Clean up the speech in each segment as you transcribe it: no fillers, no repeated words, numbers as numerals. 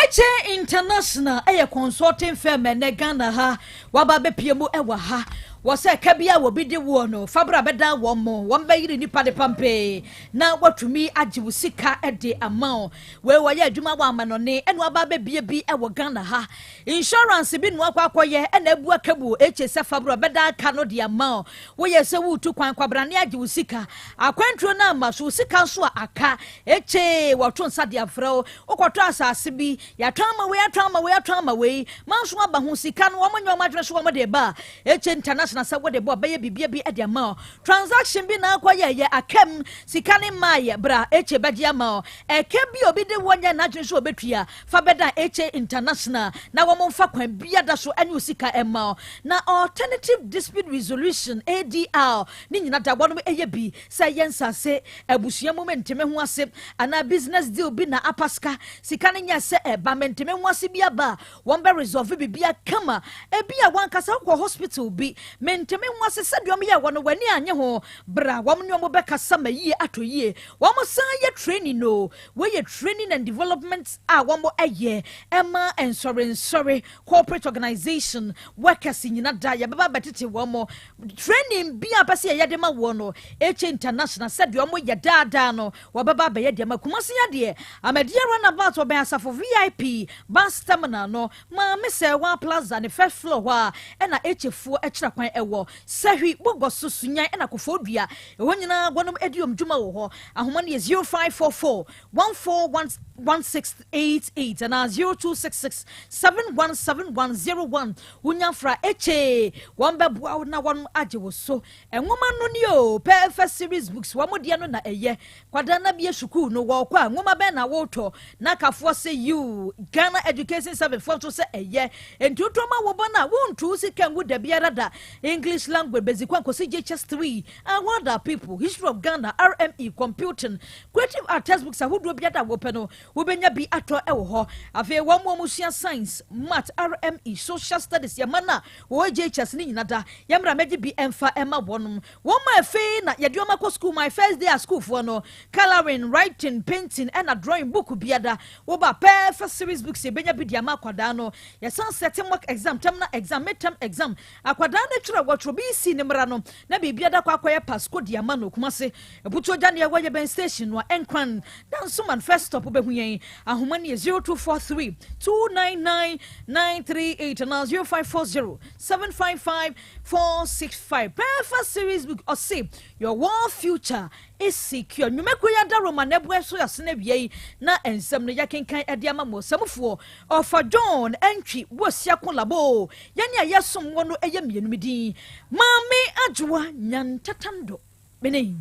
HA International yɛ consulting firm ɛnɛ Ghana ha waba abɛpie mu wɔ ha. Wɔ sɛ ɛka bi a wɔbi de woɔ no fabra bɛdan wɔn mo wɔn bɛyere nipa de pampee na watumi agye wo sika de ama wo. Wei wɔyɛ adwuma wɔ amanɔne ɛna waba abɛbie bi wɔ Ghana ha. Insurance bi na wakɔ akɔyɛ ɛna abu akabu HA sɛ fabra bɛdan ka no de ama wo. Woyɛ sɛ woretu kwan kwabrane agye wo sika. Akwantuo no ama so wo sika nso a aka HA wɔto nsa de afrɛ wo. Wokɔtɔ asase bi, yɛatɔn ama wei, atɔn ama wei, atɔn ama wei, manso aba ho sika no, wɔn nyɛ wɔn adwene so wɔn de ba HA International sɛ wode bɔ bɛyɛ biribi bi de ama wo. Transaction bi na akɔ yɛ yɛ akam sika ne mmaa yɛ bra HA bɛgye ama wo. Ɛka bi obi de wɔ nyɛ n'adwene so obetua fa bɛda HA International na wɔn mfa kwan biada so ɛne wo sika ɛma wo. Na alternative dispute resolution ADR ne nyina da wɔn ɛyɛ bi sɛ yɛ nsase abusua mu menteme ho ase anaa business deal bi na apaska sika no nyɛ sɛ ɛba menteme ho ase bi aba a wɔn bɛ resolve biribi kama. Ebi a wankasa wokɔ hospital bi menteme ho ase sɛdeɛ ɔmo yɛ wɔ no w'ani anye ho bra wɔn ne ɔmo bɛkasa ma yie atɔ yie. Wɔn san yɛ training no, wɔyɛ training and development a wɔn ɛyɛ ɛma nsɔre corporate organization workers nyina da yɛbɛba bɛtete wɔn mo training bi a pɛ sɛ yɛyɛ de ma wɔn no. HA International sɛdeɛ ɔmo yɛ daadaa no wɔbɛba abɛyɛ deɛ ma Kumasi adeɛ Ahmadiyya roundabout ɔbɛn Asafo VIP bus terminal no, Maame Sɛwa Plaza ne first floor hɔ a ɛna HA ɛkyerɛ kwan ɛwɔ Sɛhwi Bɔgɔ so Sunyan ɛna Kofo Dua ɛhɔ nyinaa wɔnom adi wɔn dwuma wɔ hɔ. Ahoma no yɛ 0544 141688 anaa 0266 717101. Wonya fra HA wɔn bɛboa wo na wɔn agye wo so. Nwoma no ni o, Perfect Series books wɔn deɛ no na ɛyɛ kwadaa na bie sukuu no wɔkɔ a nwoma bɛn na wɔretɔ na kafoɔ sɛ yiw Ghana Education Service foɔ nso sɛ ɛyɛ ntuntun ma wɔbɔ no a wontu sika ngu da biara da. English language, basic 1 kɔsi JHS 3, and other people, history of Ghana, RME, computing, creative art, textbooks ahodoɔ biara a wɔpɛ no wobɛnya bi atɔ ɛwɔ hɔ. Afei wɔn mu a wɔsua science, math, RME, social studies, yɛma no a wɔwɔ JHS ne nyina da yɛmmra mɛgye bi ɛmfa ɛma wɔnom. Wɔn mu afei na yɛde wɔn akɔ school, my first day at school foɔ no, colouring, writing, painting ɛna drawing book biada wɔba Perfect Series books yɛbɛnya bi di ama akwadaa no. Yɛsan set mock exam, terminal exam, midterm exam. Akwadaa no twerɛ wɔtwerɛ bi si ne mmara no na biribi ada kɔ akɔyɛ pasco di ama no. Kumase Ebutu ogya ne ɛwɔ yɛ bɛn station no a Ɛnkran Dansoman first stop bɛhu yɛn. Ahoma no yɛ 0243 299 938 na 0540 755 465. Perfect Series book ɔse your world future is secure. Nnwumakuo yi ada Roma na ɛboɛ so yɛasena awia yi na nsɛm no yɛkenkan ɛde ama mo. Sɛmufoɔ ɔfa John Ɛntwi Boasia ko labo yɛne a yɛsom wɔ no ɛyɛ mmienu. Mi din Maame Adwoa Nyantatando mene.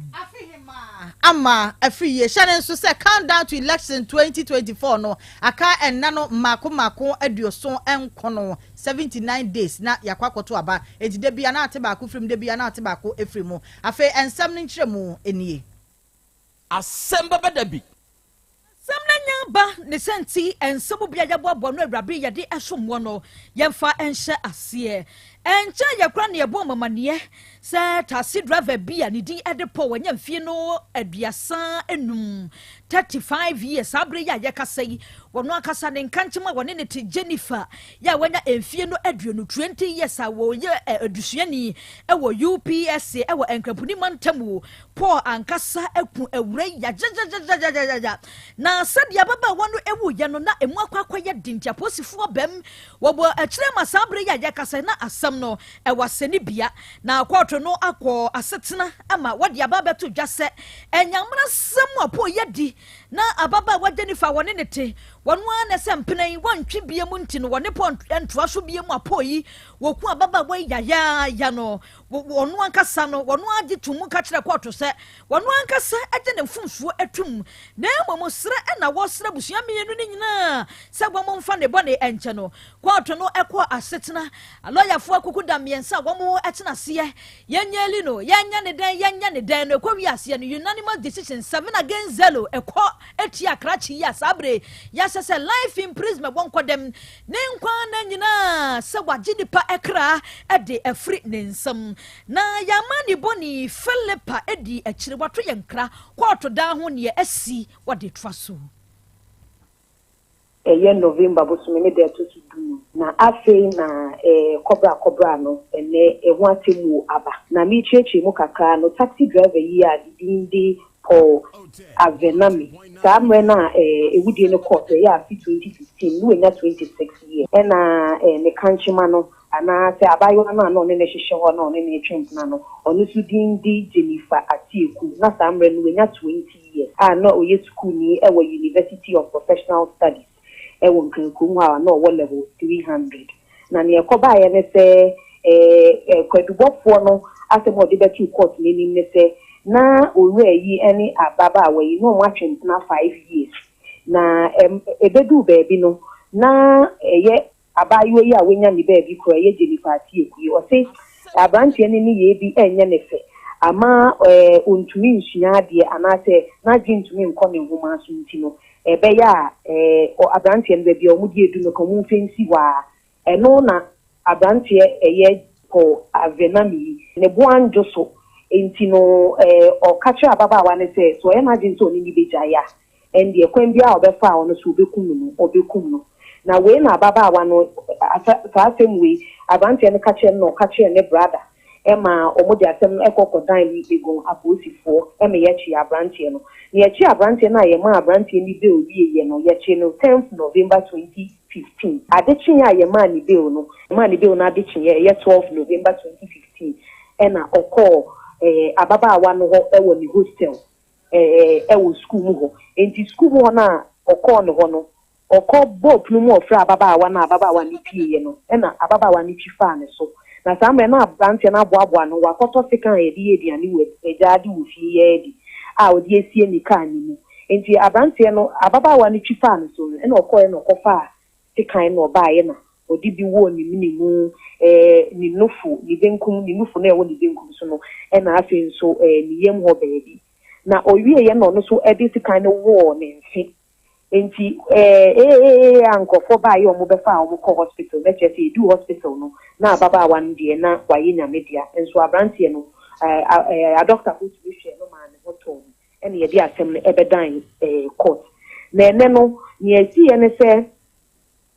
Ama afiri yie hyɛ ne nso sɛ countdown to election 2024 no aka ɛnna no mmaako mmaako 79, 79 days na yɛakɔ akɔto aba. Eti de bia na ate baako firi mu, de bia na ate baako efiri mu. Afei nsɛm no nkyerɛ mu nie. Asɛm bɛbɛ da bi. Sɛm no nya ba ne sɛ nti nsɛm bi a yɛboaboa no awurabe yɛde ɛsom wɔ no yɛmfa nhyɛ aseɛ. Ɛnkyɛn yɛkora ne yɛbɔ mamaneɛ sɛ taxi driver bi a ne din de Paul wanya mfie no 35, 35 years. Saa bere yi a yɛkasa yi wɔno ankasa ne nkankyem a wɔne ne te Jennifer yɛ a wanya mfie no 20, 20 years a wɔyɛ adusuani ɛwɔ UPSA ɛwɔ Nkramponi mantam. Paul ankasa aku awura yi yagyagyagyagyagyagya na sɛdeɛ ababaawa no ɛwuyɛ no na emu akɔ akɔyɛ den nti apolisifoɔ bɛm wɔbɔ akyerɛ ma saa bere yi a yɛkasa na asɛm no ɛwɔ asɛnibea na kɔɔto no akɔ asetena ama wɔde aba abɛto dwa sɛ ɛnyamena sɛm a Paul yɛ di na ababaawa Jennifer wɔne ne te wɔn ara na sɛ mpena yi wɔntwe bie mu nti no wɔne Paul ntoa so bie mu a Paul yi wɔku ababaawa yi yayaaya no wɔn ankasa no wɔn agye to mu ka kyerɛ kɔɔto sɛ wɔn ankasa agye ne mfomsoɔ atum na mmom srɛ ɛna wɔsrɛ abusua mmienu no nyinaa sɛ wɔn mfa ne bɔne nkyɛ no. Kɔɔto no ɛkɔ asetena alɔyafoɔ akuku da mmiɛnsa a wɔn tena aseɛ yɛnyɛ li no yɛnyɛ ne dɛn yɛnyɛ ne dɛn no ɛkɔ wi aseɛ no unanimous decision 7 against 0 ɛkɔ etia krakye yi a saa bere yɛahyɛ sɛ life imprisonment wɔn nkɔ dɛm ne nkwa na nyinaa sɛ wagye nipa ɛkra ɛde ɛfiri ne nsam. Na yɛama ne bɔne Philippa edi akyire wato yɛn kra kɔɔto dan ho neɛ asi wɔde toa so. Ɛyɛ November bosome ne da ɛto so 15, na afei na kɔbra kɔbra no ɛnnɛ ɛho atemmuo aba. Na merekyerɛkyerɛ mu kakra no, taxi driver yi a ne din de Paul Avenami, saa mmerɛ no a ɛwudie no kɔɔ so, ɛyɛ afe 2015, na wanya 26 years, ɛna ne kankyema no anaasɛ abaayewa no a na ɔne no hyehyɛ hɔ na ɔne no retwe mpena no, ɔno nso din de Jennifer Atieku, na saa mmerɛ no wanya 20 years a na ɔyɛ sukuuni wɔ University of Professional Studies wɔ Nkran kurom hɔ a na ɔwɔ level 300. Na nea ɛkɔbaeɛ ne sɛ kwadubɔfoɔ no asɛm a ɔde bɛtoo court n'anim ne sɛ na owura yi ne ababaawa yi na wɔn atwe mpena 5 years, na ɛbɛduu baabi no na ɛyɛ abaayewa yi a wanya ne baabi kora, ɛyɛ Jennifer Atieku yi, ɔse aberanteɛ no ne yɛ bi ɛnyɛ ne fɛ ama ɔntumi nsua adeɛ anaasɛ n'adwe ntumi nkɔ ne nhoma so, nti no ɛbɛyɛ a aberanteɛ no baabi a wɔn de edu no ka wɔn mfɛ nsi hɔ a. Ɛno na aberanteɛ ɛyɛ Paul Avenami yi ne bo andwo so, nti no ɔka kyerɛ ababaawa no sɛ ɔyɛ n'adwene sɛ ɔne ne bɛgyae a, ɛndeɛ kwan biara a ɔbɛfa a ɔno so ɔbɛkum no, ɔbɛkum no. Na wei na ababaawa no saa asɛm wei aberanteɛ no ka kyerɛ no na ɔka kyerɛ ne brother ɛma wɔn de asɛm no ɛkɔ kɔdan Legon apolisifoɔ ɛma yɛkyi aberanteɛ no. Na yɛkyi aberanteɛ no a yɛma aberanteɛ no bail wie yɛ no, yɛkyi no 10th November 2015. Adekyeɛ a yɛmaa ne bail no, yɛmaa ne bail no adekyeɛ, ɛyɛ 12 November 2015, ɛna ɔkɔɔ ababaawa no hɔ ɛwɔ ne hostel ɛwɔ sukuu mu hɔ. Nti sukuu mu hɔ no a ɔkɔɔ ne hɔ no, ɔkɔ bɔɔ pono mu, ɔfrɛ ababaawa no a ababaawa no pieeɛ no, ɛna ababaawa no twi faa ne so. Na saa mmerɛ na aberanteɛ no aboaboa no, wakɔtɔ sekan a yɛde yɛ aduane wɔ agyaade wɔ fie yɛ adi a ɔde asie ne kaa ne mu. Nti aberanteɛ no, ababaawa no twi faa ne so no, ɛna ɔkɔɛ na ɔkɔfaa sekan na ɔbaeɛ na ɔde bi wɔ ne mene mu, ne nufu, ne benkum, ne nufu na ɛwɔ ne benkum so no, ɛna afei nso ne yam hɔ baabi. Na ɔwieɛ na ɔno nso ɛde sekan no wɔɔ ne mfe. Nti ee a nkurɔfoɔ baayɛ a wɔn bɛfa a wɔn kɔ hospital na kyerɛ sɛ edu hospital no na ababaawa no deɛ na wayɛ Nyame dea, nso aberanteɛ no ɛɛ adɔktafo tumi hwɛ no maa ne ho tɔɔ no, ɛna yɛde asɛm no ɛbɛdan court. Na ɛnɛ no nea esi yɛ ne sɛ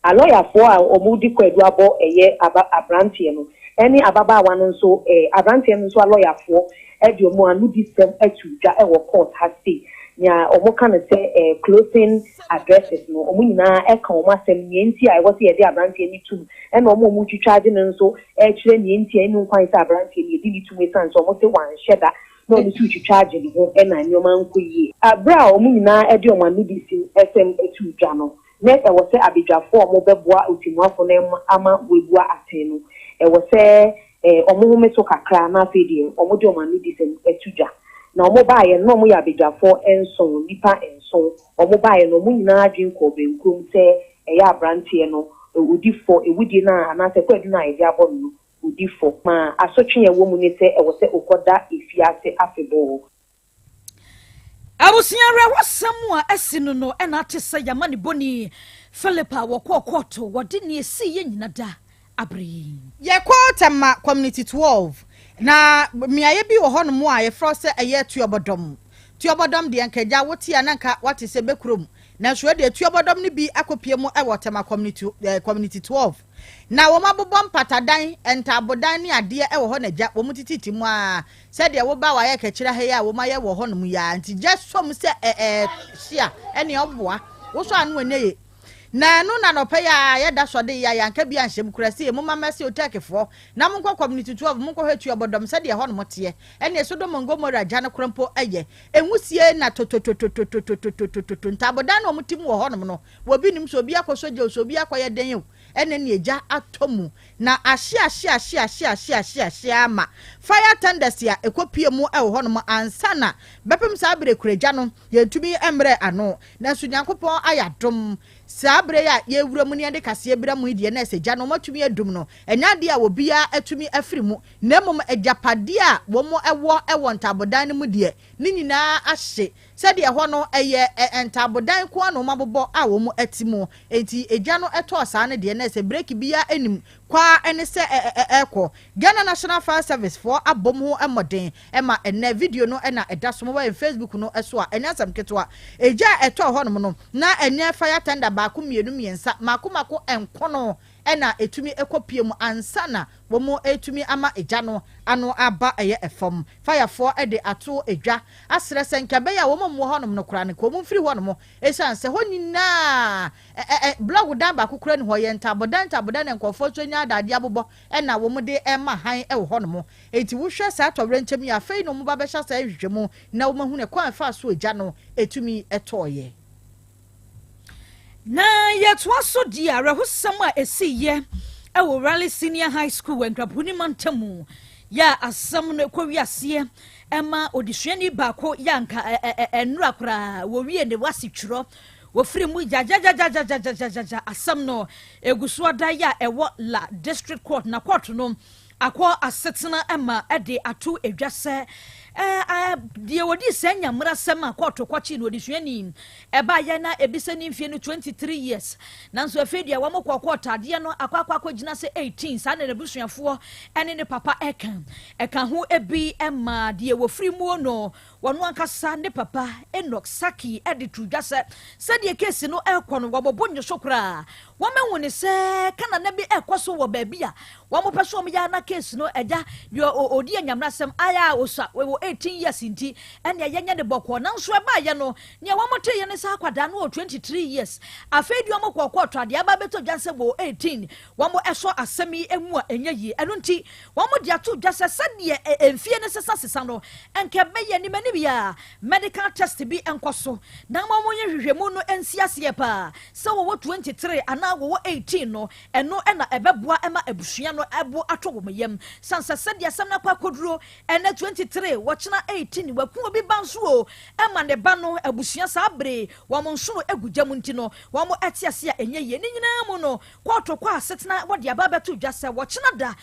alɔyafoɔ a wɔn di kwadu abɔ ɛyɛ aba aberanteɛ no ɛne ababaawa no nso, aberanteɛ no nso alɔyafoɔ ɛde wɔn ano di sɛm ɛto dwa ɛwɔ court ha sei. Nea wɔn ka no sɛ closing addresses no, wɔn nyinaa ɛka wɔn asɛm, nea nti a ɛwɔ sɛ yɛde aberanteɛ no tum, ɛna wɔn a wɔn twitwa agye no nso ɛkyerɛ nea nti a ɛnu nkwan sɛ aberanteɛ no yɛde ne tum, esan sɛ wɔn sɛ wanhyɛ da na ɔno nso twitwa agye ne ho ɛna nneɛma nkɔ yie. Abere a wɔn nyinaa ɛde wɔn ano di si ɛsɛm ɛto dwa no, na ɛwɔ sɛ abadwafoɔ a wɔbɛboa otimuafo no ama wɔabua atɛn no, ɛwɔ sɛ wɔn home so kakra, na afei deɛ wɔn de wɔn ano di sɛm ɛto dwa. Na wɔn baeɛ no, na wɔn yɛ abadwafoɔ 7, nipa 7. Wɔn baeɛ no, wɔn nyinaa adwene kɔɔ benkum sɛ ɛyɛ aberanteɛ no odi fɔ ewudie no a anaasɛ kwadu no a yɛde abɔ no no odi fɔ, ma asotwe a ɛwɔ mu ne sɛ ɛwɔ sɛ okɔda efiase afebɔɔ. Abusua, awerɛhɔsɛm a asi no ɛna ate sɛ yɛama ne bɔni Philip a wɔkɔɔ kɔɔto wɔde ne ɛsii yɛ nyina da abere yi. Yɛkɔ Tema Community 12 na mmeaeɛ bi wɔ hɔnom a yɛfrɛ sɛ ɛyɛ Tuobodom. Tuobodom deɛ, nkagya wote a na nka wate sɛ bɛkurom, nanso ɛdeɛ Tuobodom no bi akɔpie mu ɛwɔ Tema Community 12, na wɔn abobɔ mpatadan, ntaabodan ne adeɛ ɛwɔ hɔ. Na gya wɔn tititi mu a sɛdeɛ woba wayɛ kɛkyerɛ ha yi a wɔn ayɛ wɔ hɔnom yi a, nti gya som sɛ ɛɛ hyia ɛne ɔboa wosɔ ano ɛnɛ yɛ. Na ɛno na nɔpɛ yi a yɛda sɔde yi a yɛanka bi anhyɛ mu kura sɛ mo mama sɛ otɛkefoɔ na monkɔ Community 12, monkɔhwɛ Tuobodom sɛdeɛ ɛhɔ nom teɛ, ɛne Sodom and Gomorrah gya no korɔ mpo ɛyɛ enwusie na totototototototototo. Ntaabodan na wɔn ti mu wɔ hɔnom no, wɔbi nim sɛ obi akɔ so gye o, sɛ obi akɔyɛ den o, ɛne ne egya atɔ mu na ahye ahye ahye ahye ahye ahye ahye ama fire tenders a ɛkɔpie mu ɛwɔ hɔnom ansa na bɛpem saa abere kura gya no yɛntumi mmerɛ ano. Nanso Nyankopɔn ayɛ adom, saa abere yi a yɛwura mu ne yɛde kaseɛ bra mu yi deɛ, na ɛsɛ gya no wɔatumi adum no, ɛnyɛ adeɛ a obiara atumi afiri mu, na mmom agyapadeɛ a wɔn ɛwɔ ɛwɔ ntaabodan no mu deɛ, ne nyinaa ahye. Sɛdeɛ ɛhɔ no yɛ ntaabodan nko ara na wɔabobɔ a wɔte mu. Enti egya no tɔɔ saa no deɛ na ɛsɛ breki biara nnim, kɔ ara ne sɛ ɛrekɔ. Ghana National Fire Service foɔ abɔ mu ho mmɔden ma ɛnnɛ video no na ɛda so mobile Facebook no so a, ɛnyɛ asɛm ketewa. Egya a ɛtɔɔ hɔnom no, na ɛnyɛ fire tender baako, mmienu, mmiɛnsa, mmaako mmaako nkono na ɛtumi kɔpue mu ansa na wɔatumi ama egya no ano aba ɛyɛ fam. Fayafoɔ de ato dwa asrɛ sɛ nka ɛbɛyɛ a wɔn a wɔwɔ hɔnom no koraa no nka wɔn mfiri hɔnom ɛsiane sɛ hɔ nyinaa ɛ ɛ blɔk dan baako koraa nni hɔ, ɛyɛ ntaabodan ntaabodan na nkurɔfoɔ nso anya adadeɛ abobɔ na wɔde rema hann wɔ hɔnom. Enti wohwɛ saa atɔwrɛnkyɛm yi a, afei na wɔba bɛhyɛ saa nhwehwɛmu na wɔahunu ɛkwan a ɛfaa so egya no tumi tɔeɛ. Na yɛtoa so di awerɛhosɛm a ɛsiiɛ wɔ Raleigh Senior High School wɔ Nkrapuni mantam mu yɛ a asɛm no kɔ wiaseɛ ɛma odesuani baako yɛ anka ɛnora koraa wɔwie ne wase twerɛ wɔfiri mu gyagyagyagyagyagyagya. Asɛm no ɛgu so ada yɛ a ɛwɔ La District Court na court no akɔ asetena ma de ato dwa sɛ deɛ wɔdii saa nyammerasɛm a kɔɔto kɔkyee no odesuani ɛbaeɛ na ebi sɛ ne mfie no 23 years, nanso afei deɛ wɔn kɔɔ kɔɔto adeɛ no akɔ akɔ akɔgyina sɛ 18. Saa na n'abusuafoɔ ne ne papa ɛka ɛka ho ebi ma deɛ wɔfiri muo no, wɔn ankasa ne papa Enoch Saki de to dwa sɛ sɛdeɛ case no ɛrekɔ no, wɔbɔbɔ nye so koraa. Wɔahu ne sɛ Kanana bi ɛrekɔ so wɔ baabi a wɔn pɛ so wɔn yɛ na case no ɛgya deɛ ɔdi anyamrasɛm ayɛ a ɔsua wɔ 18 years nti ɛnea yɛnyɛ ne bɔkɔɔ. Nanso ɛbaayɛ no, nea wɔn te yɛ ne sɛ akwadaa no wɔ 23 years. Afei deɛ wɔn kɔ kɔɔto adeɛ aba abɛtɔ dwa sɛ wɔ 18. Wɔn ɛsɔ asɛm yi mu a ɛnyɛ yie. Ɛno nti wɔn de ato dwa sɛ sɛdeɛ mfie no sesa sesa no, nka ɛbɛyɛ anim anim yɛ a medical test bi nkɔ so na wɔn yɛ hwehwɛmu no nsi aseɛ paa sɛ wɔwɔ 23 anaa wɔwɔ 18 no. Ɛno ɛna ɛbɛboa ɛma abusua no ɛbo ato wɔn yam sansa sɛdeɛ asɛm no akɔ akɔduro ɛnɛ 23, wɔkyena 18, waku obi ba nso o ɛma ne ba no abusua saa bere wɔn nsono egu gya mu nti no wɔn ɛte ase a ɛnyɛ yie. Ne nyinaa mu no, kɔɔto kɔ asetena wɔde aba abɛto dwa sɛ wɔkyena da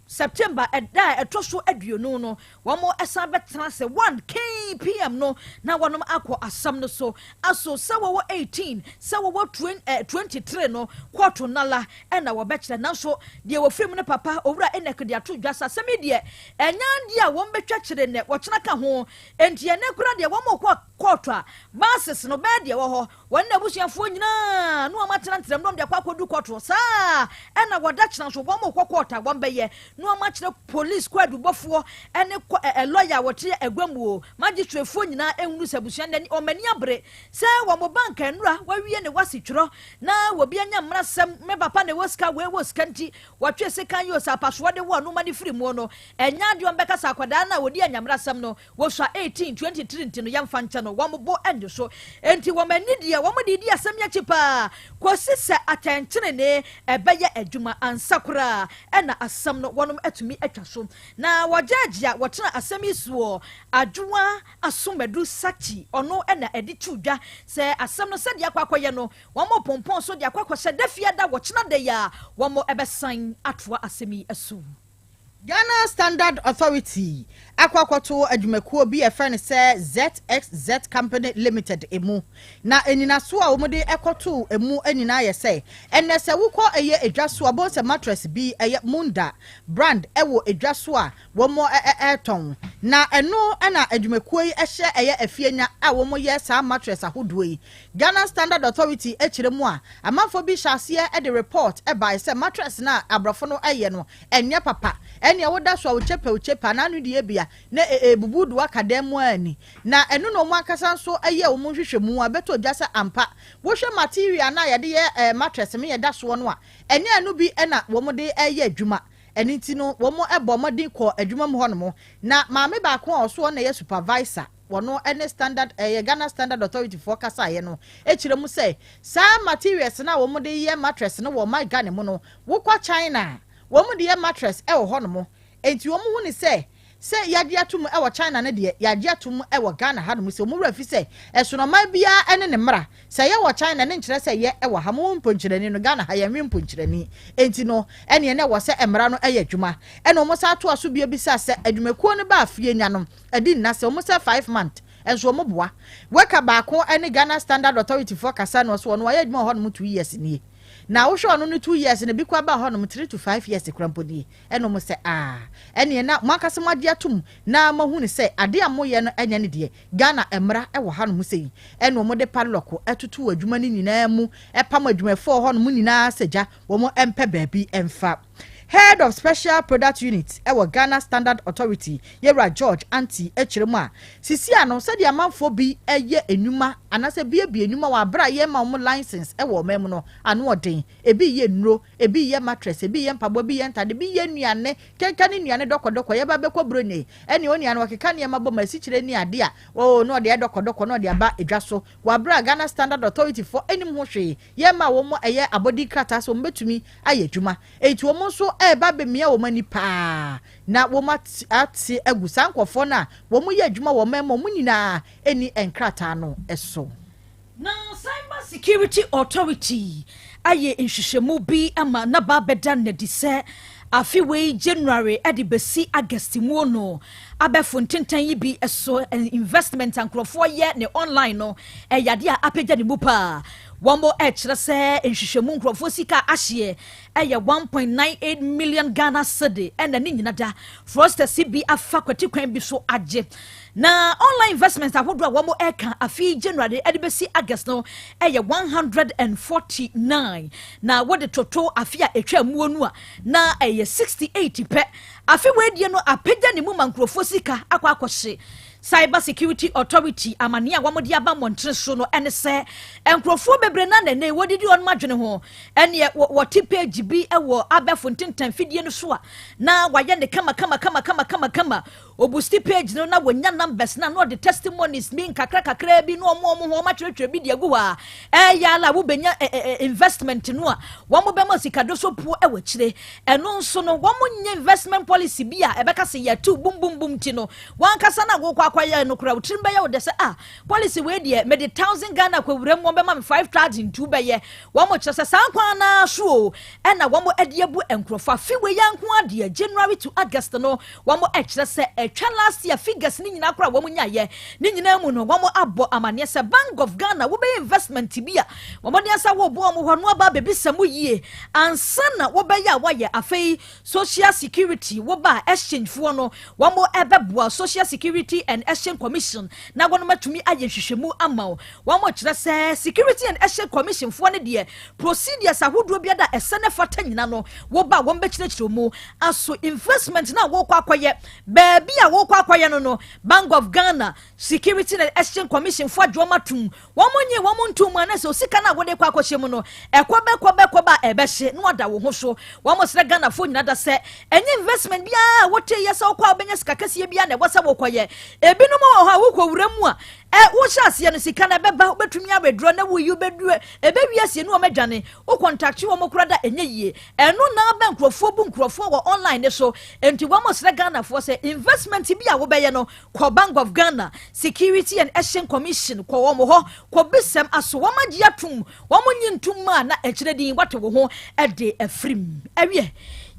September ɛda a ɛtɔ so 20 no, wɔn ɛsan bɛtena sɛ 1 kpm no na wɔn akɔ asɛm no so aso sɛ wɔwɔ 18 sɛ wɔwɔ 23 no, kɔɔto nala ɛna wɔbɛkyerɛ. Nanso deɛ wɔfiri mu no papa Owura Enek de ato dwa sɛ asɛm yi deɛ, ɛnya adeɛ a wɔn bɛtwa kyerɛ nɛ wɔkyena ka ho. Nti ɛnɛ kora deɛ wɔn kɔ kɔɔto a buses no bɛɛ deɛ wɔ hɔ, wɔn na abusuafoɔ nyinaa na wɔn atena ntenam na wɔn de akɔ akɔdu kɔɔto saa. Ɛna wɔda kyena nso wɔn kɔ kɔɔto a wɔn bɛyɛ na wɔn akyerɛ police kɔ adubɔfoɔ ɛne kɔ ɛ ɛ lɔya a wɔte agua mu o magistratefoɔ nyinaa ehunu sɛ abusua n'ani wɔn ani abere sɛ wɔn bank nnura wɔawie ne wasi twerɛ na wɔbi anya mmarasɛm. Me papa na ɛwɔ sika wei wɔ sika nti wɔtwe sika yi o sɛ apasoɔ de wɔ ɔnoma ne firi mu no, ɛnya adeɛ wɔn bɛka sɛ akwadaa no a wɔdi anyammerasɛm no wɔsua 18 23 nti no yɛmfa nkyɛ no. Wɔn bo ɛnde so nti wɔn ani deɛ wɔn de di asɛm yɛ akyi paa kɔsi sɛ atɛntenene ɛbɛyɛ adwuma ansa koraa ɛna asɛm no wɔn atumi atwa so. Na wɔgyagye a wɔtena asɛm yi soɔ, Adwoa Asomadu Sakyi, ɔno ɛna ɛde tu dwa sɛ asɛm no sɛdeɛ akɔ akɔyɛ no, wɔn pompɔn so de akɔ akɔhyɛ da fiada wɔkyena da yi a wɔn ɛbɛsan atoa asɛm yi so. Ghana Standard Authority akɔ akɔto adwumakuo bi a ɛfrɛ no sɛ ZXZ Company Limited emu, na enyinaso a wɔde ɛkɔto emu nyinaa yɛ sɛ ɛnɛ sɛ wokɔ ɛyɛ edwa so a, bɔn sɛ mattress bi ɛyɛ Munda brand ɛwɔ edwa so a wɔn ɛɛtɔn, na ɛno ɛna adwumakuo yi ɛhyɛ ɛyɛ afienya a wɔn yɛ saa mattress ahodoɔ yi. Ghana Standard Authority akyerɛ mu a amanfoɔ bi hyɛ aseɛ ɛde report ɛbae sɛ mattress na aborɔfo no ɛyɛ no ɛnyɛ papa, ɛnea woda so a wokyɛpɛ wokyɛpɛ anaa no deɛ bia na ebubu do aka dan mu ani. Na ɛno na wɔn ankasa nso ɛyɛ wɔn nhwehwɛmu a bɛtɔ dwa sɛ ampa, wohwɛ material na yɛde yɛ mattress mi yɛda soɔ no a, ɛnyɛ ɛno bi ɛna wɔn de ɛyɛ adwuma. Ɛno nti no wɔn ɛbɔ mmɔden kɔ adwuma mu hɔnom, na maame baako a ɔso ɔna yɛ supervisor, wɔno ɛne standard ɛyɛ Ghana Standard Authority foɔ kasaeɛ no ekyirɛ mu sɛ saa materials na wɔn de yɛ mattress no wɔ ɔman Ghana mu no, wokɔ China, wɔn de yɛ mattress ɛwɔ hɔnom. Nti wɔn hu ne sɛ yɛagye atum ɛwɔ China no deɛ, yɛagye atum ɛwɔ Ghana hanom sɛ wɔn wura fi sɛ ɛsonoman biara ɛne ne mmara sɛ yɛ wɔ China ne nkyerɛ sɛ yɛ ɛwɔ ha mo mponkyerɛni no. Ghana ha yɛnwe mponkyerɛni, nti no ɛneɛ na ɛwɔ sɛ mmara no ɛyɛ adwuma. Ɛna wɔn san atoa so bia bisa sɛ adwumakuo no ba afie nya no ɛdi nna sɛ wɔn sɛ 5 month. Nso wɔn boa. Worker baako ne Ghana Standard Authority foɔ kasa na ɔso ɔno wayɛ adwuma wɔ hɔnom 2 years nie, na wohwɛ ɔno no 2 years na bi kɔ aba hɔnom 3 to 5 years kora mpo nie. Ɛna ɔmo sɛ aa, ɛneɛ na mo ankasa mo agye atom na mo ahu ne sɛ ade a moyɛ no ɛnyɛ ne deɛ Ghana mmara ɛwɔ hanom sɛ yi. Ɛna ɔmo de padlock ɛtoto adwuma no nyinaa mu, ɛpam adwumayɛfoɔ hɔnom nyinaa sɛ gya wɔn mpɛ baabi ɛmfa. Head of Special Product Unit ɛwɔ Ghana Standard Authority, yɛwura George Anti, akyerɛ mu a sisi ano sɛdeɛ amanfoɔ bi ɛyɛ enwuma anaasɛ biebie enwuma wɔ abere a yɛma wɔn license ɛwɔ ɔman mu no ano ɔden. Ebi yɛ nnuro, ebi yɛ mattress, ebi yɛ mpaboa, ebi yɛ ntade, ebi yɛ nnuane kenka ne nnuane dɔkɔdɔkɔ. Yɛba bɛkɔ buronye ɛne onua no wɔkeka nneɛma bɔ ma esikyire ne ade a oo na ɔde ɛdɔkɔdɔkɔ na ɔde aba edwa so wɔ abere a Ghana Standard Authority fo anim ho hwee yɛma wɔn ɛyɛ abɔdi krataa so wɔn bɛtumi ayɛ adwuma. Eti wɔn nso ɛreba abɛmia wɔn ani paa na wɔn ate agu saa nkɔfoɔ no a wɔn yɛ adwuma wɔ mɛma wɔn nyinaa ɛni nkrataa no so. Na Cyber Security Authority ayɛ nhwehwɛmu bi ama naba bɛda nnadi sɛ afe wei January ɛde bɛsi August mu no, abɛfo ntentan yi bi so investment a nkurɔfoɔ yɛ ne online no ɛyɛ adeɛ a apagya ne mu paa. Wɔn mo ɛkyerɛ sɛ nhwehwɛmu nkurɔfoɔ sika ahyeɛ ɛyɛ 1.98 million Ghana cedi, ɛna ne nyina da fraudsters bi afa kwati kwan bi so agye. Na online investment ahodoɔ a wɔn ɛka afi January ɛde bɛsi August no ɛyɛ 149, na wɔde toto afi a atwa muo no a na ɛyɛ 68 pɛ. Afi wɔadie no apagya ne mu ma nkurɔfoɔ sika akɔ akɔhye. Cyber Security Authority amanneɛ a wɔde aba mmɔntene so no ɛne sɛ nkurɔfoɔ bebree na nene wɔdidi wɔn adwene ho ɛneɛ wɔte page bi wɔ abɛfo ntentan fidie no so a na wayɛ ne kama kama kama kama kama kama. Oboosti page no na wɔnya numbers na ɔde testimonies bi nkakra kakra bi na ɔmo ho ɔmo atwerɛtwerɛ bi de agu hɔ a ɛyɛ ala wobɛnya investment no a wɔn bɛma sikado so puo ɛwɔ akyire. Ɛno nso no, wɔn nyɛ investment policy bi a ɛbɛka sɛ yɛtu bum bum bum ti no wɔn ankasa na wɔkɔ akɔyɛ no kora wotirim bɛyɛ wo dɛ sɛ ah, policy wei deɛ, mede 1,000 Ghana kɔwura mu, wɔn bɛma me 5,000 tu bɛyɛ. Wɔn kyerɛ sɛ saa kwan naa so o ɛna wɔn de abu nkurɔfoɔ. Afi wei yɛn nko adeɛ, January to August no, wɔn kyerɛ sɛ ɛtwa last year figures ne nyinaa koraa wɔn nyaayɛ ne nyinaa mu no, wɔn abɔ amaneɛ sɛ Bank of Ghana wɔbɛyɛ investment bi a wɔn de asa wɔ bɔ wɔn hɔ no aba abɛbisa mu yie ansa na wɔbɛyɛ a wɔayɛ. Afei Social Security wɔba exchange foɔ no, wɔn ɛbɛboa Social Security and Exchange Commission na wɔn atumi ayɛ nhwehwɛmu ama wo. Wɔn kyerɛ sɛ Security and Exchange Commission foɔ no deɛ, procedures ahodoɔ bi ada ɛsɛ ne fata nyina no, wɔba wɔn bɛkyerɛkyerɛ mu aso investment na wɔkɔ akɔyɛ baabi a wɔkɔ akɔyɛ no, Bank of Ghana, Security and Exchange Commission foɔ adwo wɔn atum, wɔn nye wɔn ntum mu anasɛ osika no a wɔde kɔ akɔhyɛ mu no ɛkɔ bɛkɔ bɛkɔ ba ɛbɛhye na wada wɔn ho so. Wɔn srɛ Ghanafoɔ nyina da sɛ ɛnyɛ investment biara a wɔte yɛ sɛ wɔkɔ a wɔbɛnya sika kɛseɛ biara na ɛwɔ sɛ wɔkɔyɛ. Ebinom wɔ hɔ a wokɔ wura mu a ɛ wohyɛ aseɛ no, sika no ɛbɛba, wobɛtumi awɛdurɔ na woyi wobɛduru ɛbɛwi aseɛ ne wɔn adwane wo contact wɔn kora da ɛnyɛ yie. Ɛno na bɛ nkurɔfoɔ bu nkurɔfoɔ wɔ online ne so. Nti wɔn srɛ Ghanafoɔ sɛ investment bi a wobɛyɛ no, kɔ Bank of Ghana, Security and Exchange Commission, kɔ wɔn hɔ kɔ bisɛm aso wɔn agye atum, wɔn nyi ntum a na akyerɛ din wate wo ho ɛde afirim. Ɛwiɛ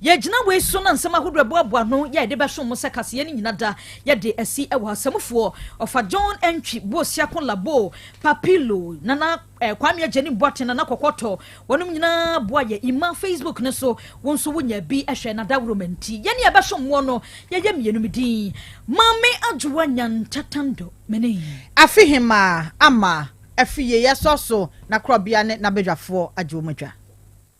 yɛgyina wei so na nsɛm ahodoɔ ɛboaboa no yɛ yɛde bɛso mo sɛ kaseɛ no nyina da yɛde asi ɛwɔ asɛmfoɔ ɔfa John Entry Bosiako Labo Papilo Nana Kwame Agyani Boate Nana Kɔkɔtɔ. Wɔnom nyinaa boa yɛ ima Facebook no so. Wo nso wonya bi ɛhwɛ nadaworo ma nti yɛne yɛbɛso mmoɔ no yɛyɛ mmienu. Me din Maame Adwoa Nyantatando mene. Afe hema ama afie yɛsɔ so na korɔbea ne n'abadwafoɔ agye wɔn adwa.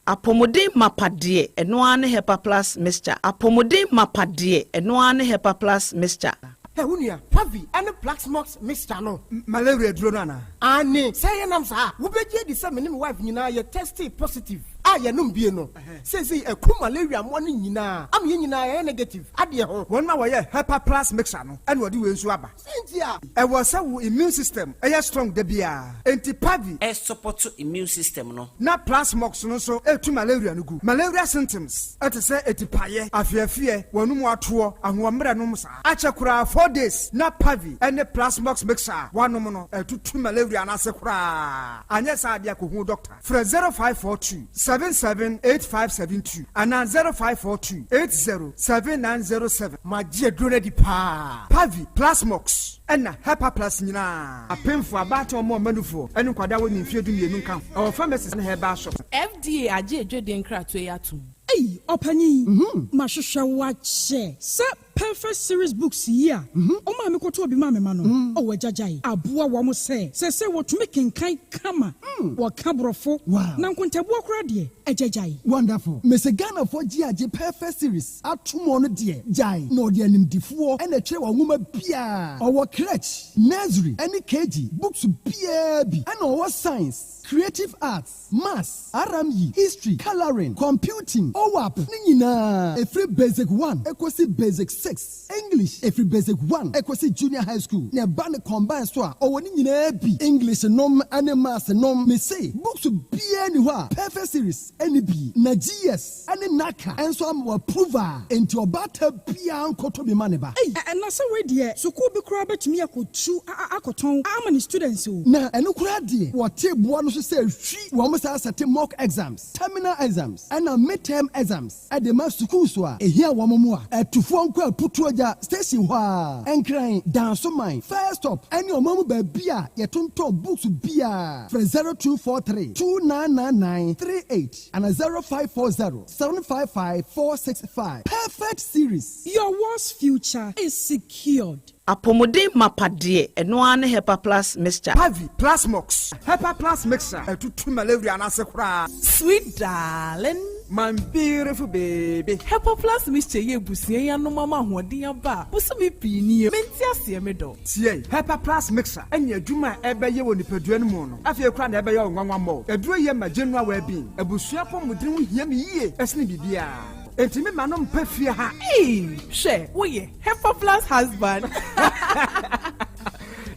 Apɔmuden mapa deɛ, ɛno ara ne Hepa Plus Mixture. Apɔmuden mapa deɛ, ɛno ara ne Hepa Plus Mixture. Ɛ wo nua, Pavi ɛne Plasmox mixture no. Malaria duro no anaa? Ane sɛ yɛnam saa, wobɛgye adi sɛ me ne me wife nyinaa yɛ tested positive a yɛnom bie no seesei ɛku malaria mmoa no nyinaa ama yɛn nyinaa yɛyɛ negative adeɛ ho. Wɔn a wɔyɛ Hepa Plus Mixture no ɛna wɔde wei nso aba. Sɛnti a ɛwɔ sɛ wo immune system ɛyɛ strong da biara, enti Pavi ɛsupport immune system no. Na Plasmox no nso ɛtu malaria no gu. Malaria symptoms ɛte sɛ etipaeɛ, afiafie, wɔnum atoɔ, ahoɔmmerɛ nom saa akyɛ koraa 4 days na Pavi ɛne Plasmox mixture a wanom no ɛtutu malaria no ase koraa. Anyɛ saa adeɛ akɔhu doctor. Frɛ 0542. 77 8572 anaa 0542 80 7907. Magye aduro no adi paa. Pavi, Plasmox, ɛna Hepa Plus nyinaa. Apemfo, abaatan, ɔmo ɔmanufoɔ, ɛne nkwadaa a wɔnni mfeɛ 12 nka ho. Ɛwɔ pharmacies ne herbal shops. FDA agye adwadie nkratoɔ yi atom. Ei, ɔpanyin, mahwehwɛ wo akyɛ. Sɛ Perfect Series books yi a ɔmaa me kɔtɔɔ bi maa me ma no, ɔwɔ agyagyae aboa wɔn sɛ seesei wɔtumi kenkan kama, wɔka Borɔfo, na nkontabuo koraa deɛ, agyagyae. Wonderful. Mese Ghanafoɔ gye agye Perfect Series ato mu ɔno deɛ gyae na ɔde animdifoɔ na ɛtwerɛ wɔn nwoma biara. Ɔwɔ crèche, nursery ɛne KG books biara bi ɛna ɔwɔ science, creative arts, maths, RME, history, colouring, computing, OWAP ne nyinaa ɛfiri basic one ɛkɔsi basic six, English ɛfiri basic one ɛkɔsi junior high school na ɛba ne combine so a ɔwɔ ne nyinaa bi, English nom ne maths nom. Mese books biara ni hɔ a Perfect Series ɛne bi na GS ɛne NaCCA ɛnso ama approve a enti ɔbaata biara nkɔtɔ bi ma ne ba. Ei, ɛna sɛ wei deɛ, sukuu bi koraa bɛtumi akɔtu akɔtɔn ama ne students o. Na ɛno koraa deɛ, wɔte boa no so sɛ hwi wɔn saa sɛte mock exams, terminal exams ɛna midterm exams ɛde ma sukuu so a ehia wɔn mu a ɛtufoɔ nkɔ Aputuo Gya station hɔ a Nkran Dansoman first stop ɛne ɔman mu baabi a yɛtontɔn books biara. Frɛ 0243 299938 ana 0540 755 465. Perfect Series. Your world's future is secured. Apɔmuden mapa deɛ, ɛno ara ne Hepa Plus Mixture. Pavi, Plasmox, Hepa Plus Mixture ɛtutu malaria n'ase koraa. Sweet darling. My beautiful baby. Hepa Plus Mixture yɛ ebusua yi anom ama ahoɔden aba a bosome pii nie mente aseɛ me dɔ. Tie, Hepa Plus Mixture ɛne adwuma a ɛbɛyɛ wɔ nipadua no mu no afei koraa na ɛbɛyɛ wo nwanwa mmɔ. Aduro yɛ ma general well-being. Abusua pɔmuden ho hia me yie ɛsene biribiara. Enti me ma no mpɛ fie ha. Ee, hwɛ, woyɛ Hepa Plus husband.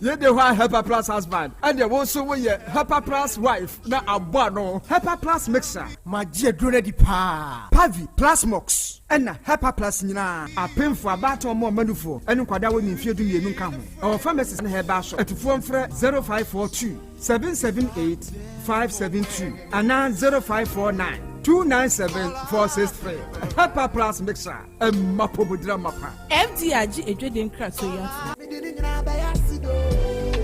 Yɛde hɔ a Hepa Plus husband ɛdeɛ, wo nso woyɛ Hepa Plus wife na abɔ ano. Hepa Plus Mixture. Magye aduro no adi paa. Pavi, Plasmox, ɛna Hepa Plus nyinaa. Apemfo, abaatan, ɔmo ɔmanufoɔ, ɛne nkwadaa wɔ ne mfeɛ 12 nka ho. Ɛwɔ pharmacies ne herbal shop. Atufoɔ mfrɛ 0542 778 572 anaa 0549 297 463. Hepa Plus Mixture ɛmma pɔmudira mapa. FDA agye adwadie nkratoɔ yi atom.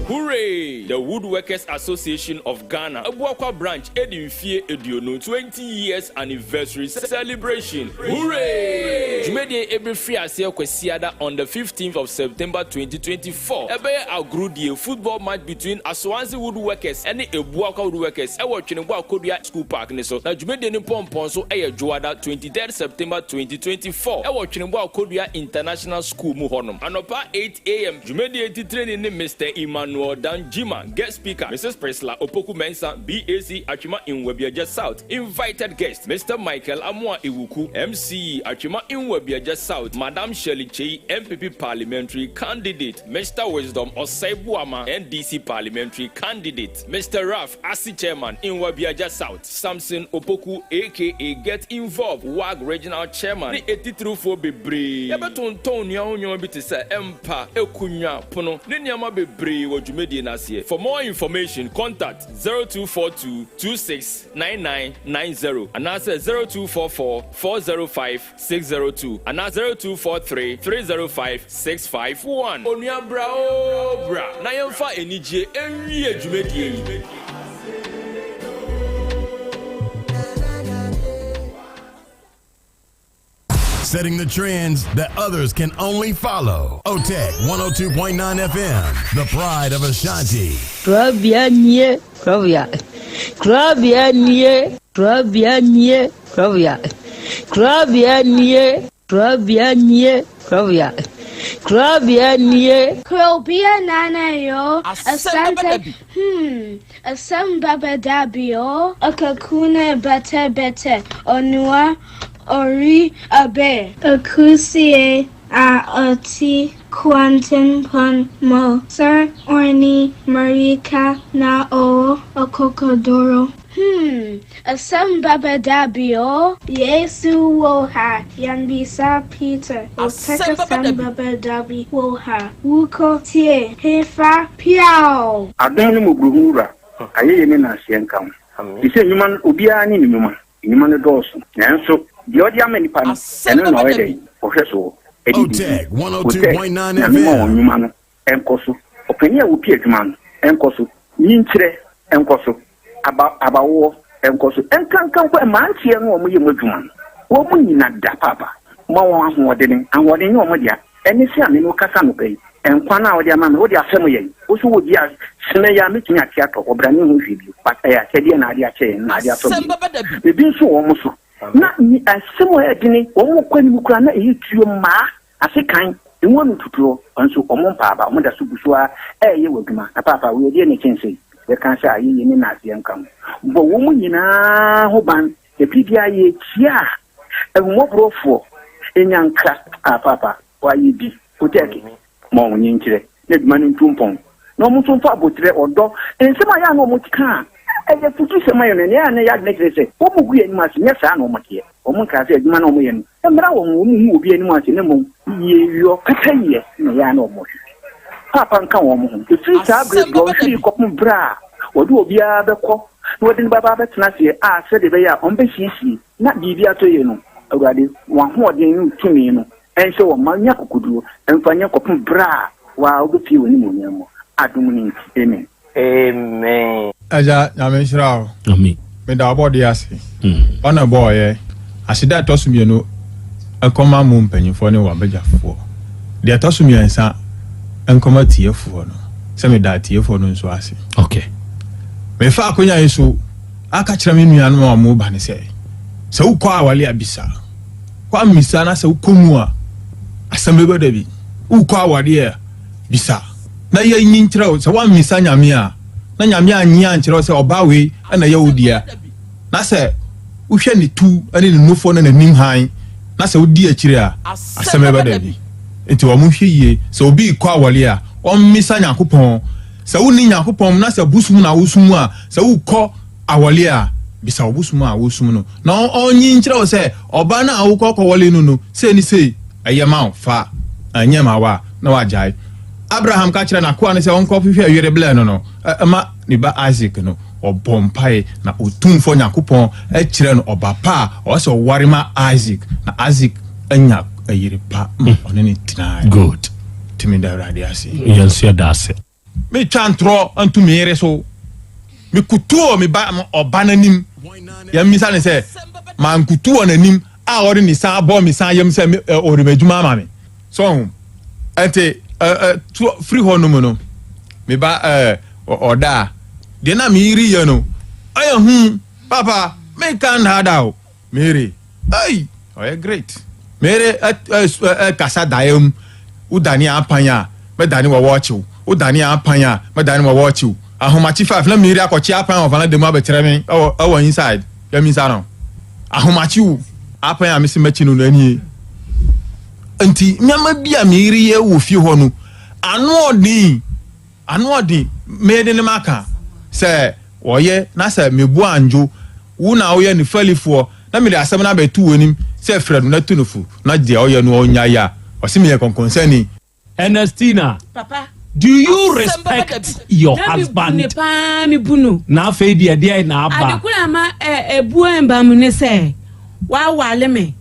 Hooray! The Woodworkers Association of Ghana, Abuakwa Branch, edi mfie 20, 20 years anniversary celebration. Hooray! Dwumadie ebefiri aseɛ Kwasiada on the 15th of September 2024. Ɛbɛyɛ agorudie football match between Asuansi Woodworkers ɛne Abuakwa Woodworkers ɛwɔ Tweneboa Kodua School Park ne so. Na dwumadie no pɔmpɔn so ɛyɛ Dwoada 23rd September 2024 ɛwɔ Tweneboa Kodua International School mu hɔnom. Anɔpa 8 a.m. Dwumadie titireni ne Mr. Emmanuel Danjima, guest speaker Mrs. Priscilla Opoku Mensah, BAC Atwima Nwabiagya South, invited guest Mr. Michael Amoa Ewuku, MCE Atwima Nwabiagya South, Madam Shirley Chei, NPP parliamentary candidate, Mr. Wisdom Osei Buama, NDC parliamentary candidate, Mr. Ralph Asi, chairman Nwabiagya South, Samson Opoku aka Get Involved, WAG regional chairman, ne etitirifoɔ bebree. Yɛbɛtontɔn nnua ho nneɛma bi te sɛ ɛmpa, ekunya, pono ne nneɛma bebree wɔ dwumadie n'aseɛ. For more information, contact 0242 269990 anaasɛ 0244 405 602 anaa 0243 305 651. Onua, bra o bra na yɛmfa anigye ɛnwie dwumadie yi. Setting the trends that others can only follow. OTEC 102.9 FM, the pride of Ashanti. Kurabea nie, kurabea. Kurabea nie, kurabea nie, kurabea. Kurabea nie, kurabea nie, kurabea. Kurabea nie. Kurobia nana yo, asante, asem baba dabio, akakuna bete bete, onua, ori abe. Akusie a oti kwantenpon mo, Sir Orni Marika na o okokodoro. Asem baba dabio, Yesu woha, Yambisa Peter, Oteka sem baba dabi woha, Wuko tie, hefa piao. Adan no mmɔborɔhu wura, ayɛyɛ ne naaseɛ nka ho. Te sɛ nnwuma no, obiara ne ne nnwuma. Nnwuma no dɔɔso, nanso deɛ ɔde ama nnipa no, ɛno na ɔyɛ dɛn? Ɔhwɛ soɔ de didi. Otec, Nyame ma wɔn nnwuma no nkɔ so. Ɔpanin a ɔpi adwuma no nkɔ so. Nyinkyerɛ nkɔ so. Aba, abawoɔ nkɔ so. Nkanka mpo mmeranteɛ no a wɔyɛ mu adwuma no, wɔn nyina da paapa. Ma wɔn ahoɔdene. Ahoɔden nyɛ wɔn dea. Ɛne sɛ a me ne wo kasa anɔpa yi, nkwa no a wode ama me, wode afɛm yɛn. Wo nso wɔ bi a, sene yi a mɛtumi ate atɔ hɔ, bra menhu hwee bio. But ɛyɛ akyɛdeɛ na ade akyɛ yɛn, na ade afɛm yɛn. Ebi nso wɔ wɔn so. Na asɛm a ɛyɛ dene, wɔn kɔ anim koraa na ɛyɛ tuo mmaa, asekan, emu ano tutuo, nso wɔn mpa aba, wɔn da so gu so ara ɛreyɛ wɔ adwuma. Na paapa, wei ɛdeɛ na ɛkyɛn sei? Yɛka sɛ ayɛyie ne naaseɛ nka ho. Bɔ wɔn nyinaa ho ban. Ɛfiri biara yɛkyia ahummɔborɔfoɔ, nyanka, ah paapa, wayɛ bi, kotɛɛke, ma wɔn nkyerɛ na adwuma no ntu mpɔn, na wɔn nso mfa aboterɛ, ɔdɔ, nsɛm a ɛyɛ a na wɔn ka a ɛyɛ afutusɛm ayɛ no, nea ɛyɛ a na ɛyɛ adwene kyerɛ sɛ wɔn gu yɛn anim ase, nyɛ saa na wɔn teɛ. Wɔn nkaa sɛ adwuma no a wɔyɛ no mmra wɔn ho, wɔn nhu obi anim ase, na mmom yieyɔ, pɛpɛyɛ na ɛyɛ a na wɔhwehwɛ. Paapa nka wɔn ho. Ɛfiri saa berɛ dɔnhwere yi kɔpem berɛ a wɔde obiara bɛkɔ na wɔde no bɛba abɛtena aseɛ a sɛdeɛ ɛbɛyɛ a wɔbɛsiesie na biribi atɔ yie no, Awurade, w'ahoɔden ne wo tumi no nhyɛ wɔn ma nya akokoduo mfa nyɛ kɔpem berɛ a wo ara wobɛpue w'animuonyam mu. Adom no nti, amen. Amen. Agya Nyame nhyira wo. Amen. Meda ɔbɔdeɛ ase. Ɔna ɛbɔɔ yɛ. Aseda a ɛtɔ so mienu nkɔma mo mpanyinfoɔ ne w'abagyafoɔ. Deɛ ɛtɔ so miɛnsa nkɔma atiefoɔ no, sɛ meda atiefoɔ no nso ase. Okay. Mefa akonya yi so aka kyerɛ me nuanom a wɔn ba no sɛ, sɛ wokɔ awale a bisa. Kɔ ammisa na sɛ wokɔ mu a, asɛm bɛba da bi. Wokɔ awadeɛ a, bisa na yɛnyi nkyerɛ wo. Sɛ woammisa Nyame a, na Nyame annye ankyerɛ wo sɛ ɔbaa wei na ɛyɛ wo dea, na sɛ wohwɛ ne tu ne ne nufoɔ ne n'anim hann, na sɛ wodi akyire a, asɛm bɛba da bi. Nti wɔn nhwɛ yie, sɛ obi rekɔ awɔre a, ɔmmisa Nyankopɔn. Sɛ wonni Nyankopɔn mu na sɛ bosom na wosom a, sɛ wokɔ awɔre a, bisa wo bosom a wosom no, na ɔnyi nkyerɛ wo sɛ ɔbaa no a wokɔ kɔwɔre no no, sei ne sei, ɛyɛ ma wo, fa, ɛnyɛ ma wo a, na wagyae. Abraham ka kyerɛɛ n'akoa no sɛ ɔnkɔhwehwɛ yere blɛ no no ma ne ba Isak no, ɔbɔɔ mpae na Otumfoɔ Nyankopɔn kyerɛɛ no ɔba pa a ɔwɔ sɛ ɔware ma Isak, na Isak anya yere pa ma ɔne no tenae. Good. Nti meda Awurade ase. Yɛn nso yɛda ase. Metwa ntorɔ nto me yere so. Mekutu wɔ me ba ɔba n'anim. Yɛmmisa no sɛ, mankutu wɔ n'anim a ɔde ne san bɔ me san yam sɛ ɔde m'adwuma ama me. So ho. Ɛnti firi hɔ nom no, me ba ɔda a, deɛ na me yere yɛ no, ɔyɛ hu. Papa, menka nnaadaa o. Mary, Ei! Ɔyɛ great. Mary ɛkasa daeɛ mu. Wodane apan a, mɛdane wɔ wɔɔkyew. Wodane apan a, mɛdane wɔ wɔɔkyew. Ahomakye five na Mary akɔkye apan wɔ valanda mu abɛkyerɛ me ɛwɔ ɛwɔ inside. Yɛmisa no. Ahomakye o. Apan a mese mɛkye no no ɛnie. Nti nneɛma bi a Mary yɛ wɔ fie hɔ no, ano ɔden. Ano ɔden, mede ne maka sɛ ɔyɛ na sɛ mebu andwo wo na woyɛ ne falifoɔ na mede asɛm no abɛto w'anim sɛ frɛ no na tu no fo na deɛ ɔyɛ no ɔnnyae a, ɔse meyɛ kɔnkɔnsani. Ernestina, Papa. do you respect your Na me bu husband? ne paa, me bu no. Na afei deɛ deɛn na aba? Ade koro a ama ɛ ebu ɛmba mu ne sɛ wawale me.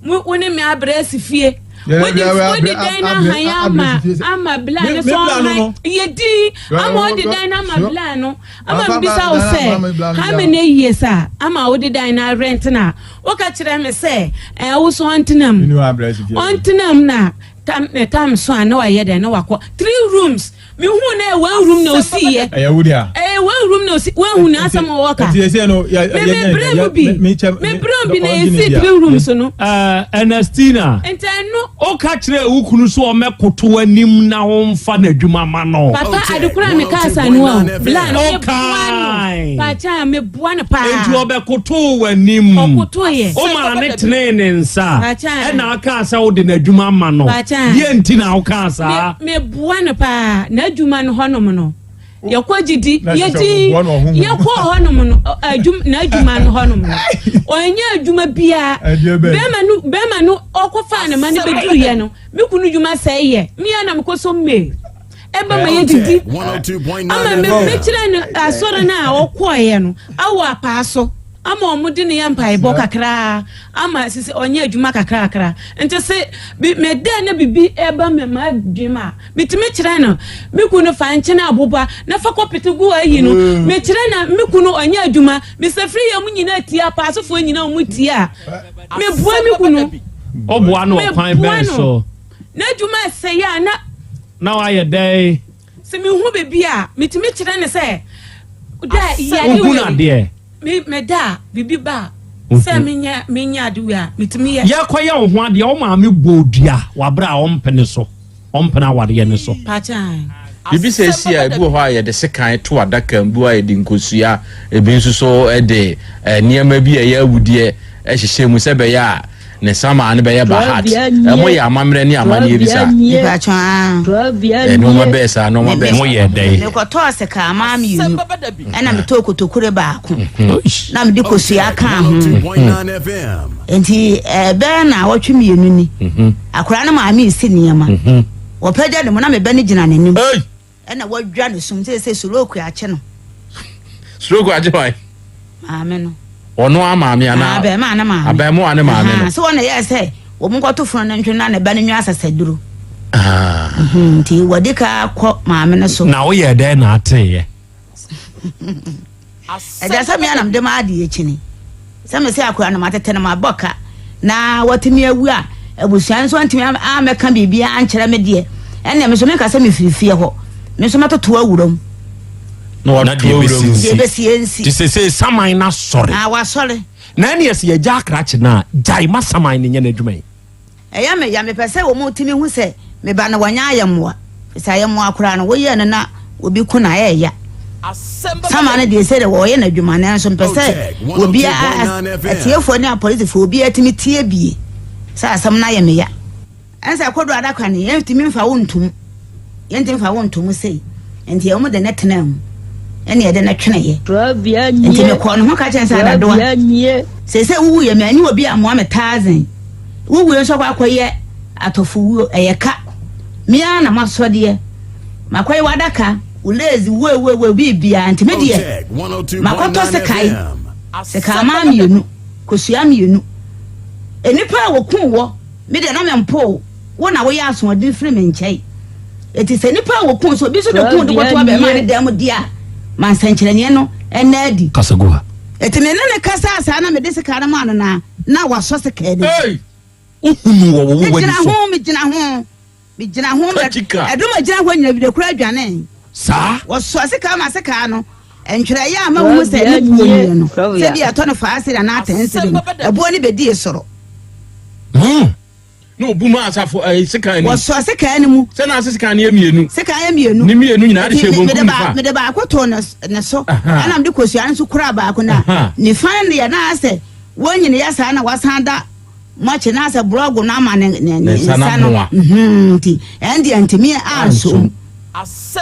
Mo wo ne me abrɛ asi fie. Wode wode dan no ahan ama ama bla no so ɔhan yɛ din ama wode dan no ama bla no ama mbisa wo sɛ how many years a ama wode dan no arent na woka kyerɛ me sɛ ɛɛ wo so ɔntena mu ɔntena mu na tam ne tam so a na wayɛ dɛn na wakɔ three rooms mehu na ɛyɛ one room na osi yɛ ɛyɛ wo dea ɛyɛ one room na osi wɔn hu na asɛm wɔ ka ɛti ɛsɛ no yɛ me me brɛ mu bi me brɛ mu bi na esi three rooms no. Ɛɛ Ernestina. Nti ɛno. O ka kyerɛ wo kunu so ɔmɛkoto anim na ɔnfa n'adwuma ma no. Papa adekora mi ka asa no o bla no me boa no paakyɛ me boa no paa. Nti ɔbɛkoto w'anim. Ɔkoto yɛ. O maa ne tenee ne nsa. Ɛna aka sɛ wode n'adwuma ma no. Deɛ nti na wokaa saa. Meboa no paa n'adwuma no hɔnom no yɛkɔ gyidi yɛdi yɛkɔ hɔnom no adwuma n'adwuma no hɔnom no ɔnyɛ adwuma biara bɛrima no bɛrima no ɔkɔfaa ne ma no bɛduru yɛ no me kunu dwuma sɛe yɛ mmea na mekɔ so mmee ɛba ma yɛdidi ama mekyerɛ no asɔre no a ɔkɔɔeɛ no awɔ apaa so. Ama wɔn de ne yɛ mpaebɔ kakraa ama sisi ɔnyɛ adwuma kakrakra. Nti se bi me dɛ na bibi ɛba me ma adwene a metumi kyerɛ no me kunu fa nkyene aboba na fa kɔ pete gu ayi no mm. me kyerɛ na me kunu ɔnyɛ adwuma me sɛ firi yɛ mu nyinaa tia paasofoɔ nyinaa wɔn tia me boa me kunu. Ɔboa no ɔkwan bɛn so? N'adwuma ɛsɛ yɛ a na. Na wayɛ dɛn? Sɛ mehu biribi a, metumi kyerɛ no sɛ da yɛ ade wei. Wohunu adeɛ? Me meda a, biribi ba a, sɛ menyɛ menyɛ ade wei a, metumi yɛ. Yɛkɔyɛ wo ho adeɛ, wo maame bɔɔ dua wɔ aberɛ a ɔmpene so, ɔmpene awareɛ no so. Pakyɛ. Biribi sɛ esi a, ebi wɔ hɔ a yɛde sekan to adaka mu, ebi wɔ hɔ a yɛde nkosua, ebi nso so de nneɛma bi a ɛyɛ awudeɛ hyehyɛ mu sɛ ɛbɛyɛ a Ne samaa no bɛyɛ bahat. Ɛmo yɛ amammerɛ ne amanneɛ bi saa. Mepatwɔ aa. Nneɛma bɛɛ saa, nneɛma bɛɛ saa. Mo yɛ dɛn? Mekɔtɔɔ sekaa mmienu ɛna metɔɔ kotokure baako na mede kosua kaa ho. Nti ɛbɛyɛ na awɔtwe mmienu ni. Akwadaa no maame resi nneɛma. Wɔpagya ne mu na me ba no gyina n'anim. Ɛna wadwa ne sum sɛ sɛ stroke akye no. Stroke akye hwan? Maame no. Ɔno a maame anaa? Abɛɛmaa ne maame. Abɛɛmoa ne maame no. Sɛ wɔn na yɛ sɛ wɔn nkɔto funu no ntwe na ne ba no nwa asasaduro. Mhm, nti wɔde ka kɔ maame no so. Na woyɛ dɛn na ateeɛ? Ɛgya sɛ mea na mede m'adeɛ kyini sɛ me sɛ akora no matete no mabɔ ka na watumi awu a abusua nso antumi amɛka biribiara ankyerɛ me deɛ ɛnna me nso menka sɛ mefiri fie hɔ me nso mɛtoto awura mu na wato awura mu deɛ ɛbɛsi ɛnsi te sɛ sɛ saman no asɔre na wasɔre na ɛne ɛsɛ yɛgya akrakye no a gyae ma saman no nyɛ n'adwuma yi Ɛyɛ me ya, mepɛ sɛ wɔtumi hu sɛ me ba no wanyɛ ayɛmmoa, efisɛ ayɛmmoa koraa no, woyɛɛ no na obi ko no a, ɛyɛ ya. Sama no deɛ sɛdeɛ wɔyɛ n'adwuma nanso mepɛ sɛ obiara, atiefoɔ ne apolisifoɔ, obiara tumi tie bie sɛ asɛm no ayɛ me ya. Ɛnsɛ kodo adaka no, yɛntumi mfa wo ntom. Yɛntumi mfa wo nto mu sei. Nti wɔn de no tenaa mu, ɛna yɛde no tweneeɛ. Nti mekɔɔ ne ho ka kyerɛ sɛ adadoa, seesei wowuiɛ, manni obi ammoa me taazen. Wowuiɛ nso akɔ akɔyɛ atɔfowuo, ɛyɛ ka. Me ara na masɔdeɛ, makɔyɛ w'adaka, wo lazy, woewuewe, biribiara. Nti me deɛ, makɔtɔ sekae, sekaamaa mmienu, kosua mmienu. Nnipa a wɔkuu wɔ, me deɛ na mempoo. Wo na woyɛ asoɔden firi me nkyɛn. Enti sɛ nnipa a wɔkum sɛ obi nso de kum de kɔto abarimaa no dan mu deɛ a, ma nsɛnkyerɛnneɛ no nna adi. Kasa gu ha. Enti me ne no kasaa saa na mede sekan no maa no na na wasɔ sekan no mu. Wohunu wɔ wo w'ani Megyina so. ho, megyina ho, megyina ho. Katika. Ɛdɔm a ɛgyina hɔ nyina bi de kora dwanee. Saa. Wɔsɔɔ sekan ma sekan no ntwerɛeɛ a ama wohu sɛ ne buo nie no, sɛ bi ɛtɔ no faa seri anaa tɛn seri no, ɛboɔ no bɛdii soro. Na obu maa asafo ɛɛ eh, sekan anim. Wɔsɔ sekan no mu. Sɛ na ase sekan no yɛ mmienu. Sekan yɛ mmienu. Ne mmienu nyinaa de hyɛ bonkum nifa. Mede baako too ne ne so. Ɛna mede kosua no nso kura baako na nifa no deɛ na asɛ wɔn nyina yɛ saa na wasan da mɔkye na asɛ borɔgo no ama ne ne ne nsa no. Mhm, nti ɛn deɛ ntumi ansom.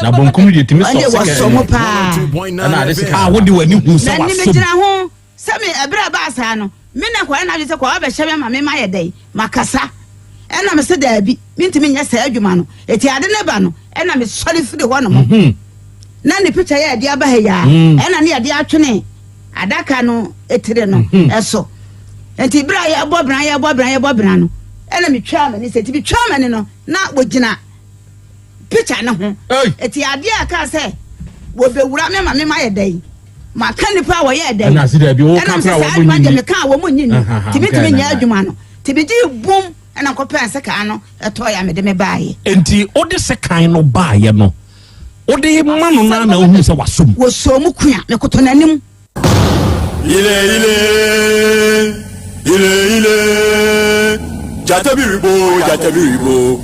Na bonkum no deɛ tumi sɔ sekan. Ɛn deɛ wɔsɔ mu paa. Ɛna ade sekan. A wode w'ani hu sɛ Na wasom. megyina ho. Sɛ me, ɛberɛ a ɛbaa saa no, me na kɔyɛ n'adwene sɛ kɔɔ abɛhyɛ me ama me mayɛ dɛn? Makasa. Ɛna me se daabi, mentumi nyɛ saa adwuma no. Eti ade no ba no, ɛna me sɔre firi hɔ nom. Na ne picture yɛ ɛde aba ha yi a, ɛna ne yɛde atwene adaka no etire no ɛso. Enti berɛ a yɛbɔ bena, yɛbɔ bena, yɛbɔ bena no, ɛna metwaa m'ani sɛ, eti metwaa m'ani no, na wɔgyina picture no ho. Eti adeɛ a ɛkaa sɛ wɔbɛwura me ma me mayɛ dɛn? Maka nnipa a wɔyɛɛ dɛn? Ɛna ase daabi wo ka Ɛnam sɛ kora saa wɔn adwuma nyi deɛ ni. meka a wɔn nyi ni. Nti mentumi nyɛ adwuma no. Nti megyee bum ɛna nkɔpɛɛ sekan no ɛtɔeɛ a mede me baeɛ. Enti wode sekan no baeɛ no, wode ma no no ara na wohuu sɛ wasɔ mu? Wɔsɔɔ mu kua, mekoto n'anim. Ile ile, ile ile, gyata bi rebo, gyata bi rebo.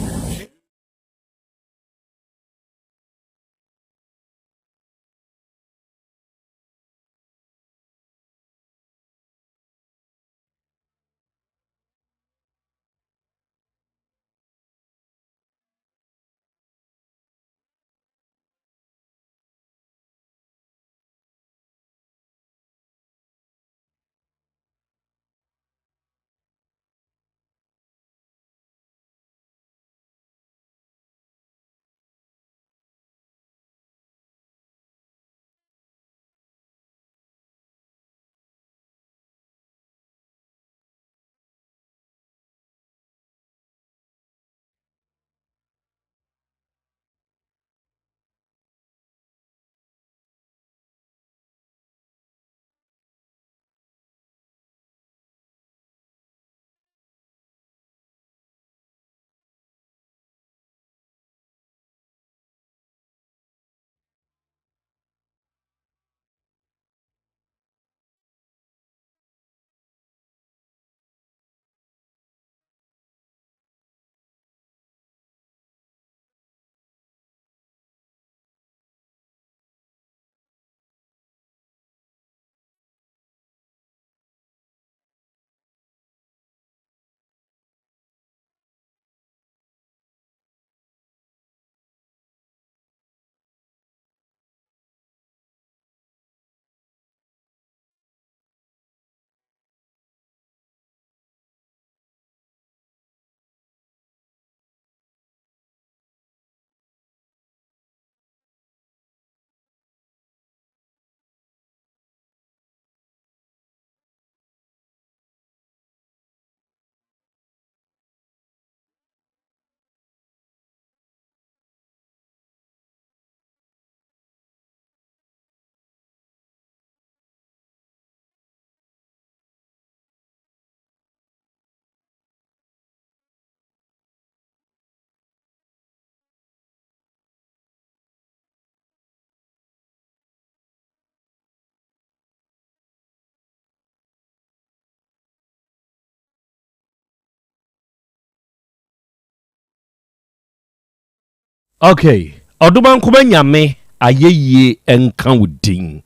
Okay, Ɔdomankoma Nyame ayɛyie nka wo din.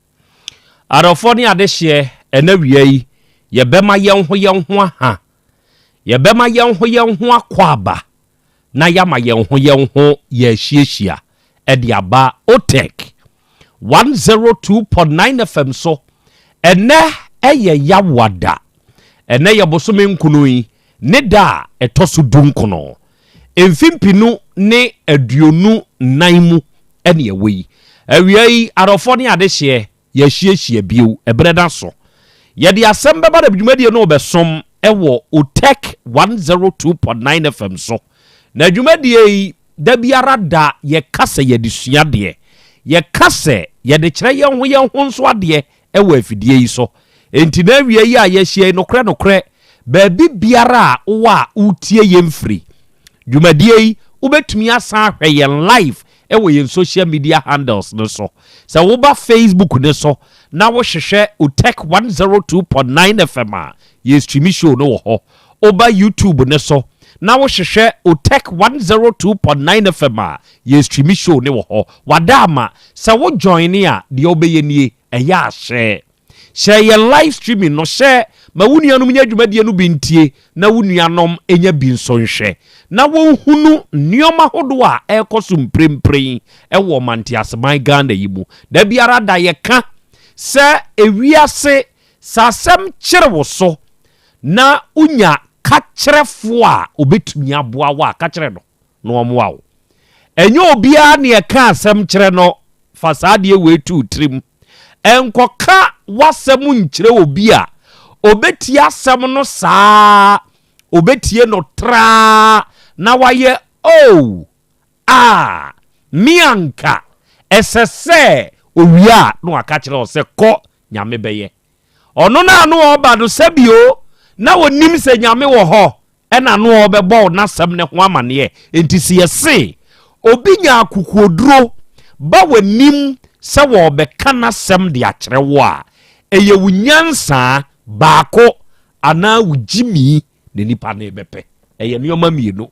Adɔfoɔ ne adehyeɛ, ɛnɛ awia yi, yɛbɛma yɛn ho yɛn ho aha. Yɛbɛma yɛn ho yɛn ho akɔ aba na yɛama yɛn ho yɛn ho yɛahyiahyia de aba OTEC 102.9 FM so. Ɛnɛ ɛyɛ Yawada. Ɛnɛ yɛ bosome nkono yi ne da a ɛtɔ so dunkono. Mfe 2024 mu ɛne ɛwɔ yi. Awia yi, adɔfoɔ ne adehyeɛ, yɛahyiahyia bio. Ɛberɛ no aso. Yɛde asɛm bɛba na dwumadie no rebɛsom wɔ OTEC 102.9 FM so. Na dwumadie yi, da biara da yɛka sɛ yɛde sua adeɛ. Yɛka sɛ yɛde kyerɛ yɛn ho yɛn ho nso adeɛ wɔ afidie yi so. Enti na awia yi a yɛahyia yi, nokorɛ nokorɛ, baabi biara a wowɔ a woretie yɛn firi dwumadie yi, wobɛtumi asan ahwɛ yɛn live wɔ yɛn social media handles no so. Sɛ woba Facebook no so na wohwehwɛ Otech 102.9 FM a, yɛn stream show no wɔ hɔ. Woba YouTube no so na wohwehwɛ Otech 102.9 FM a, yɛn stream show no wɔ hɔ. Wada ama, sɛ wo join a, deɛ wobɛyɛ nie, ɛyɛ a hyɛ. Hyɛ yɛn live streaming no hyɛ ma wo nuanom nya dwumadie no bi ntie na wo nuanom nya bi nso nhwɛ na wɔnhunu nnoɔma hodoɔ a ɛrekɔ so mprempren wɔ ɔmanteaseman Ghana yi mu. Da biara da yɛka sɛ ewiase sɛ asɛm kyere wo so na wonya kakyerɛfoɔ a ɔbɛtumi aboa wo a, ka kyerɛ no na ɔmmoa wo. Ɛnyɛ obiara na yɛka asɛm kyerɛ no, fa saa adeɛ wei to wo tirim. Nkɔka w'asɛm nkyerɛ obi a ɔbɛtie asɛm no saa, ɔbɛtie no traa na wayɛ oh, ah, me anka ɛsɛ sɛ ɔwie a na waka kyerɛ wo sɛ kɔ, Nyame bɛyɛ. Ɔno no a na ɔreba no sɛbio na ɔnim sɛ Nyame wɔ hɔ ɛna no ɔrebɛbɔ wo n'asɛm no ho amaneɛ. Enti sɛ yɛse obi nya akokoɔduro ba w'anim sɛ wɔrebɛka n'asɛm de akyerɛ wo a, ɛyɛ wo nyansa baako anaa wo gyimii na nipa no rebɛpɛ. Ɛyɛ nneɛma mmienu.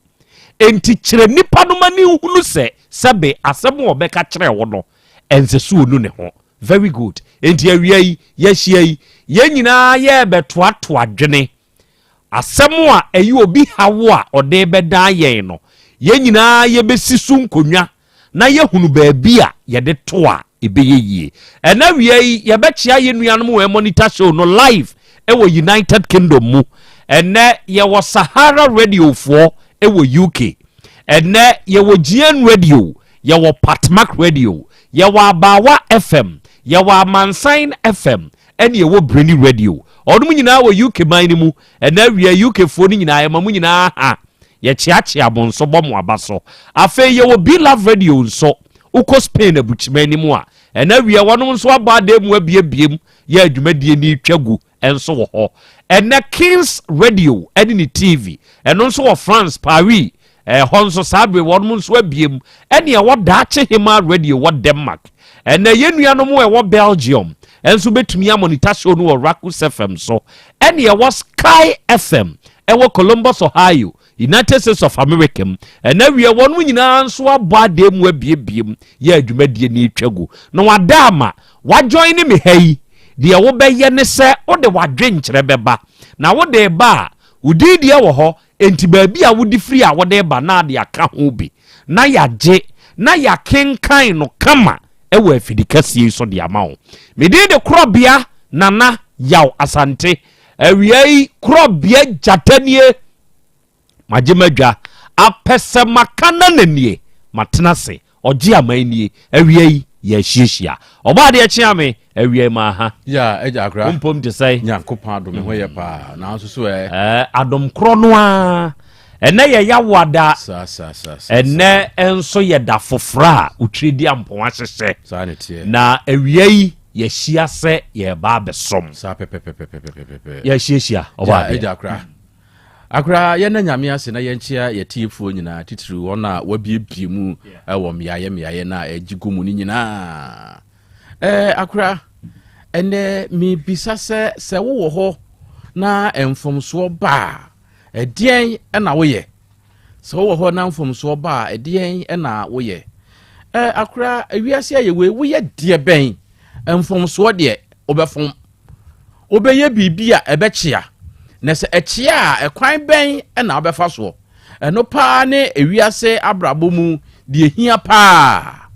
Enti kyerɛ nipa no ma no nhunu sɛ sɛbe asɛm a ɔbɛka kyerɛ wo no, ɛnsɛ sɛ ɔnu ne ho. Very good. Enti awia yi, yɛahyia yi, yɛn nyinaa yɛrebɛtoatoa dwene Asɛm a ɛyɛ obi haw a ɔde rebɛdan yɛn no, yɛn nyinaa yɛbɛsi so nkonnwa na yɛahunu baabi a yɛde to a ɛbɛyɛ yie. Ɛnnɛ awia yi, yɛbɛkyea yɛn nuanom wɔ Monitor Show no live wɔ United Kingdom mu. Ɛnnɛ, yɛwɔ Sahara Radiofoɔ wɔ UK. Ɛnnɛ, yɛwɔ GN Radio, yɛwɔ Patmak Radio, yɛwɔ Abaawa FM, yɛwɔ Amansan FM, ɛne ɛwɔ Breni Radio. Ɔnom nyinaa wɔ UK man no mu. Ɛnɛ awia UK foɔ no nyinaa yɛma mo nyinaa ha. Yɛkyeakyea mo nso bɔ mo aba so. Afei yɛwɔ B Love Radio nso. Wokɔ Spain abukyiman no mu a, ɛnɛ awia wɔnom nso abɔ adan mu abiebiem yɛ adwumadie no retwa gu nso wɔ hɔ. Ɛnɛ Kings Radio ɛne ne TV ɛno nso wɔ France, Paris. Ɛhɔ nso saa bere wɔnom nso abiem ɛne ɛwɔ Daakye Hemaa Radio wɔ Denmark. Ɛnɛ yɛn nuanom a ɛwɔ Belgium nso bɛtumi amonita show no wɔ Rakus FM so ɛne ɛwɔ Sky FM ɛwɔ Columbus, Ohio, United States of America mu. Ɛnɛ wiɛ wɔnom nyinaa nso abɔ adeɛ mu abiebiem yɛ adwumadie no retwa gu. Na wada ama wajoin ne me ha yi, deɛ wobɛyɛ ne sɛ wode w'adwenkyerɛ bɛba. Na wode ba a, wo din deɛ wɔ hɔ, Enti baabi a wode firi a wode reba na ade aka ho bi na yɛagye na yɛakenkan no kama wɔ afidi kɛseɛ yi so de ama wo. Me din de Korɔbea Nana Yaw Asante. Awia yi Korɔbea gyata nie. Magye m'adwa. Apɛsɛmaka nana nie. Matena ase. Ɔgye aman nie. Awia yi, yɛahyiahyia. Ɔbɔ adeɛ kyea me, awia yi maa ha. Ya, agya akora. Wo mpom te sɛn? Nyankopɔn adom, me ho yɛ paa. Nanso so ɛ? Ɛɛ, adom korɔ no ara. Ɛnɛ yɛ Yawoada. Saa, saa, saa, saa. Ɛnɛ nso yɛ da foforɔ a Otwereduampɔn ahyehyɛ. Saa na ɛteɛ. Na awia yi, yɛahyia sɛ yɛreba abɛsom. Saa pɛpɛpɛpɛpɛpɛpɛ. Yɛahyiahyia, ɔbɔ Ya, adeɛ. agya akora. Akora, yɛnna Nyame ase na yɛnkyea yɛtiefoɔ nyinaa, titiriw wɔn a wɔabiebie mu wɔ mmeaeɛ mmeaeɛ no a ɛgye gu mu no nyinaa. Ɛɛ, akora, ɛnɛ mebisa sɛ, sɛ wowɔ hɔ na mfomsoɔ ba a, ɛdeɛn na woyɛ? Sɛ wowɔ hɔ na mfomsoɔ ba a, ɛdeɛn na woyɛ? Ɛ akora ewiase ayɛ wei woyɛ deɛ bɛn mfomsoɔ deɛ wobɛfom wobɛyɛ biribi a ɛbɛkyea na sɛ ɛkyea a ɛkwan bɛn na wobɛfa soɔ ɛno paa ne ewiase abrabɔ mu deɛ hia paa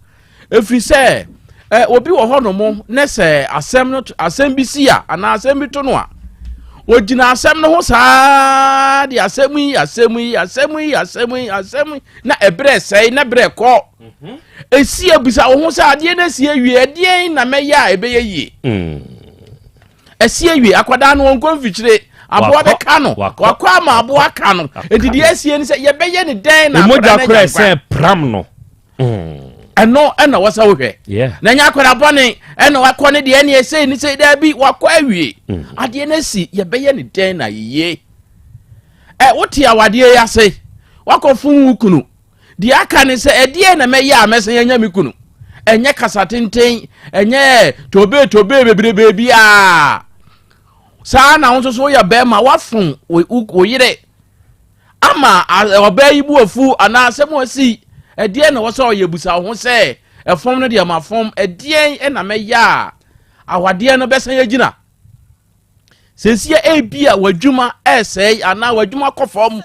ɛfiri sɛ ɛ obi wɔ hɔnom ne sɛ asɛm no asɛm bi si a anaa asɛm bi to no a ogyina asɛm no ho saa de asɛm yi asɛm yi asɛm yi asɛm yi asɛm yi na ɛberɛ sɛe na berɛ kɔ mhm. ɛsi abisa wo ho sɛ adeɛ no asi awie ɛdeɛn na mɛyɛ a ɛbɛyɛ yie mm. ɛsi awie akwadaa no ɔnkɔ mfikyire aboa bɛka no wakɔ ama aboa ka no ɛnti deɛ asie no sɛ yɛbɛyɛ ne dɛn na akwadaa no anya nkwa pram no mm. ɛno ɛna wɔsɛ wohwɛ na ɛnyɛ akwadaa bɔne ɛna wakɔ ne deɛ ɛne ɛsei ne sei daabi wakɔ awie mm. adeɛ no asi yɛbɛyɛ ne dɛn na yie ɛ wote awadeɛ yi ase wakɔ fom wo kunu deɛ aka ne sɛ ɛdeɛ na mɛyɛ a mɛsɛn anya me kunu ɛnyɛ kasa tenten ɛnyɛ tobe tobe bebrebe biara saa na wo nso so woyɛ bɛrima wafom wo yere ama ɔbaa yi bu afu anaa asɛm asi ɛdeɛ na wɔsɛ ɔyɛ busa wo ho sɛ ɛfam no deɛ ma fam ɛdeɛn na mɛyɛ a awadeɛ no bɛsan agyina Seesia ebia w'adwuma ɛresɛe anaa w'adwuma kɔ fam.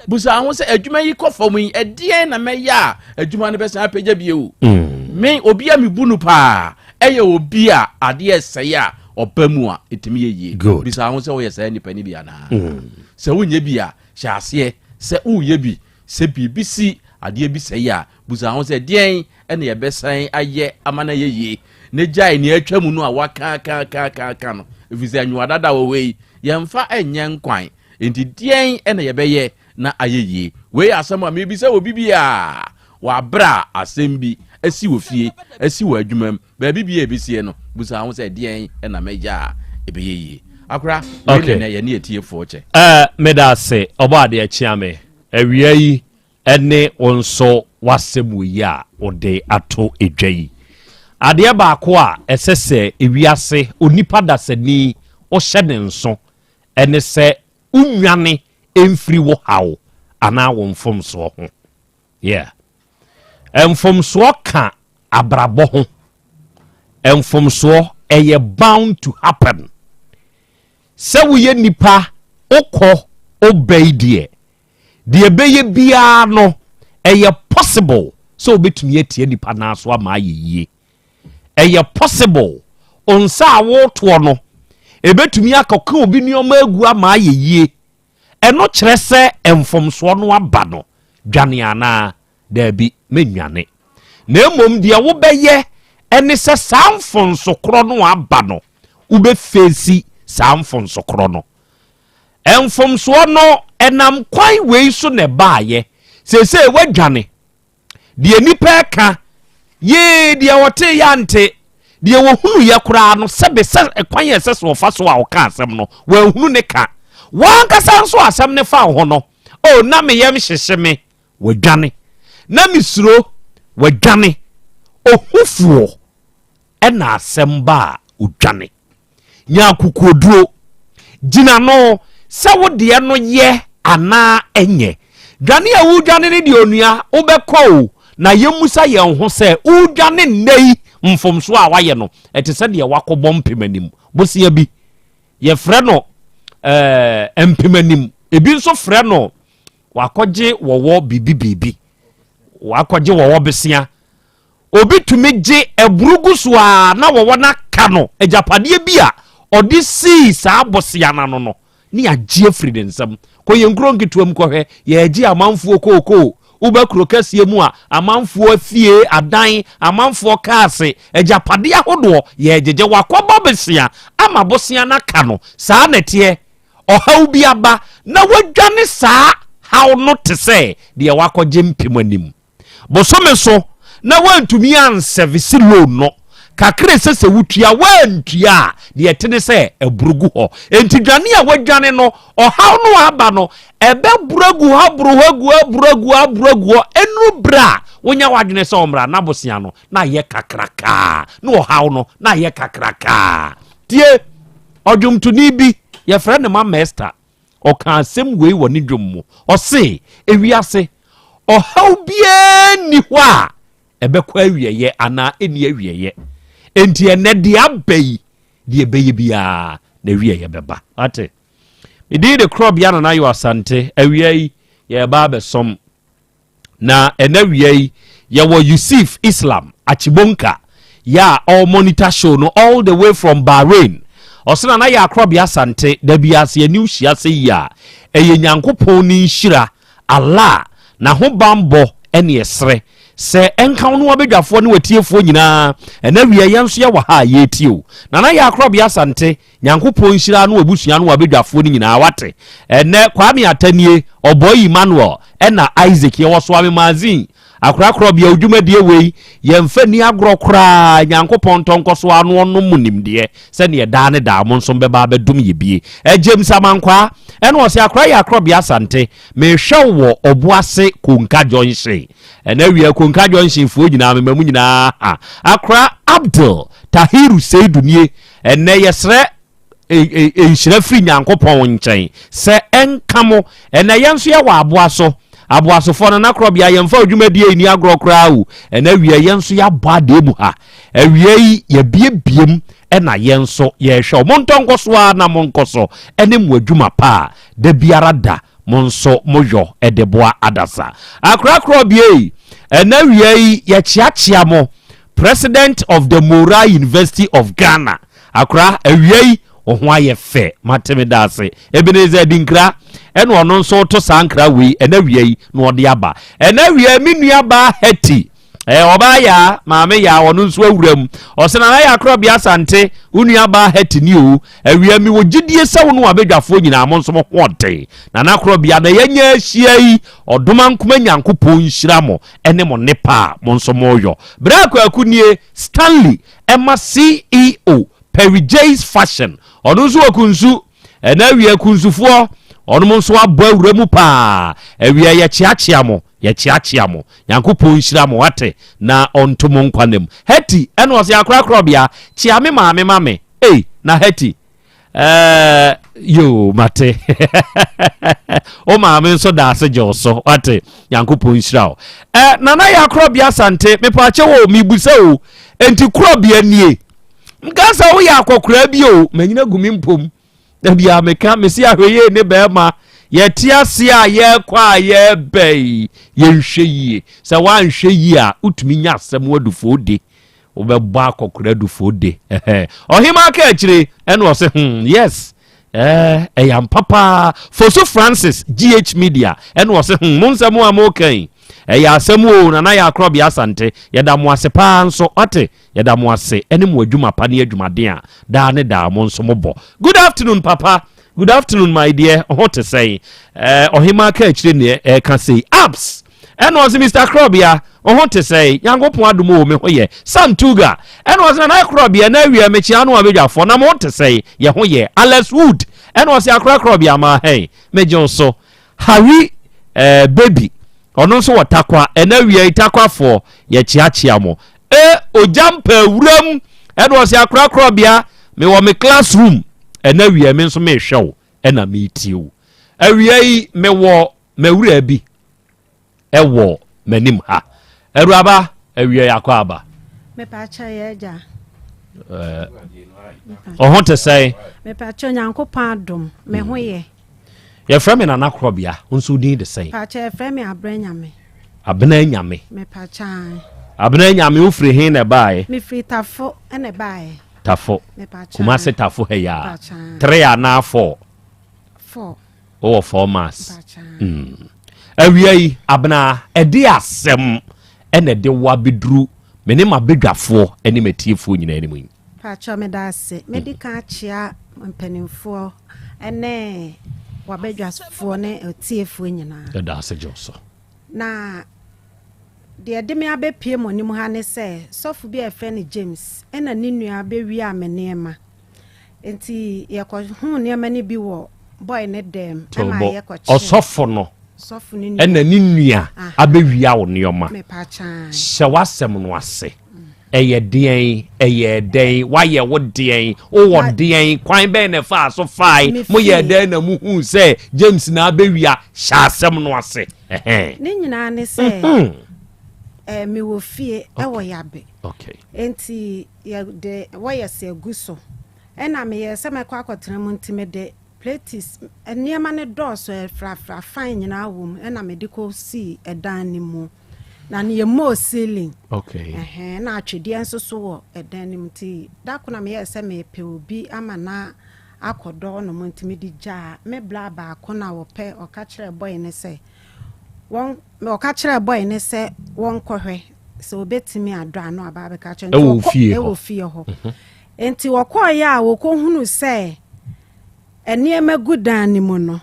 Busa ho sɛ adwuma yi kɔ fam yi, ɛdeɛn na mɛyɛ a adwuma no bɛsan apagya bio? Mm. Me obi a mebu no paa ɛyɛ obi a adeɛ ɛsɛe a ɔba mu a ɛtumi yɛ yie. Bisa ho sɛ woyɛ saa nipa no bi anaa? Mm. Sɛ wonyɛ bi a, hyɛ aseɛ sɛ woyɛ bi. Sɛ biribi si adeɛ bi sɛe a, Bisa ho sɛ, 'Deɛn na yɛbɛsan ayɛ ama no ayɛ yie? Na gyae nea atwa mu no a woakaakaakaaka no, ɛfiri sɛ anwowa dada wɔ hɔ yi, yɛmfa nyɛ nkwan. Enti deɛn na yɛbɛyɛ na ayɛ yie? Wei yɛ asɛm a mebisa obi biara wɔ aberɛ a asɛm bi asi wɔ fie, asi wɔ adwumam, baabi biara a ɛbɛsie no, bisa ho sɛ, 'Deɛn na mɛyɛ a ɛbɛyɛ yie? Akora, wei Okay. na ɛnɛ yɛne atiefoɔ kyɛ. Eh, meda ase, Ɔbɔadeɛ kyea me. Awia yi, ne wo nso w'asɛm wɔ yi a wode ato dwa yi. Adeɛ baako a ɛsɛ sɛ ewiase onipa dasani wohyɛ ne nso ne sɛ wonwane mfiri wo haw anaa wo mfomsoɔ ho. Yeah. Mfomsoɔ ka abrabɔ ho. Mfomsoɔ ɛyɛ bound to happen. Sɛ woyɛ nipa wokɔ woba yi deɛ Deɛ ɛbɛyɛ biara no, ɛyɛ possible sɛ wobɛtumi atia nipa nan so ama ayɛ yie. Ɛyɛ possible nsa a wotoɔ no, ɛbɛtumi akɔka obi nneɛma agu ama ayɛ yie. Ɛno kyerɛ sɛ mfomsoɔ no aba no, dwane anaa? Daabi, mɛnnwane. Na mmom deɛ wobɛyɛ ne sɛ saa mfonso korɔ no a aba no, wobɛfeesi saa mfonso korɔ no. Mfomsoɔ no, ɛnam kwan wei so na ɛbaeɛ. Seesei woadwane. Deɛ nnipa reka, yee, deɛ wɔteeɛ ante, deɛ wɔhunuiɛ koraa no, sɛbe sɛ ɛkwan a ɛsɛ sɛ wɔfa so a wɔka asɛm no, wɔanhunu ne ka. W'ankasa nso asɛm no fa wo ho no, o, na me yam hyehye me, wadwane. Na mesuro, wadwane. Ohufoɔ ɛna asɛm ba a, ɔdwane. Nya akokoɔduro. Gyina ano sɛ wo deɛ no yɛ anaa ɛnyɛ. Dwane a woredwane no deɛ onua, wobɛkɔ o, na yɛmmisa yɛn ho sɛ woredwane nnɛ yi mfomsoɔ a woayɛ no, ɛte sɛ deɛ woakɔbɔ mpem anim. Bosea bi, yɛfrɛ no eh, mpem anim. Ebi nso frɛ no wakɔgye wɔwɔ biribi biribi. Wakɔgye wɔwɔ besea. Obi tumi gye aburu gu so ara na wɔwɔ no aka no agyapadeɛ bi a ɔde sii saa bosea no ano no ne agye afiri ne nsam. Kɔ yɛn nkuro nketewa mu kɔhwɛ, yɛregye amanfoɔ kookoo. Woba kuro kɛseɛ mu a, amanfoɔ afie, adan, amanfoɔ kaase, agyapadeɛ ahodoɔ, yɛregyegye. Wakɔbɔ bosea ama bosea no aka no. Saa na ɛteɛ. Ɔhaw bi aba na wadwane saa haw no te sɛ deɛ wakɔgye mpem anim. Bosome so na woantumi ansɛvese loan no, kakra ɛsɛ sɛ wotua, woantua a, deɛ ɛte ne sɛ ɛboro gu hɔ. Enti dwane a woadwane no, ɔhaw no a aba no, ɛbɛboro agu hɔ, aboro hɔ agu hɔ, aboro agu hɔ, aboro agu hɔ, ɛnuru berɛ a wonya w'adwene sɛ ɔmmra na bosea no na ayɛ kakrakaa, na ɔhaw no na ayɛ kakrakaa. Tie! Ɔdwomtoni bi, yɛfrɛ no Mama Esther. Ɔkaa asɛm wei wɔ ne dwom mu. Ɔse, Ewiase, ɔhaw biara nni hɔ a ɛbɛkɔ awieɛ anaa ɛnni awieɛ. Enti ɛnɛ deɛ aba yi, deɛ ɛbɛyɛ biara na awieɛ bɛba. Wate? Me din de Korɔbea Nana Yaw Asante. Awia yi, yɛreba abɛsom. Na ɛnɛ awia yi, yɛwɔ Yusuf Islam Achibonka yɛ a ɔɔ monitor show no all the way from Bahrain. Ɔse Nana Yaw Korɔbea Asante, da biara sɛ yɛne wo hyia sɛ yi a, ɛyɛ Nyankopɔn ne nhyira Allah n'ahobanbɔ ne ɛserɛ sɛ ɛnka wo ne w'abadwafoɔ ne w'atiefoɔ nyinaa ɛna awia yɛn nso yɛwɔ ha a yɛretie o Nana Yaa Korɔbea Asante Nyankopɔn nhyira ne w'abusua ne w'abadwafoɔ no nyinaa wate ɛnɛ Kwame Atta nie Ɔbɔi Emmanuel ɛna Isaac yɛwɔ Soame Magazine Akora Korɔbea wo dwumadie wei yɛmfa nni agorɔ koraa Nyankopɔn ntɔ nkɔso ara na ɔnom mo nimdeɛ sɛdeɛ daa ne daa mo nso mbɛba abɛdom yɛ bie ɛ James Amankwaa ɛna ɔse Akora Yaa Korɔbea Asante Mehwɛ wo wɔ Ɔboase Konka Junction. Ɛnɛ awia Konka Junction foɔ nyinaa mema mu nyinaa ha. Akora Abdul Tahiru Seidu nie. Ɛnɛ yɛsrɛ nhyira firi Nyankopɔn nkyɛn sɛ ɛnka mo. Ɛnɛ yɛn nso yɛwɔ aboa so. Aboasofoɔ no nakorɔbea yɛmfa odwumadie nni agorɔ koraa o. Ɛnɛ awia yɛn nso yɛabɔ adeɛ mu ha. Awia yi yɛabiebiem ɛna yɛn nso yɛrehwɛ wo. Montɔ nkɔ so ara na monkɔ so ɛne mo adwuma pa a Da biara da mo nso mo yɔ de boa adasa. Akorakorɔ biei, ɛnɛ awia yi yɛkyeakyea mo President of the Mora University of Ghana. Akora, awia yi wo ho ayɛ fɛ, mate me da ase. Ebenezer Adinkra, ɛna ɔno nso to saa nkra wei ɛnɛ awia yi na ɔde aba. Ɛnɛ awia yi me nua baa Hetty Ɛɛ ɔbaa yaa, maame yaa, ɔno nso awura mu. Ɔsɛ Nana Yaa Korɔbea Asante, wo nua baa Hetty ni o. Awia mewɔ gyidie sɛ wo ne w'abadwafoɔ nyinaa mo nso mo ho ɔden. Nana Korɔbea, na yɛanya ahyia yi, Ɔdomankoma Nyankopɔn nhyira mo ne mo nnepa a mo nso moyɔ. Bra Kwaku nie, Stanley ɛma CEO Perry J's Fashion, ɔno nso wɔ Kunsu. Ɛna awia Kunsufoɔ, ɔnom nso abɔ awura mu paa. Awia yɛkyeakyea mo. Yɛkyeakyea mo. Nyankopɔn nhyira mo wate na ɔnto mo nkwa nna mu. Hetty ɛna ɔse akorakorɔbea kyea me maame ma me ei na Hetty ɛɛ yoo mate wo maame nso da ase gye wo so wate Nyankopɔn nhyira wo. Ɛ nana yɛ akorɔbea sante mepaakyɛ wo mebusa o enti korɔbea nie nka sɛ woyɛ akɔkoraa bi o manyina gu me mpom Da biara meka, mese ahwɛyie ne bɛrima. Yɛte ase a yɛrekɔ a yɛreba yi, yɛnhwɛ yie. Sɛ woanhwɛ yie a, wotumi nya asɛm adufoo de. Wobɛbɔ akɔkora adufoo de. Ɔhemaa ka akyire, ɛna ɔse, hmm, yes. Eh, ɛyɛ ampa paa. Fosu Francis, GH Media, ɛna ɔse, hmm, mo nsɛm a moka yi, ɛyɛ asɛm o, Nana Yɛ Akorɔbea Asante, yɛda mo ase paa nso, wate? Yɛda mo ase ne mo adwuma pa ne adwumaden a daa ne daa mo nso mobɔ. Good afternoon papa. Good afternoon my dear. Ho te sɛn? Eh, ɔhemaa ka akyire ne ɛka sei. Apps. Ɛna ɔse Mr. Krɔbea, ho te sɛn? Nyankopɔn adom o, me ho yɛ. Sam Tuga. Ɛna ɔse Nana Krɔbea, na awia mekyea no abadwafoɔ. Na mo ho te sɛn? Yɛ ho yɛ. Alex Wood. Ɛna ɔse Akora Krɔbea maa hɛn. Megye wo so. Harry eh, baby ɔno nso wɔ takwa ɛna awia yi takwafoɔ yɛkyeakyea mo e ogya mpa wuram ɛna ɔsɛ akorakorɔbea mewɔ me classroom ɛna awia me nso mehwɛ wo ɛna metie wo awia yi mewɔ mawura bi ɛwɔ m'anim ha. Awuraba, awia yi akɔ aba. Mepaakyɛ yɛ agya. Ɔho te sɛn? Mepaakyɛ Onyankopɔn adom, me ho yɛ. Yɛfrɛ me Nana Korɔbea, wo nso din de sɛn? Paakyɛ yɛfrɛ me Abrɛ Nyame. Abena Nyame. Mepaakyɛ ae. Abena Nyame, wofiri he na ɛbaeɛ? Mefiri Tafo na ɛbaeɛ. Tafo. Mepaakyɛ. Kumase Tafo ha yi a. Tre anaa four? Four. Wowɔ four mass. Mm. Awia yi, Abena, ɛde asɛm ɛna ɛde wo abɛduru me ne m'abadwafoɔ ne m'atiefoɔ nyinaa anim yi. Paatwɔ meda ase. Medi kan akyea mpanimfoɔ ne w'abadwafoɔ ne atiefoɔ nyinaa. Ɛda ase gye wo so. Na deɛ ɛde me abɛpue mo anim ha ne sɛ sɔfo bi a yɛfrɛ no James ɛna ne nua bɛwiaa me nneɛma. Nti yɛkɔhuu nneɛma no bi wɔ boy ne dɛm ɛma yɛkɔkyee. Ɔsɔfo no ɛna ne nua abɛwia wo nneɛma. Hyɛ w'asɛm no ase. Ɛyɛ deɛn? Ɛyɛɛ dɛn? Wayɛ wo deɛn? Wowɔ deɛn? Kwan bɛn na ɛfaa so fae? Moyɛɛ dɛn na mohuu sɛ James na abɛwia? Hyɛ asɛm no ase. Ne nyinaa ne sɛ mhm. Eh, mewɔ fie ɛwɔ Yabe. Okay. Enti yɛde wɔyɛs agu so. Ɛna meyɛɛ sɛ mɛkɔ akɔtena mu nti mede plates, nneɛma no dɔɔso, ɛfrafra fine nyinaa wɔ mu ɛna mede kɔsii ɛdan no mu. Na no yɛmmɔɔ ceiling. Okay. Ɛhɛn, na atwedeɛ nso so wɔ ɛdan no mu nti da ko na meyɛɛ sɛ mepɛ obi ama na akɔdɔ hɔnom nti mede gyaa me bra baako na ɔpɛ ɔka kyerɛɛ boy no sɛ wɔn ɔka kyerɛɛ boy no sɛ wɔnkɔhwɛ sɛ obetumi adɔ ano aba abɛka kyerɛ nti Ɛwɔ ɔkɔ fie hɔ. ɛwɔ fie hɔ nti wɔkɔɔeɛ a wɔkɔhunu sɛ nneɛma gu dan no mu no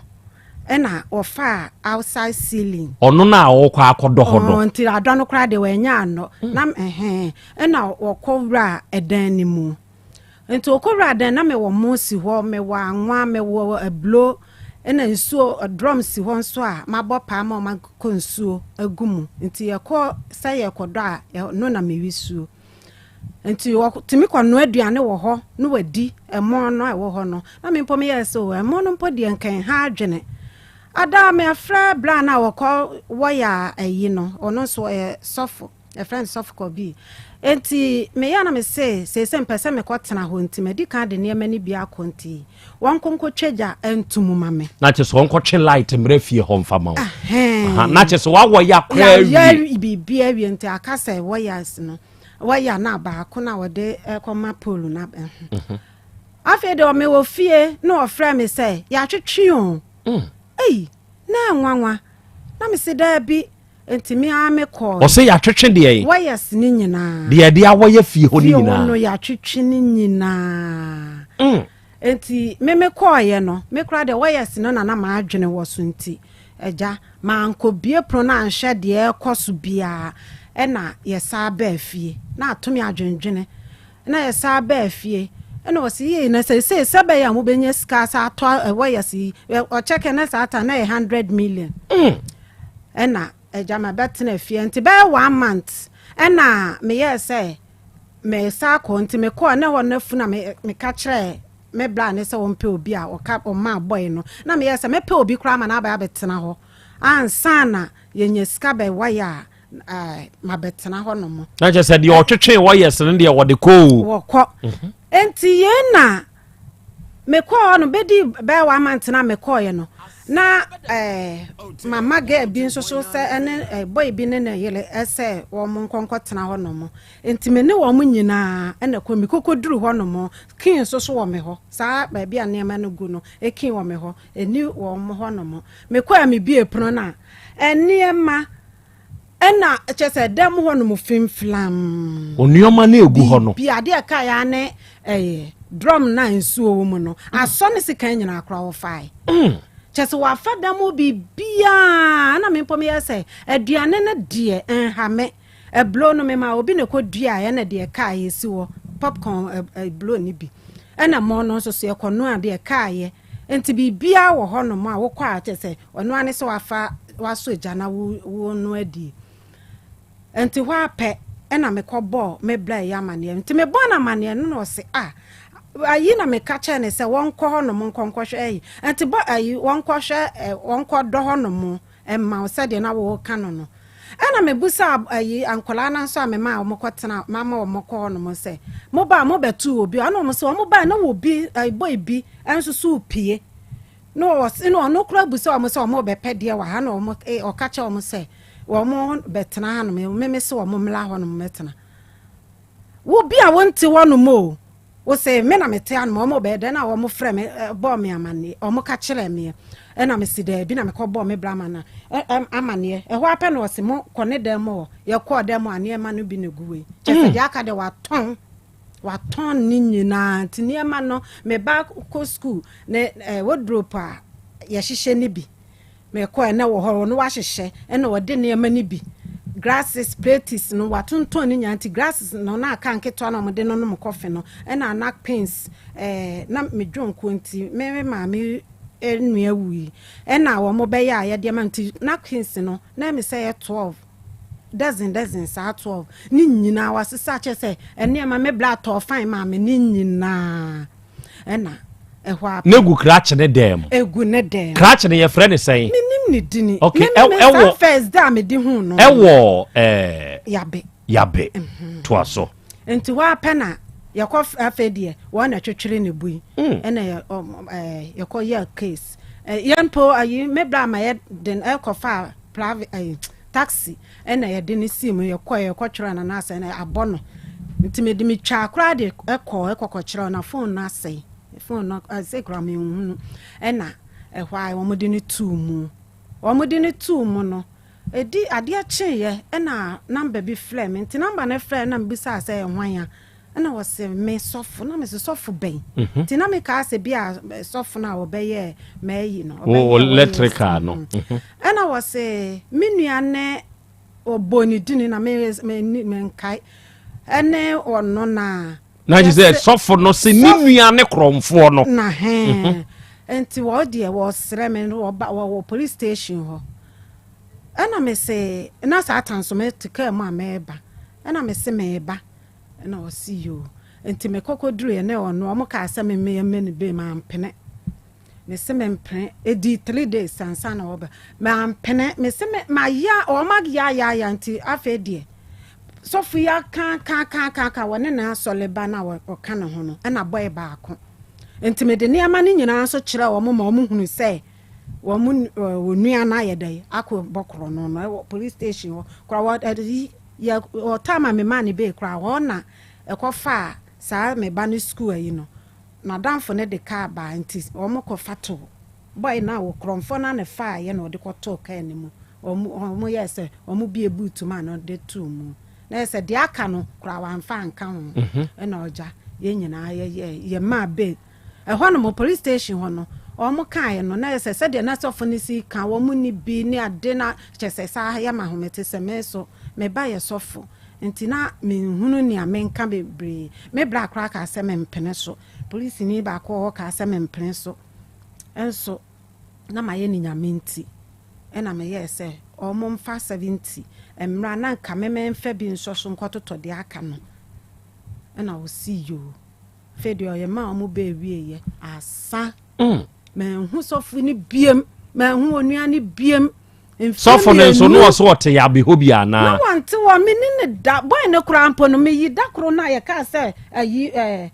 ɛna wɔfaa outside ceiling Ɔno no a ɔrekɔ akɔdɔ hɔ no. Ɔɔ, nti adɔ no koraa deɛ wɔanya anɔ na ɛhɛn ɛna wɔkɔwura ɛdan no mu Nti okowura dan na mewɔ mo si hɔ, mewɔ anwa, mewɔ aburo, ɛna nsuo drum si hɔ nso a mabɔ paa ma ɔma kɔ nsuo agu mu. Nti yɛkɔ sɛ yɛkɔdɔ a ɛno na mewi suo. Nti wɔtumi kɔnoa aduane wɔ hɔ na wadi ɛmo no a ɛwɔ hɔ no. Na me mpo meyɛɛ sɛ o ɛmo no mpo deɛ nka ɛnha adwene. Ada mefrɛ bra no a wɔkɔ wɔyɛ ayi no, ɔno nso ɔyɛ sɔfo. Yɛfrɛ no sɔfo Kɔbi. Enti meyɛ a na mese seesei mepɛ sɛ mekɔtena hɔ nti madi kan de nneɛma no bi akɔ nti wɔnkɔ nkɔtwa gya nto mu ma me. Na kyerɛ sɛ wɔnkɔtwe light mmrɛ fie hɔ mfa ma wo. Aha, na kyerɛ sɛ woawɔ ya koraa awie. Yɛayɛ biribi awie nti aka sɛ wires no, wire no a baako no a wɔde kɔma pole no. Mhm. Afei deɛ mewɔ fie na wɔfrɛ me sɛ yɛatwetwe o. Mm. Ei, na ɛnwanwa. Na mese daabi. Nti me ara me kɔɔ. Ɔsɛ yɛatwetwe deɛ yi. Wires ne nyinaa. Deɛ yɛde awɔyɛ fie hɔ ne nyinaa. Fie hɔ no yɛatwetwe ne nyinaa. Mm. Nti me me kɔɔyɛ no, me koraa deɛ wires no na na m'adwene wɔ so nti, agya, mankɔbie pono no anhwɛ deɛ ɛrekɔ so biara, ɛna yɛsaa baa fie. Na ato me adwendwene. Ɛna yɛsaa baa fie. Ɛna ɔse yei na seesei sɛ bɛyɛ a mobɛnya sika asa atɔ wires yi, ɔkyɛkɛ na saa ta na ɛyɛ 100 million. Mm. Ɛna agya mabɛtena fie nti bɛyɛ one month ɛna meyɛɛ sɛ mesa akɔ nti mekɔɔ ne hɔ no afu na meka kyerɛɛ me bra ne sɛ wɔmpɛ obi a ɔka ɔmaa bɔe no na meyɛɛ sɛ mɛpɛ obi koraa ma no aba abɛtena hɔ ansa na yɛnya sika bɛwayɛ a mabɛtena hɔ nom. Na kyerɛ sɛ deɛ ɔtwetwe wɔyɛ sene deɛ wɔde kɔ o. Wɔkɔ. Mhm. Nti yɛn na Mekɔɔ hɔ no, bɛdi bɛyɛ one month na mekɔɔeɛ no, na eh, mama girl bi nso so sɛ ɛne eh, boy bi ne ne yere sɛ wɔn nkɔ nkɔtena hɔ nom. Nti me ne wɔn nyinaa ɛna kɔ mekɔkɔduru hɔ nom, key nso so wɔ me hɔ, saa baabi a nneɛma no gu no, key wɔ me hɔ, ɛni wɔn hɔ nom. Mekɔɔ a mebie pono no a, nneɛma Ɛna kyerɛ sɛ dan mu hɔ nom fimfilam. Nneɛma no egu hɔ no. Biribi adeɛ ɛka ya ne ɛyɛ drum na nsuo wɔ mu no mm. asɔ ne sekan nyinaa koraa wɔfae. Mm. Kyerɛ sɛ wafa dan mu biribiara ɛna me mpo meyɛ sɛ aduane no deɛ nha me ɛblo no mema obi na ɛkɔ dua ɛna deɛ ɛka yɛ si hɔ popcorn ɛblo no bi ɛna mɔ no nso so yɛkɔ noa deɛ ɛka yɛ nti biribiara wɔ hɔ nom a wokɔ a kyerɛ sɛ Ɔno ara ne sɛ wafa wasɔ gya na wo wonoa adie. Nti hɔ ara pɛ ɛna mekɔ bɔɔ me bra yi amaneɛ. Nti mebɔɔ no amaneɛ no na ɔse ah ayi na meka kyerɛ ne sɛ wɔnkɔ hɔ nom nkɔ nkɔhwɛ ayi. Nti bɔ ayi wɔnkɔhwɛ ɛ wɔnkɔ dɔ hɔ nom mma wo sɛdeɛ na woka no no. Ɛna mebusa ayi nkwadaa no nso a memaa wɔn kɔ tena mama wɔn kɔ hɔ nom sɛ mo ba a mobɛtoo obi ɛna wɔn sɛ wɔn ba na wɔ bi ayi boy bi nso so pie. Na ɔse na ɔno koraa bisa wɔn sɛ wɔn rebɛpɛ deɛ wɔ ha na wɔn eh, ɔka kyerɛ wɔn sɛ wɔn bɛtena hanom meme se wɔn mmra hɔnom mmɛtena. Wo bi a wonte hɔnom o, wo se me na mete hanom wɔn bɛyɛ dɛn na wɔn frɛ me eh, bɔɔ me amanneɛ wɔn ka kyerɛ meɛ ɛna mese daabi na mekɔ bɔɔ me bra ama amaneɛ ɛhɔ apɛ na ɔse mo kɔ ne dan mu hɔ yɛkɔɔ dan mu a nneɛma no bi na gu wei kyɛ sɛ mm. deɛ aka deɛ watɔn Watɔn ne nyinaa nti nneɛma no me ba kɔ sukuu ne eh, wardrobe a yɛhyehyɛ no bi mekɔ ɛnɛ wɔ hɔ ɔno wahyehyɛ ɛna ɔde nneɛma no bi grasses plates no watontɔn ne nyinaa nti grasses no na aka nketewa na wɔde no nom kɔfe no ɛna napkins eh, na medwonko nti me me maame nua wui ɛna wɔn bɛyɛ a yɛde ma nti napkins no na ɛmi sɛ yɛ 12 dozen dozen saa 12 ne nyinaa wasesa kyɛ sɛ nneɛma me bla tɔɔ fine maa me ne nyinaa ɛna ɛhɔ a. Ne gu krakye ne dɛm. Egu ne dɛm. Krakye ne yɛfrɛ ne sɛn. Menim Menim ne dini. Okay, Me me ɛwɔ saa first da a mede huu no. Ɛwɔ ɛɛ. Yabe. Yabe. Toa so. Nti hɔ ara pɛ na yɛkɔ afei deɛ wɔn na twetwere ne bui. Ɛna yɛ ɔm ɛɛ yɛkɔ yɛ case. Yɛn mpo ayi me bra ma yɛ den ɛkɔ fa private ɛyi taxi ɛna yɛde ne sii mu yɛkɔ yɛkɔ twerɛ na n'asɛ na abɔ no. Nti me de me twaa koraa de ɛkɔ ɛkɔkɔ kyerɛ na phone no asɛe. Phone no ɛsɛ koraa me nhunu ɛna ɛhɔ a wɔde no too mu. Wɔde no too mu no, ɛdi adeɛ kyeeɛ ɛna number bi frɛɛ me. Nti number no frɛɛ na mebisaa sɛ ɛyɛ hwan a, ɛna wɔse me sɔfo. Na mese sɔfo bɛn? Mhm. Nti na mekaa sɛ bi a sɔfo no a wɔbɛyɛɛ m'ayi no. Wo electrical no. Mhm. Ɛna wɔse me nua ne ɔbɔɔ ne dini na me me menkae ɛne ɔno na na kyerɛ sɛ sɔfo no se ne nua ne korɔmfoɔ no na hɛn mhm. nti wɔ deɛ wɔsrɛ me wɔba wɔwɔ police station hɔ ɛna me se na saa tan so mete kaa mu a mɛɛba ɛna me se mɛɛba ɛna ɔse yoo nti mekɔkɔ duruiɛ ne ɔno ɔmo kaa sɛ me mmea mmɛ ne bee mampene Mese mempene. Ɛdii three days ansa na wɔba. Mampene. Mese me maya wɔn ayayaya nti afei deɛ sɔfo yi aka aka aka aka aka wɔne n'asɔre ba no a ɔka ne ho no ɛna bɔe baako. Nti mede nneɛma no nyinaa nso kyerɛɛ wɔn ma wɔn hunu sɛ wɔn wɔn nua no ayɛ dɛ akɔ bɔ korɔ no no ɛwɔ police station hɔ koraa wɔ ɛyi yɛ ɔtaa ma me maa ne bee koraa hɔ na ɛkɔfaa saa me ba no sukuu ayi no. N'adamfo no de kaa baa nti wɔn kɔ fa too boy no a wɔ korɔmfoɔ no ara na ɛfaa yɛ na ɔde kɔ too kaa no mu wɔn wɔn yɛɛ sɛ wɔn bue boot mu a na ɔde too mu na yɛ sɛ deɛ aka no koraa wamfa anka ho ɛna ɔgya yɛn nyinaa yɛ yɛ yɛ maa bail ɛhɔ nom police station hɔ no wɔn kaeɛ no na yɛ sɛ sɛdeɛ na sɔfo no si ka wɔn ni bi ne ade na kyɛ sɛ saa yɛ ma ahomete sɛ me so me ba yɛ sɔfo Nti na menhunu nea menka bebree. Me bra koraa kaa sɛ mempene so. Polisini baako wɔ hɔ kaa sɛ mempene so. Nso na mayɛ no Nyame nti. Ɛna meyɛɛ sɛ wɔn mfa 70 mmra na nka me memfa bi nsɔ so nkɔtotɔ deɛ aka no. Ɛna ɔsii yoo. Afei deɛ ɔyɛ maa wɔn bɛɛ wieeɛ asa. Manhu sɔfo no biem. Manhu onua no biem. Sɔfo no nso no ɔso ɔte yabe hɔ bi anaa? Na wɔnte hɔ me ne ne da bɔe no koraa mpo no meyi da koro no a yɛkaa sɛ ayi ɛɛ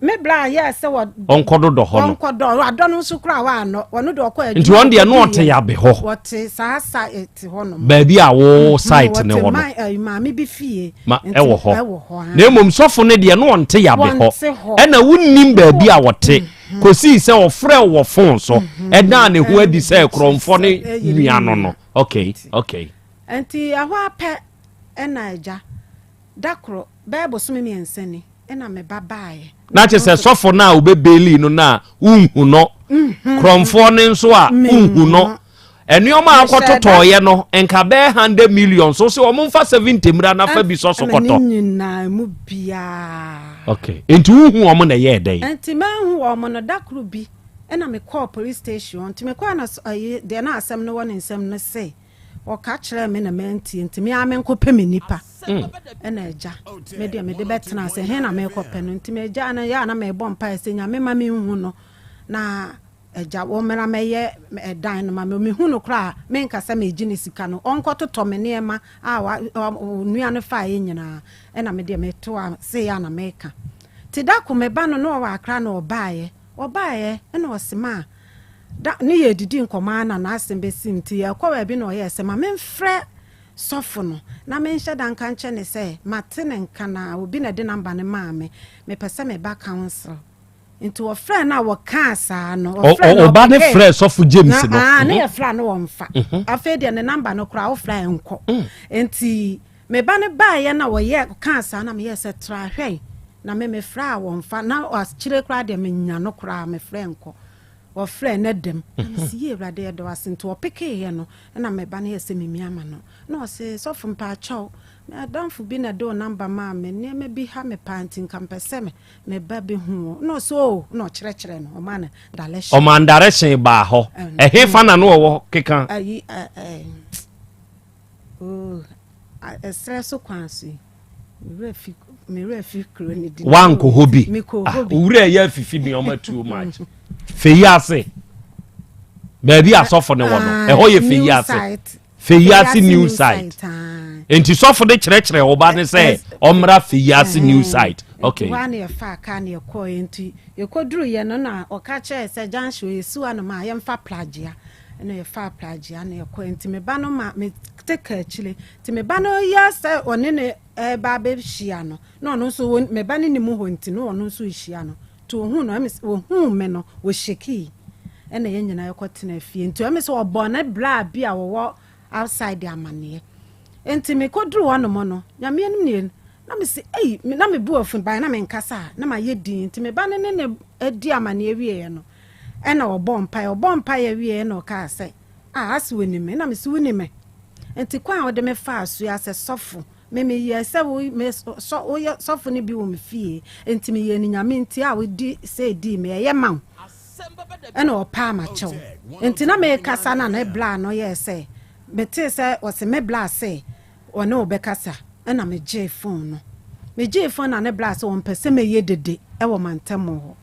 me bra yɛɛ sɛ wɔ ɔnkɔdodɔ hɔ no ɔnkɔdɔ adɔ no nso koraa waanɔ wɔno de ɔkɔ adwuma nti wɔn deɛ no ɔte yabe hɔ wɔte saa sa te hɔ nom baabi a wo site ne hɔ no maame bi fie ma ɛwɔ hɔ na mmom sɔfo no deɛ no ɔnte yabe hɔ ɛna wonnim baabi a wɔte kosii sɛ ɔfrɛ wɔ fon so mhm. ɛdaa ne ho adi sɛ korɔmfɔ ne nua no no okay okay. Nti ɛhɔ apɛ ɛna agya da koro bɛyɛ bosome mmiɛnsa ni ɛna me ba baeɛ. Na kyerɛ sɛ sɔfo no a wobɛbeeli no no a wonhu no mhm. korɔmfoɔ no nso a wonhu no nneɛma a akɔtotɔɔyɛ no nka bɛyɛ hundred million so sɛ wɔn mfa 70 mmra na fa bi sɔ so kɔtɔ. Ɛna ne nyinaa mu biara. Okay nti wohu wɔn na ɛyɛɛ dɛn. Nti manhu wɔn no da koro bi ɛna mekɔɔ police station hɔ nti mekɔɔ na ayi deɛ na asɛm no wɔ ne nsam no se ɔka kyerɛɛ me na mantie nti me ara menkɔpɛ me nipa ɛna agya me deɛ mede bɛtena ase he na mekɔpɛ no nti megya no yɛ a na mebɔ mpaeɛ sɛ Nyame ma menhu no na Agya, wo mmra mmɛyɛ ɛdan no ma me. Mehu no koraa a, menka sɛ meregye ne sika no. Ɔnkɔtotɔ me nneɛma a onua no faeɛ nyinaa. Ɛna me deɛ meto ase a na meka. Nti da ko me ba no, na ɔwɔ Accra na ɔbaeɛ. Ɔbaeɛ ɛna ɔse ma da ne yɛredidi nkɔmmɔ ara na n'asɛm bɛsim. Nti yɛrekɔ baabi na ɔyɛɛ sɛ ma memfrɛ sɔfo no na menhyɛ da nka nkyerɛ no sɛ mate ne nka na obi na ɛde number no maa me. Mepɛ sɛ meba council. Nti wɔfrɛɛ no a wɔkaa saa no. Wɔfrɛɛ no ɔba ne frɛɛ sɔfo James no. Na ne yɛ frɛ no wɔmfa. Mhm. Afei deɛ ne namba no koraa wofrɛ a ɛnkɔ. Mm. Nti me ba no baeɛ na wɔyɛ kaa saa na meyɛ sɛ tra hwɛn na me mefrɛ a wɔmfa na akyire koraa deɛ menya no koraa mefrɛ nkɔ. Wɔfrɛ no dɛm. Na mhm. mesi yie awurade yɛda wo ase nti wɔpekeeɛ no na me ba no yɛ sɛ memia ma no. Na ɔse sɔfo mpaakyɛw me adamfo bi na ɛde wo namba maa me nneɛma bi ha me paa nti nka mpɛ sɛ me Me ba bɛhu wo. Na ɔsɛ o, na ɔkyerɛkyerɛ no, ɔma no direction. Ɔma no direction baa hɔ. Ɛhe fa na no ɔwɔ keka? Ayi, ɛ, oh, ɛserɛ so kwan so yi. Me werɛ fi kuro no din. Wankɔ hɔ bi. Mekɔ hɔ bi. Owura ɛyɛ afifi nneɛma too much. Fɛ yi ase. Baabi a sɔfo no wɔ no, ɛhɔ yɛ New Feyiase. site. Feyiase new site. ae. Nti sɔfo no kyerɛkyerɛ wo ba no sɛ ɔmmra Feyiase new site. Okay. Nti hɔ a na yɛfaa kaa na yɛkɔeɛ. Nti yɛkɔduruiɛ no na ɔka kyerɛɛ sɛ junction yɛsi hɔ nom a yɛmfa Pragea. Ɛna yɛfaa Pragea na yɛkɔeɛ. Nti me ba no ma mete kaa akyire. Nti me ba no yɛ sɛ ɔne no reba abɛhyia no, na ɔno nso me ba no nim hɔ nti na ɔno nso rehyia no. Nti ohuu no, ɛme sɛ ohuu me no, ɔhyekii. Ɛna yɛn nyinaa yɛkɔtenaa fie. Nti ɛme sɛ ɔbɔɔ ne bra bi a wɔwɔ outside amaneɛ. Nti mekɔduruu hɔnom no, Nyame anim nie, na mese ei, na me bo afu, bae na menkasa a, na mayɛ dinn. Nti me ba no ne no di amaneɛ wieeɛ no, ɛna ɔbɔɔ mpaeɛ. Ɔbɔɔ mpaeɛ wieeɛ na ɔkaa sɛ, ah, ase wonim me? Na mese wonim me? Nti kwan a wode me faa so yi, asɛ sɔfo, Me meyɛɛ sɛ wo me sɔ woyɛ sɔfo no bi wɔ me fie nti meyɛɛ no nyame nti a wodi sɛ dii me ɛyɛ ma wo ɛna ɔpaa makyɛw nti na mekasa na ne bla no yɛɛ sɛ metee sɛ ɔse me bla se ɔne wo bɛkasa ɛna megyee phone no megyee phone na ne bla sɛ ɔmpɛ sɛ mɛyɛ dede ɛwɔ mantam hɔ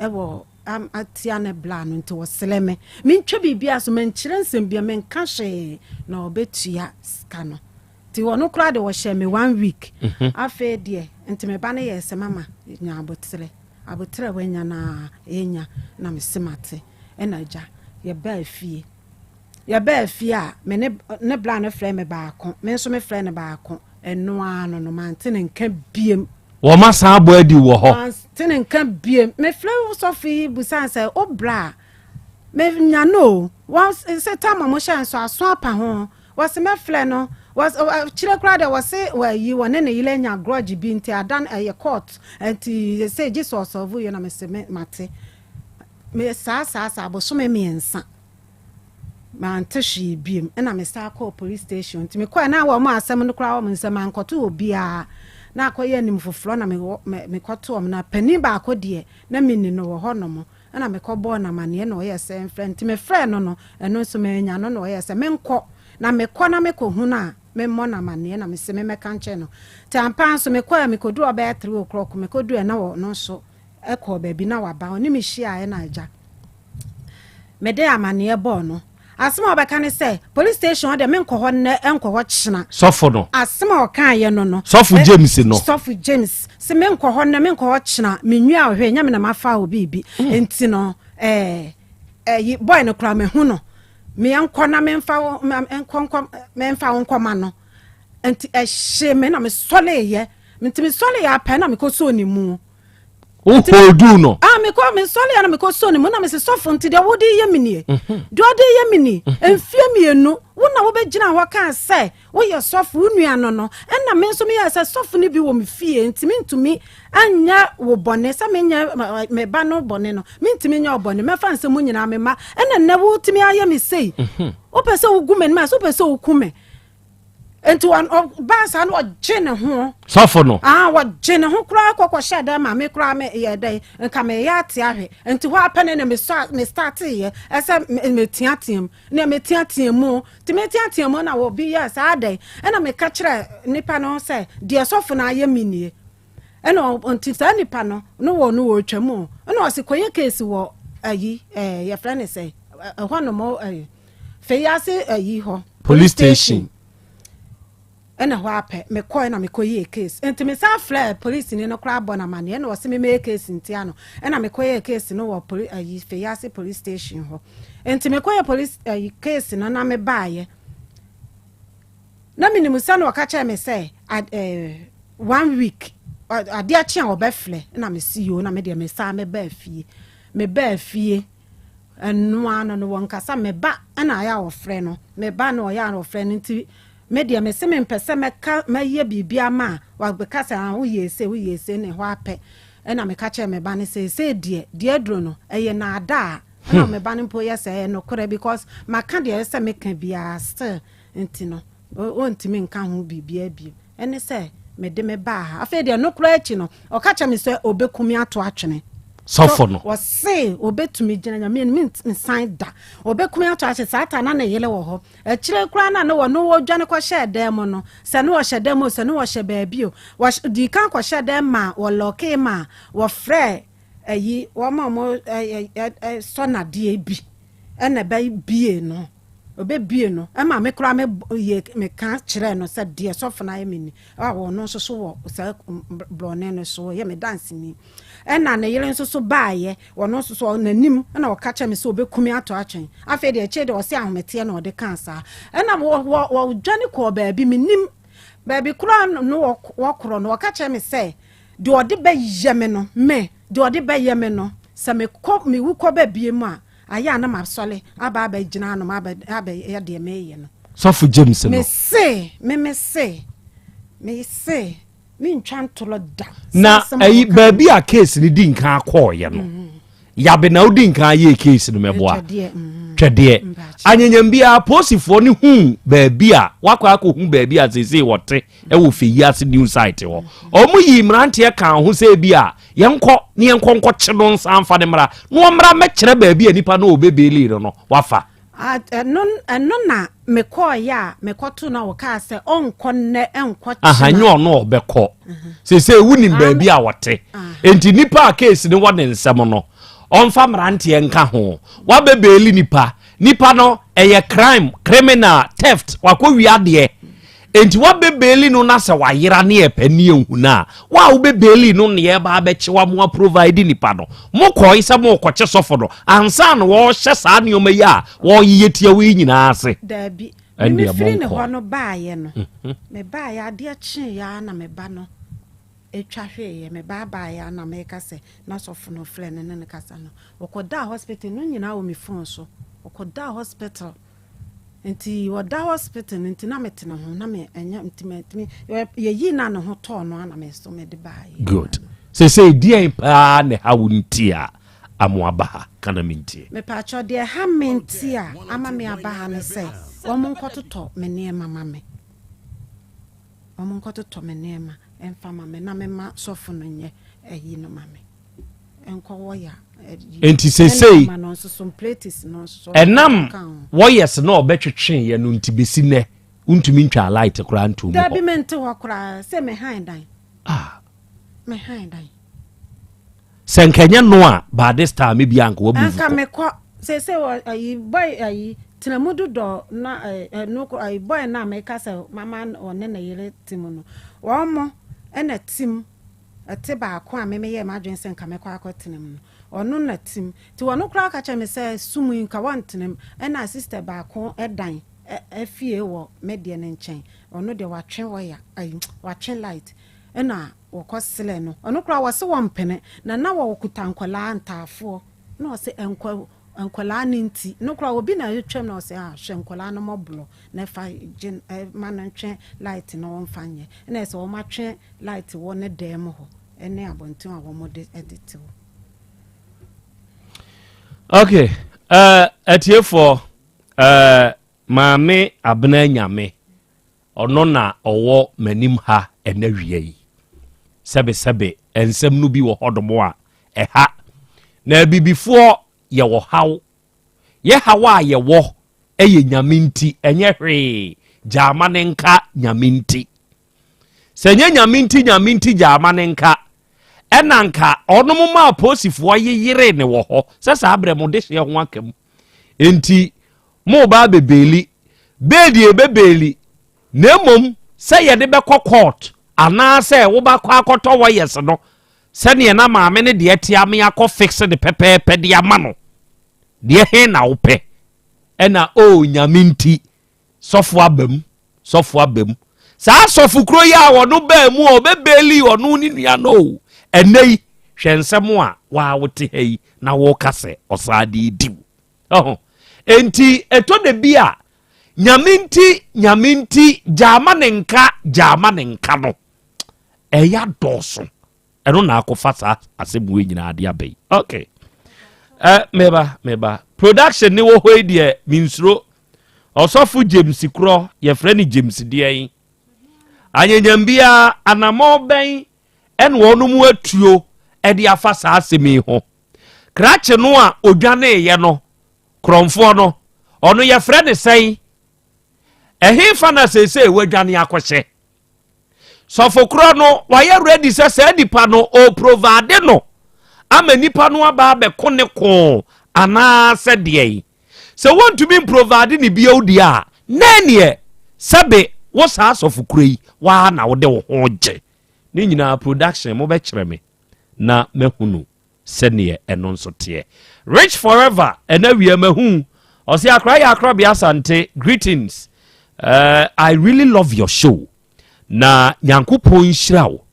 ɛwɔ atia ne bla no nti ɔsrɛ me mentwa biribiara so menkyerɛ nsɛm bia menka hwee na ɔbɛtua sika no Nti ɔno koraa deɛ ɔhyɛɛ me one week. Mhm. Afei deɛ nti me ba no yɛɛ sɛ mama nya aboterɛ. Aboterɛ a wanya no ara yɛnya na mese mate. Ɛna agya yɛbaa fie. Yɛbaa fie a me ne ne bra no frɛ me baako, me nso me frɛ no baako. Ɛno ara no no mante ne nka biem. Wɔn asan abɔ adi wɔ hɔ. Mante ne nka biem. Mefrɛ wo sɔfo yi busa sɛ wo bra a menya no o. Wɔn sɛ tam a wɔhyɛ nso aso apa ho. Wɔse mɛfrɛ no, wɔse akyire koraa deɛ wɔse wɔayi wɔne ne yere anya grudge bi nti adan ɛyɛ court nti sɛ gye sɛ ɔsɔlvo yɛ na mese me mate me saa saa saa bosome mmiɛnsa mante hwee biem ɛna me saa kɔɔ police station nti mekɔɛ na wɔn asɛm no koraa wɔn nsɛm ankɔto obiara na akɔyɛ anim foforɔ na mekɔto wɔn na panin baako deɛ na menni no wɔ hɔnom Ɛna mekɔbɔɔ no amaneɛ na ɔyɛɛ sɛ mfrɛ no. Nti mefrɛɛ no no, ɛno nso mannya no na ɔyɛɛ sɛ menkɔ. Na mekɔ na mekɔhu no a, memmɔ no amaneɛ na mese memmɛka nkyerɛ no. Nti ampa ara nso mekɔɛ, mekɔduruu hɔ bɛyɛ three o'clock, mekɔduruiɛ na ɔno nso kɔɔ baabi na waba. Ɔne me hyiaaɛ na agya mede amaneɛ bɔɔ no. Asɛm a ɔbɛka ne sɛ, police station hɔ deɛ menkɔ hɔ nnɛ, nkɔ hɔ kyena. Sɔfo no. Asɛm a ɔkaeɛ no no. Sɔfo James no. Sɔfo James se menkɔ hɔ nnɛ, menkɔ hɔ kyena, menwia ɔhwɛ, nyɛ me na mafa wo biribi. Mm. Nti no, ɛɛ, ɛyi, boy no koraa mahu no. Meɛnkɔ na memfa wo, nkɔ nkɔ, memfa wo nkɔma no. Nti ɛhye me na mesɔleeɛ. Nti mesɔleeɛ apɛ na mekɔsɔɔ ne mu. Wo holduu no. Ah, mekɔ mesɔre a na mekɔ sɔ ne mu na mese sɔfo nti deɛ wode yɛ me nie. Mhm. Deɛ ɔde yɛ me ni. Mhm. Mfie mmienu wo na wobɛgyina hɔ kaa sɛ woyɛ sɔfo wo nua no no ɛna me nso meyɛ sɛ sɔfo no bi wɔ me fie nti mentumi anyɛ wo bɔne sɛ menyɛ me ba no bɔne no mentumi nyɛ wo bɔne mɛfa nsɛm mu nyinaa me ma ɛna nnɛ wotumi ayɛ me sei. Mhm. Wopɛ sɛ wogu m'anim a sɛ wopɛ sɛ woku me. nti ɔbaa saa no ɔgye ne ho. sɔfo no. aa ɔgye ne ho koraa kɔkɔ hyɛ dɛ ma me koraa me yɛ dɛ nka me yɛ ate ahwɛ nti hɔ apɛ ne na me sɔ me start yɛ ɛsɛ me teatea mu na me teatea mu nti me teatea mu na obi yɛ saa dɛ ɛna me ka kyerɛ nipa no sɛ deɛ sɔfo no ayɛ me nie ɛna nti saa nipa no no wɔ no wɔ twɛ mu ɛna ɔsi kɔyɛ case wɔ ayi ɛɛ yɛfrɛ ne sɛ ɛhɔ nom ɛyi. Feyiase ayi hɔ. Police station. Ɛna hɔ apɛ mekɔɛ na mekɔ yie case nti me san frɛ police ni no koraa bɔ no amaneɛ ɛna ɔse me mɛyɛ case ntia no ɛna mekɔ yɛ case no wɔ poli ayi Feyiase police station hɔ nti mekɔ yɛ police ayi case no na mebaayɛ na menim sɛ na ɔka kyerɛ me sɛ ad eh, one week adeɛ kye a ɔbɛfrɛ na mesi yoo na medeɛ mesan mebaa fie mebaa fie Ɛno ara no no wɔnkasa me ba na ayɛ a ɔfrɛ no me ba na ɔyɛ a ɔfrɛ no nti me deɛ mese mempɛ sɛ mɛka mɛyɛ biribi ama a wabɛka sɛ ah woyɛ sei woyɛ sei na ɛhɔ apɛ ɛna meka kyerɛ me ba no sɛ sei deɛ deɛ aduro no ɛyɛ naadaa ɛna hmm. me ba no mpo yɛ sɛ ɛyɛ nokorɛ because maka deɛ ɛsɛ meka biara still nti no ɔntumi nka ho biribiara bio Ɛne sɛ mede me baa ha. Afei deɛ ɛno koraa akyi no, ɔka kyerɛ me sɛ ɔbɛku me ato atwene. Sɔfo no. Ɔse ɔbɛtumi gyina nyame anim nsan da. Ɔbɛku me ato atwene. Saa ta na ne yere wɔ hɔ. Akyire koraa na ne wɔ no wɔdwane kɔhyɛɛ dan mu no, sɛ ne ɔhyɛ dan mu o, sɛ ne ɔhyɛ baabi o, wɔdii kan kɔhyɛ dan ma wɔlɔkee ma wɔfrɛɛ ayi wɔn a wɔsɔ nadeɛ bi. ɛna ɛbɛbie no. Ɔbɛbie no ɛma me koraa me yɛ meka kyerɛɛ no sɛ deɛ sɔfo no ayɛ me ni a ɔno nso so wɔ saa borɔne no so ɔyɛ me danseni. Ɛna ne yere nso so baayɛ ɔno nso so n'anim ɛna ɔka kyerɛ me sɛ ɔbɛku me ato atwɛn. Afei deɛ akyire deɛ ɔse ahometeɛ na ɔde kaa saa. Ɛna wɔ wɔ wɔdwane kɔɔ baabi menim baabi koraa no wɔkorɔ no ɔka kyerɛ me sɛ deɛ ɔde bɛyɛ me no me deɛ ɔde bɛyɛ me no sɛ mekɔ mewu kɔ baabi mu a Ayɛ a na masɔre aba abɛgyina anom abɛyɛ deɛ mereyɛ no. Sɔfo James no. Mese, me mese, mese, mentwa ntorɔ da. Na ayi baabi a case no di nkan kɔɔyɛ no. Mm-hmm. Yabe na wodi nkan yɛɛ case no mɛboa. Mm-hmm. Twɛdeɛ. Anyanyam biara polisifoɔ no hu baabi a wakɔ akɔhu baabi a seesei wɔte ɛwɔ fɛyi ase new site hɔ. Wɔn yi mmeranteɛ kan ho sɛ bi a Yɛnkɔ na yɛnkɔ nkɔkye no nsa mfa no mmra, na ɔmmra mmɛkyerɛ baabi a nipa no a ɔbɛbeeli no no wafa. Ɛno ɛno na mekɔeɛ a mekɔtoo no a ɔkaa sɛ ɔnkɔ nnɛ nkɔ Aha, kyena. nyɛ ɔno a ɔbɛkɔ. Seesei wonim baabi a ɔte. Enti nipa a case no wɔ ne nsam no, ɔmfa mmeranteɛ nka ho. Wabɛbeeli nipa. Nipa no, ɛyɛ crime, criminal, theft, wakɔwia adeɛ. Enti woabɛbeeli no na sɛ wayera ne yɛpɛ ne yɛhu no a, wo a wobɛbeeli no ne yɛba abɛkye wa mo aprovide nipa no. Mokɔe sɛ morekɔkye sɔfo no ansa na wɔrehyɛ saa nneɛma yi a wɔreyeyɛ tia wo yi nyinaa ase. Daabi. Me Ɛndeɛ mefiri ne monkɔ. hɔ no baeɛ no, mebaeɛ adeɛ kyeeɛ ara na me ba no twa hweeɛ. Me ba baeɛ ara na meka sɛ na sɔfo no frɛ no ne no kasa no. Ɔkɔdaa hospital, no nyinaa wɔ me phone so. Ɔkɔdaa hospital. Nti ɔda hospital no nti na mete ne ho na me ɛnyɛ nti mɛtumi yɛyi na ne ho tɔɔ no ana me so mede baeɛ. Good. Sesei deɛn paa na ɛha wo nti a ama waba ha? Ka na mentie. Mepaakyɛw deɛ ɛha me nti a ama me aba ha ne sɛ wɔn nkɔtotɔ me nneɛma ma me. Wɔn nkɔtotɔ me nneɛma mfa ma me na mema sɔfo no nyɛ ayi no ma me. Enti seesei, ɛnam wɔyɛs na ɔbɛtwetweeɛ no nti bɛsi nnɛ wontumi ntwaa light koraa ntoo mu hɔ. Dabi mente hɔ koraa sɛ me han dan. Ah. Me han dan. Sɛ nka ɛnyɛ no a by this time ebi anka wabu Anka mekɔ sese wɔ ayi boy ayi tena mu dodɔ na ɛno ayi boy na meka sɛ mama ɔne ne yere te mu no wɔn mo ɛna tim. Ɛte baako a me meyɛɛ m'adwene sɛ nka mɛkɔ akɔtena mu no, ɔno na te mu. Nti ɔno koraa ka kyerɛɛ me sɛ sum yi nka wɔntena mu. Ɛna sister baako dan fie wɔ me deɛ no nkyɛn. Ɔno deɛ watwe wire, ayi, watwe light. Ɛna wɔkɔ selɛ no. Ɔno koraa wɔse wɔmpene. Na na wɔkuta nkwadaa ntaafoɔ. Na ɔse nkwa, nkwadaa no nti. No koraa obi na ɛtwam na ɔse ah, hwɛ nkwadaa no mmɔborɔ na fa gye, ma no ntwe light no wɔmfa nyɛ. Ɛna ɛsɛ wɔatwe Light wɔ ne dan mu hɔ ne abɔnten a wɔn de de te hɔ. Okay, uh, atiefoɔ uh, maame Abena Nyame ɔno na ɔwɔ m'anim ha ɛnɛ wia yi. Sɛbesɛbe nsɛm no bi wɔ hɔnom a ɛha na abibifoɔ yɛwɔ haw. Yɛ haw a yɛwɔ ɛyɛ Nyame nti ɛnyɛ hwee gyaama ne nka Nyame nti. Sɛ nyɛ Nyame nti Nyame nti gyaa ma ne nka ɛna nka ɔnom ma aposifoɔ yeyere ne wɔ hɔ sɛ saa berɛ mo dehyeɛ ho aka mu enti mo ba abɛbeeli beeli ɛbɛbeeli na mmom sɛ yɛde bɛkɔ court anaasɛ wobakɔ akɔtɔ wɔyɛs no sɛdeɛ na maame no deɛ te ame akɔ fix ne pɛpɛɛpɛ de ama no deɛ he na wopɛ ɛna o Nyame nti Sɔfo aba mu, sɔfo aba mu. Saa sɔfo kuro yi a ɔno baa mu a ɔbɛbɛɛli ɔno ne nua no o. Ɛnɛ yi, hwɛ nsɛm a waa wote ha yi na woka sɛ ɔsaa de di wo. Ɔho. Enti ɛtɔ da bi a nyame nti nyame nti gyaama ne nka gyaama ne nka no ɛyɛ adɔɔso. Ɛno na akɔfa saa asɛm wei nyinaa de aba yi. Okay. Eh, meba, meba. Production ne wɔ hɔ yi deɛ mensuro. Ɔsɔfo James korɔ, yɛfrɛ no James deɛn. Anyanyam biara, anammɔn bɛn ɛna wɔn mu atuo ɛde afa saa asɛm yi ho. Krakye no a odwaneeɛ no, korɔmfoɔ no, ɔno yɛfrɛ ne sɛn? Ɛhefa na seesei wadwane akɔhyɛ? Sɔfo korɔ no wayɛ ready sɛ saa nipa no ɔprovide no ama nipa no aba abɛko ne ko anaasɛ deɛn? Sɛ wontumi mprovide ne bio deɛ a, na ɛneɛ sɛbe wo saa asɔfo kuro yi, waa na wode wo ho gye. Ne nyinaa production mobɛkyerɛ me na mahunu sɛdeɛ ɛno nso teɛ. Rich forever ɛna wia mahu ɔse akora yɛ akorabea asante greetings uh, I really love your show na nyankopɔn nhyira wo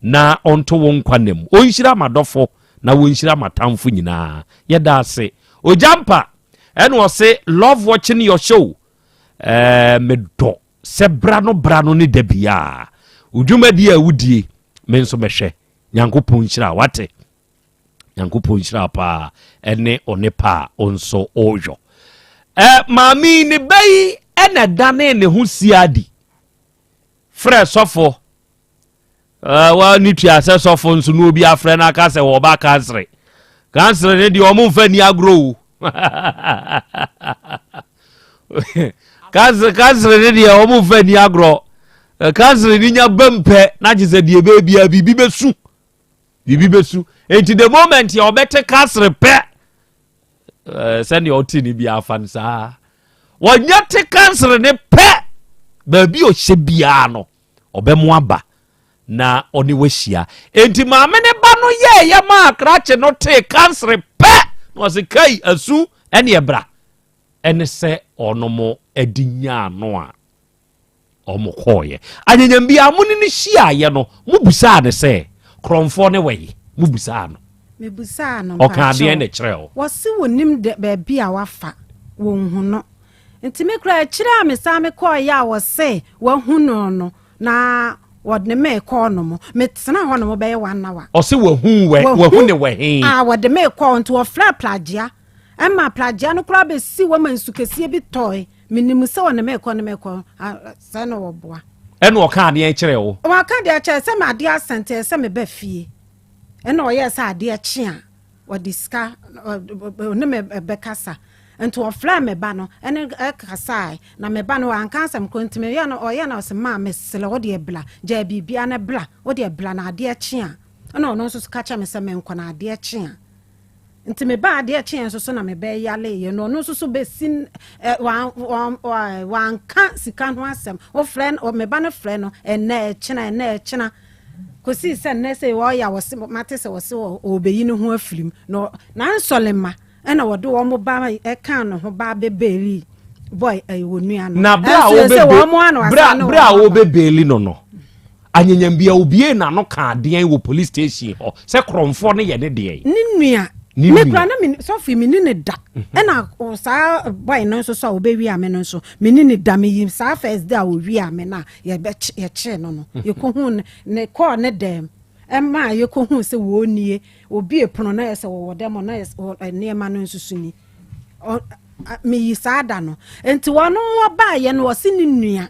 na ɔnto wo nkwa nna mu ɔnhyira m'adɔfo na wɔnhyira m'atamfo nyinaa yɛda ase ogyampa ɛna ɔse love watching your show ɛɛ medɔ sɛ bra no bra no ne da biaa odwumadi a wodie me nso mɛhwɛ nyankopɔn nhyira wate nyankopɔn nhyira paa ɛne ɔne pa a ɔnso ɔyɔ ɛ maame ne ba yi ɛna dane ne ho siadi frɛ sɔfo Wa ne tua sɛ sɔfo nso na obi afrɛ no aka sɛ wɔba kansere. Kansere ne deɛ ɔmo nfa ni agorɔ o. Kansere kansere ne deɛ ɔmo nfa ni agorɔ. Kansere ne nya bam pɛ na gye sɛ deɛ bɛɛ bia biribi bɛsu. Biribi bɛsu. Enti the moment yɛ ɔbɛte kansere pɛ sɛdeɛ ɔte ne bi afa no saa. Wɔnya te kansere ne pɛ baabi ɔhyɛ biara no. Ɔbɛmo aba na ɔne wo ahyia. Enti maame ne ba no yɛɛyɛ maa krakye no tee kansere pɛ na ɔse kai asu ɛne ɛbra. Ɛne sɛ ɔnom adi nyaa no a ɔmo kɔɔyɛ. Anyanyam biara mo ne no hyiaeɛ no mo busaa no sɛ korɔmfoɔ ne wɛyi? Mo busaa no? Mebusaa no Ɔkaa deɛn na ɛkyerɛɛ wo? Wɔse wɔnim baabi a wafa, wɔnhu no. Nti me koraa akyire a mesan me kɔɔeɛ a wɔse wahu no no na wɔde me kɔɔ nom metena hɔ nom bɛyɛ one hour. Ɔse wahu wɛ wahu ne wɔ he? Ah wɔde me kɔɔ nti wɔfrɛ plagyea ɛma plagyea no koraa bɛsi hɔ ma nsu kɛseɛ bi tɔe menim sɛ wɔne me kɔ ne me kɔ sɛ na wɔboa. Ɛna ɔka adeɛ kyerɛ wo? Wɔka deɛ kyerɛ sɛ me adeɛ asɛnte sɛ meba fie ɛna ɔyɛɛ sɛ adeɛ kye a Ɔde sika ɔne me bɛkasa. Nti ɔfrɛɛ me ba no ɛne ɛkasae. Na me ba no wanka asɛm korɔ nti meyɛ no ɔyɛ no ɔse maa mesrɛ wo deɛ bla gyae biribia na bla wo deɛ bla na adeɛ kye a. Ɛna ɔno nso ka kyerɛ me sɛ menkɔ na adeɛ kye a. Nti me ba adeɛ kyeɛ nso so na me bɛ yaleeɛ na ɔno nso so bɛsi ɛ wanka sika ho asɛm. Wofrɛ me ba no frɛ no ɛnɛ ɛkyena ɛnɛ ɛkyena. Kosii sɛ nnɛ sei wɔyɛ a wɔse mate sɛ wɔse wɔbɛyi ne ho afiri mu na n'ansɔlema ɛna wɔde wɔn ba ɛkaa ne ho ba bɛbɛɛli boy ɛyɛ wɔn nua no. Na bere a wɔbɛ bere a wɔbɛbɛɛli no no anyanyambia obie n'ano ka adeɛn wɔ police station hɔ sɛ korɔmfoɔ no yɛ ne deɛn. Ne nua me kura na me sɔfo me ni ne da mhm. ɛna saa boy no nso so a wɔbɛwi ame no nso me ni ne da me yi saa first day a wɔwi ame no a yɛkyee no no, yɛkɔhuu ne kɔɔ ne dɛm ɛma yɛkɔhuu sɛ wɔnie obie pono na yɛ sɛ wɔwɔ dɛm na yɛ nneɛma no nso so ni meyi saa da no nti wɔn wɔbaayɛ no wɔse ne nua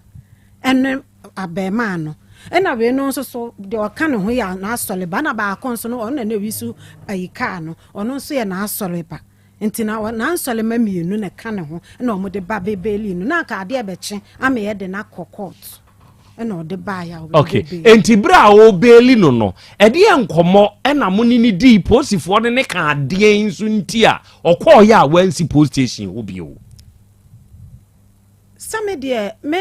ɛne abɛɛmaa no ɛna wei no nso so deɛ ɔka ne ho yɛ n'asɔre ba na baako nso no ɔno na na ewi so ayi kaa no ɔno nso yɛ n'asɔre ba Nti na n'ansɔremma mmienu na ɛka ne ho na wɔde ba bɛbeeli no. Na anka adeɛ bɛkye ama yɛde no akɔ court ɛna ɔde baeɛ a wɔde Okay. bɛbeeli. Enti bere a ɔrebeeli no no, ɛdeɛ nkɔmmɔ ɛna mo ne no dii polisifoɔ no ne ka adeɛ nso nti a ɔkɔɔyɛ a wansi police station hɔ bio? Sɛ me deɛ me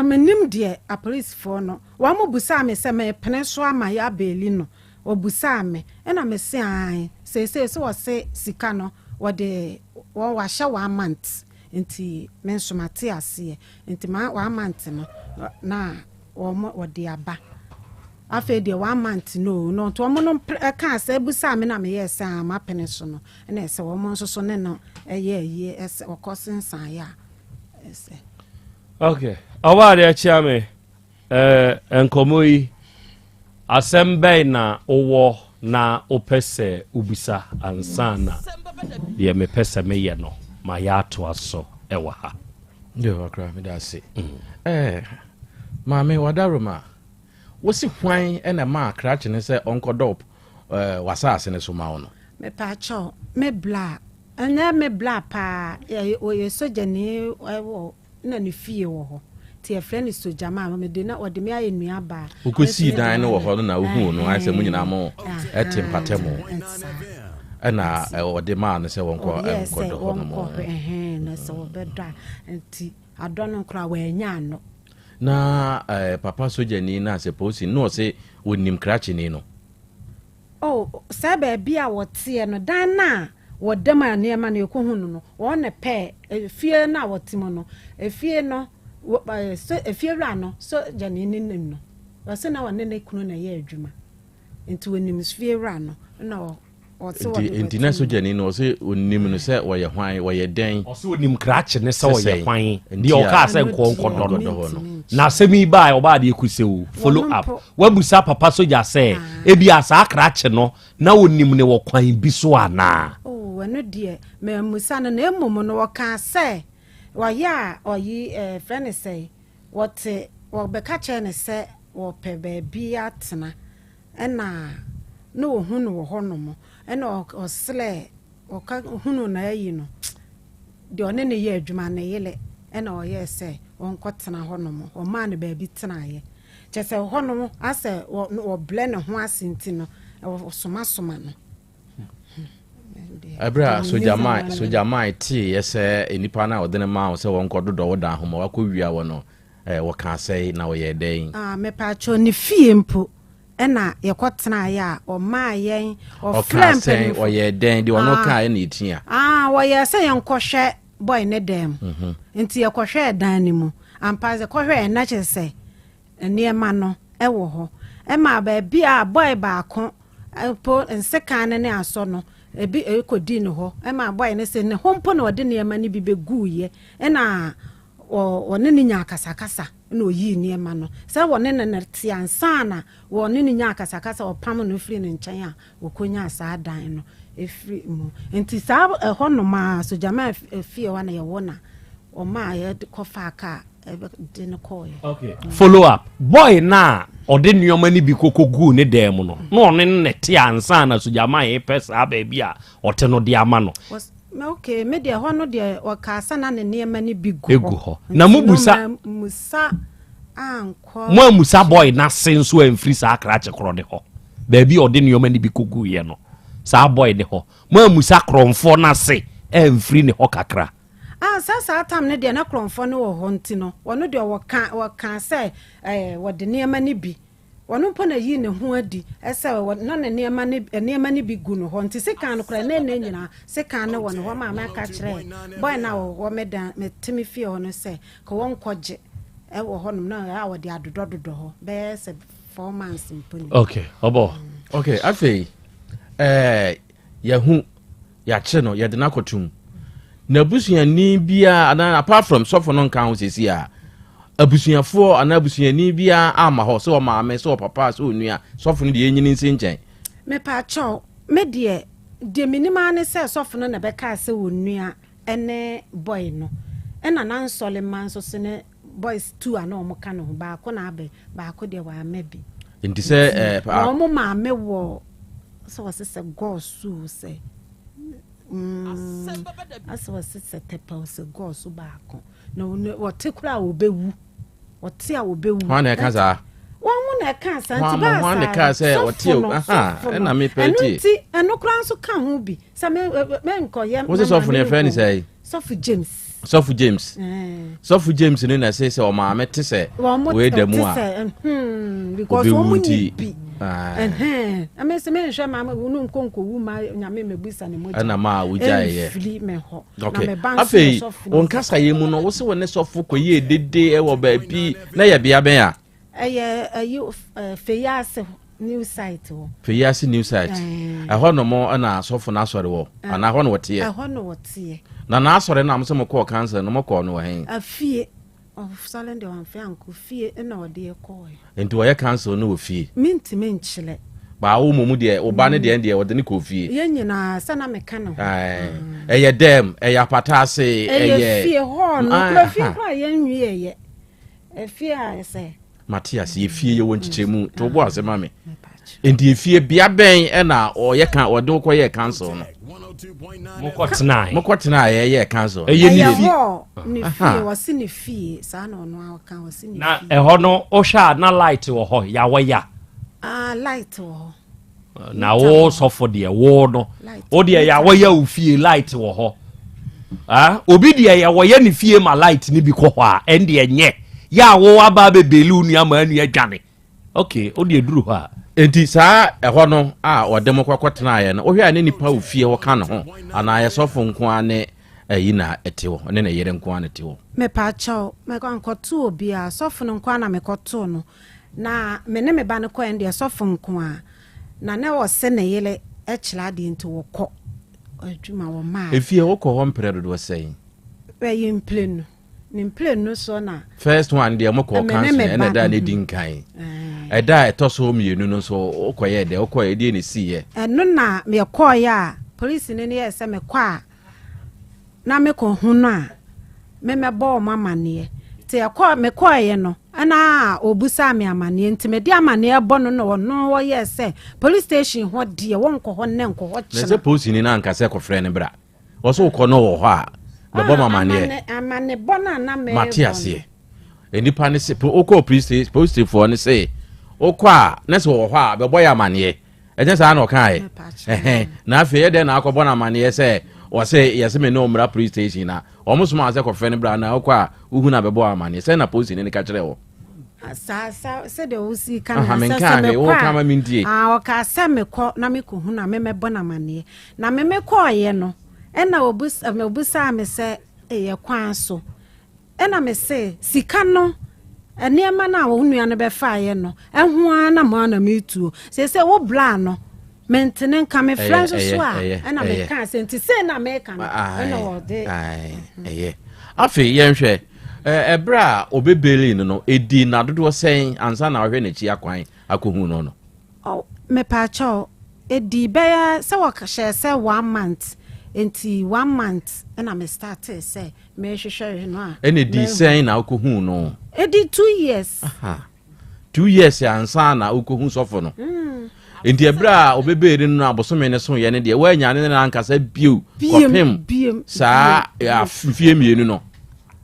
menim deɛ apolisifoɔ no wɔn busaa me sɛ mepene so ama yɛabeeli no Wɔbusaa me, ɛna me se aane, seesei so wɔse sika no wɔde wɔ wahyɛ one month nti me nso mate aseɛ nti ma one month no na wɔn wɔde aba afei deɛ one month no o no nti wɔn no ɛkaa sɛ busaa me na meyɛɛ sɛ aa mapene so no ɛna ɛsɛ wɔn nso so ne no ɛyɛ ayie ɛsɛ wɔkɔ sensan yɛ a ɛsɛ. Okay, ɔwɔ adeɛ kyea me. Eh, nkɔmmɔ yi, asɛm bɛn na wowɔ na wopɛ sɛ wobisa ansa na deɛ mepɛ sɛ meyɛ no mayɛ atoa so wɔ ha? Yo, akra, meda ase. Mm. Eh, maame Wadaroma, wosi hwan na maa krakye ne sɛ ɔnkɔdɔ eh, w'asaase no so ma wo no? Mepaakyɛw, me bla, ɛnyɛ me bla paa, ɔyɛ sogyani wɔ Nna ne fie wɔ hɔ, ntsi yɛfrɛ no Sogyamaa. Mede na ɔde me ayɛ nuabaa. Wokosii dan no wɔ hɔ no na wohuu no, ayɛ sɛ mo nyinaa mo te mpatamu. Ɛna ɔde maa no sɛ wɔnkɔ nkɔdɔ hɔ nom. Wɔnkɔhwɛ na sɛ wɔbɛdɔ a nti adɔ no koraa wɔanya ano. Na eh, papa sogyani no asɛ polisi no ɔse wɔnim krakyeni no. Oh, saa baabi a wɔteɛ no, dan no a wɔda mu a nneɛma no yɛkɔhu no no, wɔn na pɛɛ efie no a wɔte mu no, efie no, so efiewura no sogyani no nim no. Ɔse na ɔne ne kunu na ɛyɛ adwuma. Nti onim fiewura no na ɔse wɔde bɛto Nti na sogyani no ɔse onim no sɛ ɔyɛ hwan, ɔyɛ dɛn? Ɔse onim krakye no sɛ ɔyɛ hwan, deɛ ɔkaa sɛ nkɔ nkɔdɔ no. Na asɛm yi baa ɔbaa deɛ kusew follow up. Wabusa papa sogya sɛ ebia saa krakye no na onim no wɔ kwan bi so anaa? Oh, ɛno deɛ mammusa no na mmom no ɔkaa sɛ ɔyɛ a ɔyi ɛɛ frɛ no sɛn Wɔte, wɔbɛka kyerɛɛ no sɛ wɔpɛ baabi atena, ɛna na ɔhu no wɔ hɔnom, ɛna ɔsrɛɛ, ɔka hunuu n'ayi no, deɛ ɔne no yɛ adwuma, ne yere, ɛna ɔyɛɛ sɛ ɔnkɔtena hɔnom, ɔmaa no baabi tenaeɛ. Kyerɛ sɛ hɔnom asɛ wɔbrɛ ne ho ase nti no, wɔsomasoma no. Ɛberɛ a sogyaman teeɛ sɛ nnipa no a ɔde no maa wo sɛ wɔnkɔdodɔ wo dan ho ma wakɔwia wɔ no, wɔkaa sɛe na wɔyɛɛ dɛn? Ah, mepaakyɛw, ne fie mpo ɛna yɛkɔtenaeɛ a ɔmaa yɛn, ɔfrɛɛ Ɔkaa sɛn? mpanimfoɔ. Ɔyɛɛ dɛn? Deɛ ɔno Ah, kaeɛ na ɛtia. ah, wɔyɛɛ sɛ yɛnkɔhwɛ boy ne dan mu. Nti yɛkɔhwɛɛ dan no mu. Ampa sɛ kɔhwɛɛ na kyerɛ sɛ nneɛma no wɔ hɔ. Ɛma baabi a boy baako mpo nsekan no ne asɔ no, ebi kɔdii ne hɔ. Ɛma boy no se ne ho mpo na ɔde nneɛma no bi bɛguiɛ. Ɛna ɔne no nyaa akasakasa na ɔyii nneɛma no. Sɛ wɔne no na te ansa na wɔne no nyaa akasakasa, ɔpam no firii ne nkyɛn a wɔkɔnyaa saa dan no firi mu. Nti saa ɛhɔnom a Sogyaman fie hɔ na yɛwɔ na wɔmaa yɛkɔfaa kaa de no kɔɔeɛ. Okay. Follow up. Boy no a ɔde nneɛma no bi kɔkɔ guu ne dan mu no, na ɔne no na ɛte ansa na Sogyaman repɛ saa baabi a ɔte no de ama no. Okay, me deɛ hɔ no deɛ ɔkaa sɛ na ne nneɛma no bi gu hɔ. Egu hɔ. Na mo busa. Musa ankɔ. Mo amusa boy n'ase nso amfiri saa krakye korɔ ne hɔ. Baabi a ɔde nneɛma no bi kɔguiɛ no, saa boy ne hɔ. Mo amusa korɔmfoɔ n'ase amfiri ne hɔ kakra. Ah, sɛ saa tam no deɛ na korɔmfoɔ no wɔ hɔ nti no, wɔno deɛ wɔka wɔkaa sɛ ɛɛ wɔde nneɛma no bi, wɔno mpo na yii ne ho adi sɛ wɔ na ne nneɛma no nneɛma no bi gu no hɔ nti sekan no koraa ɛnɛ nnɛ nyinaa sekan no wɔ ne hɔ maa mɛka kyerɛɛ boy no a ɔwɔ me dan mete me fie hɔ no sɛ ka wɔnkɔgye ɛwɔ hɔnom na a wɔde adodɔdodɔ hɔ bɛyɛ sɛ 4 months mpo ni. Okay, ɔbɔ. Okay, afei ɛɛ yɛhu Yɛakyere no, yɛde no akɔto mu. N'abusuani biara anaa apart from sɔfo no nka ho sɛsi a, abusuafoɔ anaa abusuani biara amma hɔ sɛ ɔmaame, sɛ ɔpapa, sɛ onua, sɔfo no deɛ ɛnyini nsi nkyɛn. Mepaakyɛw, me deɛ, deɛ menim ara ne sɛ sɔfo no na ɛbɛkaa sɛ onua ne boy no, ɛna n'ansɔre mma nso so ne boys tu a na wɔn ka ne ho, baako na abɛ, baako deɛ wamma bi. Nti sɛ ɛɛ. Na wɔn maame wɔ sɛ wɔse sɛ gɔɔso o sɛ mm, asɛ wɔse sɛ tɛpɛ o sɛ gɔɔso baako na wɔte koraa a wɔbɛwu wɔte a wɔbɛwu. Hwan na ɛka saa? Wɔn mo na ɛka saa nti baa saa na ɛka sɛ wɔte o ɛna mepɛ ɛno nti ɛno koraa nso ka ho bi sɛ me me nkɔyɛ. Wo sɛ sɔfo no yɛfrɛ no sɛ? Sɔfo James. Sɔfo James. Sɔfo James no na ɛsɛ sɛ ɔmaame te sɛ wei da mu a. Hmm, because wɔn mu ni bi. Ɛmɛ sɛ menhwɛ maame wo no nkɔ nkɔwu ma nyame mɛbusa ne mogya. Ɛna maa wogyaeɛ. Ɛmfiri me hɔ. Okay. Afei wo nkasa yɛ mu no wo sɛ wo ne sɔfo kɔyɛɛ dede wɔ baabi na yɛ bea bɛn a? Ɛyɛ ɛyi Feyiase new site hɔ. Feyiase new site. Ɛhɔ nom na asɔfo no asɔre wɔ anaa ɛhɔ na wɔteɛ? Ɛhɔ na wɔteɛ. Na n'asɔre no a mo sɛ mo kɔɔ council no mo kɔɔ no wɔ he? Afie. Ɔsɔre deɛ wamfɛ ankɔ fie na ɔde kɔɔɛ. Nti wɔyɛ council no wɔ fie? Mentumi nkyerɛ. Baa wo mmom deɛ wo ba no deɛ deɛ ɔde no kɔɔ fie. Yɛn nyinaa sɛ na meka ne ho. Ɛyɛ dɛm, ɛyɛ apata ase, ɛyɛ. Ɛyɛ fie hɔ no, kura fie kora yɛn nwieɛ. Efie a ɛsɛ. Mate ase efie yɛ wɔ nkyekyɛmu to bo ase ma me. Nti efie bea bɛn ɛna ɔyɛ kan ɔde wokɔ yɛ council no. Mokɔ tenae. Mokɔ tenae ɛyɛ council. Ɛyɛ ne fie. Ne fie wɔsi ne fie saa na ɔno aka wɔsi ne fie. Na ɛhɔ no wohwɛ a na light wɔ hɔ yawɔ ya. Ah light wɔ hɔ. Na wo sɔfo deɛ wo no wo deɛ yɛ a wɔyɛ wo fie light wɔ hɔ. Ah, obi deɛ yɛ wɔyɛ ne fie ma light ne bi kɔ hɔ a ɛndeɛ nyɛ yɛ a wo aba abɛbeli wo nua ma anua dwane. Ok, wo deɛ duru hɔ a. Enti saa ɛhɔ no a ɔde mo kɔkɔ tenaeɛ no, wohwɛ a ne nipa wɔ fie hɔ ka ne ho anaa yɛ sɔfo nko ara ne ayi na ɛte hɔ, ne ne yere nko ara na ɛte hɔ? Mepaakyɛw, mankɔto obiara, sɔfo no nko ara na mekɔtoo no. Na me ne me ba no kɔɛ no deɛ sɔfo nko ara. Na na ɔse ne yere kyerɛ adeɛ nti wɔkɔ adwuma wɔmaa. Efie wokɔ hɔ mprɛ dodoɔ sɛn? Ɛyɛ mprenu. Ne mprenu soɔ na. First one deɛ mokɔ council ɛna ɛda a na ɛdi nkan. Ɛda a ɛtɔ so mmienu no nso wokɔyɛɛ dɛ wokɔɛ ɛdeɛ na ɛsiiɛ? Ɛno na yɛkɔeɛ a polisini no yɛɛ sɛ mekɔ a na mekɔhu no a, memmɛbɔ wɔn amanneɛ. Nti ɛkɔ mekɔeɛ no, ɛna ɔbisaa me amanneɛ. Nti mede amanneɛ bɔ no na ɔno ɔyɛɛ sɛ police station hɔ deɛ wɔnkɔ hɔ nnɛ nkɔ hɔ Na kyena. sɛ polisini no anka sɛ kɔfrɛ no bra. Ɔsɛ wokɔ no wɔ hɔ a, bɛbɔ me amanneɛ. Amanebɔ no a na mebɔ Mate no. aseɛ. Nnipa no se, wokɔɔ police station, polisifoɔ no se, wokɔ a, na sɛ wɔ hɔ a, bɛbɔ yɛ amanneɛ. Ɛnyɛ saa na ɔkaeɛ? Ɛhɛn. Na afei ɛyɛ dɛn na akɔbɔ no amanneɛ sɛ ɔse yɛse me ne wo mmra police station na wɔn somaa sɛ kɔfrɛ no bra na wokɔ a wohu no a bɛbɔ wo amanneɛ. Sɛn na polisini no ka kyerɛɛ wo? Saa saa sɛdeɛ wosi ka no Aha, sɛ menkaa sɛ hwee, mekɔ woka ma a mentie. ah, ɔkaa sɛ mekɔ na mekɔhu no a memɛbɔ no amanneɛ. Na me mekɔeɛ no ɛna ɔbisaa me sɛ ɛyɛ kwan so. Ɛna me se, Sika no, nneɛma no a wo nua no bɛfaeɛ no, ɛho ara na mo ara na metuo. Seesei wo bra no, mente ne nka, mefrɛ nso so a, ɛna mekaa sɛ, nti sei na meka no, ɛna ɔde. Ɛyɛ. Afei yɛnhwɛ, ɛberɛ a ɔbɛbeli no no, ɛdii nna dodoɔ sɛn ansa na ɔhwɛ n'akyi akwan akɔhu no no? Oh, mepaakyɛw, ɛdii bɛyɛ sɛ wɔhyɛɛ sɛ one month, nti one month ɛna me startee sɛ Mehwehwɛ no a. Ɛna ɛdii sɛn na wokɔhuu no? Ɛdi 2 years. Aha. 2 years ansa na wokɔhu sɔfo no. Nti ɛberɛ a ɔbɛbɛɛri no no abosome no soeɛ no deɛ woanya ne ne ankasa bio kɔpem saa mfie 2 no.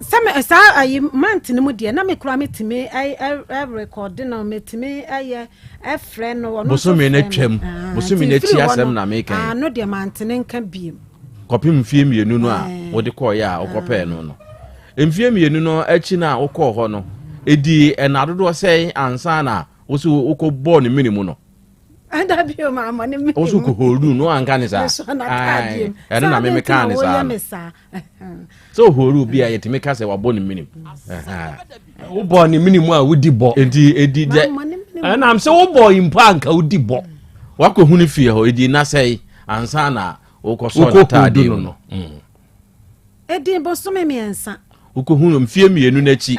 Sɛ me saa ayi month no mu deɛ na me kura metumi ɛrekɔde no metumi ɛyɛ ɛfrɛ no ɔno nso Bosome no frɛ me. atwam. Ah, Bosome nti no akyi mfiri hɔ asɛm no, na meka yi. Ah, no deɛ mantene nka biem. Kɔpem mfie 2 no a wode kɔeɛ a wokɔpɛɛ no no. Mfie 2 no akyi no a wokɔɔ hɔ no, ɛdii ɛna dodoɔ sɛn ansa na wo so wokɔbɔɔ ne mene mu no? Dabi o, mammɔ ne mene Wo so mu. kɔhɔɔdu no anka ne saa? Mesɔ n'ataadeɛ mu. Ɛno na Sɛ meme adɛn nti kaa na ne woyɛ saa no. me saa? Sɛ ɔhɔɔdu obi a yɛtumi ka sɛ wabɔ ne menem. Wobɔɔ ne mene mu a wodi bɔ. Nti ɛdi dɛ. Mammɔ ne mene mu. Ɛnam sɛ wobɔɔ yi mpo a anka wodi bɔ. Wakɔhu ne fie hɔ, ɛdii nna sɛn ansa na wokɔsɔɔ n'ataadeɛ mu no. Ɛdii bosome 3. Wokɔhu no mfie 2 no akyi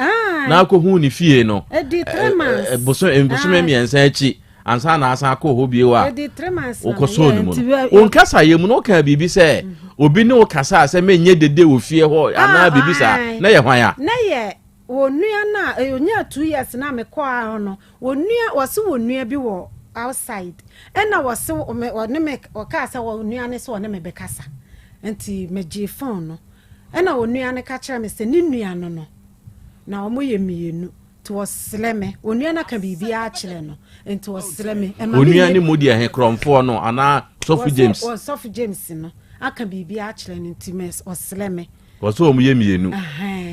na akɔhu ne fie no. Ɛdii 3 months. Bosome 3 akyi ansa na asan akɔ hɔ bio a wokɔsɔɔ no mu no. Wo nkasayɛ mu no wokaa biribi sɛ obi ne wo kasaa sɛ menyɛ dede wɔ fie hɔ anaa biribi saa na yɛ hwan a? Na yɛ wɔn nua no a ɔnyaa 2 years na mekɔɔ hɔ no Wɔn nua, wɔse wɔn nua bi wɔ outside ɛna wɔse ɔne me, ɔkaa sɛ wɔn nua no sɛ ɔne me bɛkasa nti megyee phone no ɛna wɔn nua no ka kyerɛ me sɛ ne nua no no na wɔn yɛ mmienu nti wɔsrɛ me, wɔn nua no aka biribiara akyerɛ no nti wɔsrɛ me ɛma Onua ne mu deɛ he, korɔmfoɔ no anaa Sɔfo James? Sɔfo James no aka biribiara akyerɛ no nti ɔsrɛ me. Wɔ sɛ wɔn yɛ mmienu.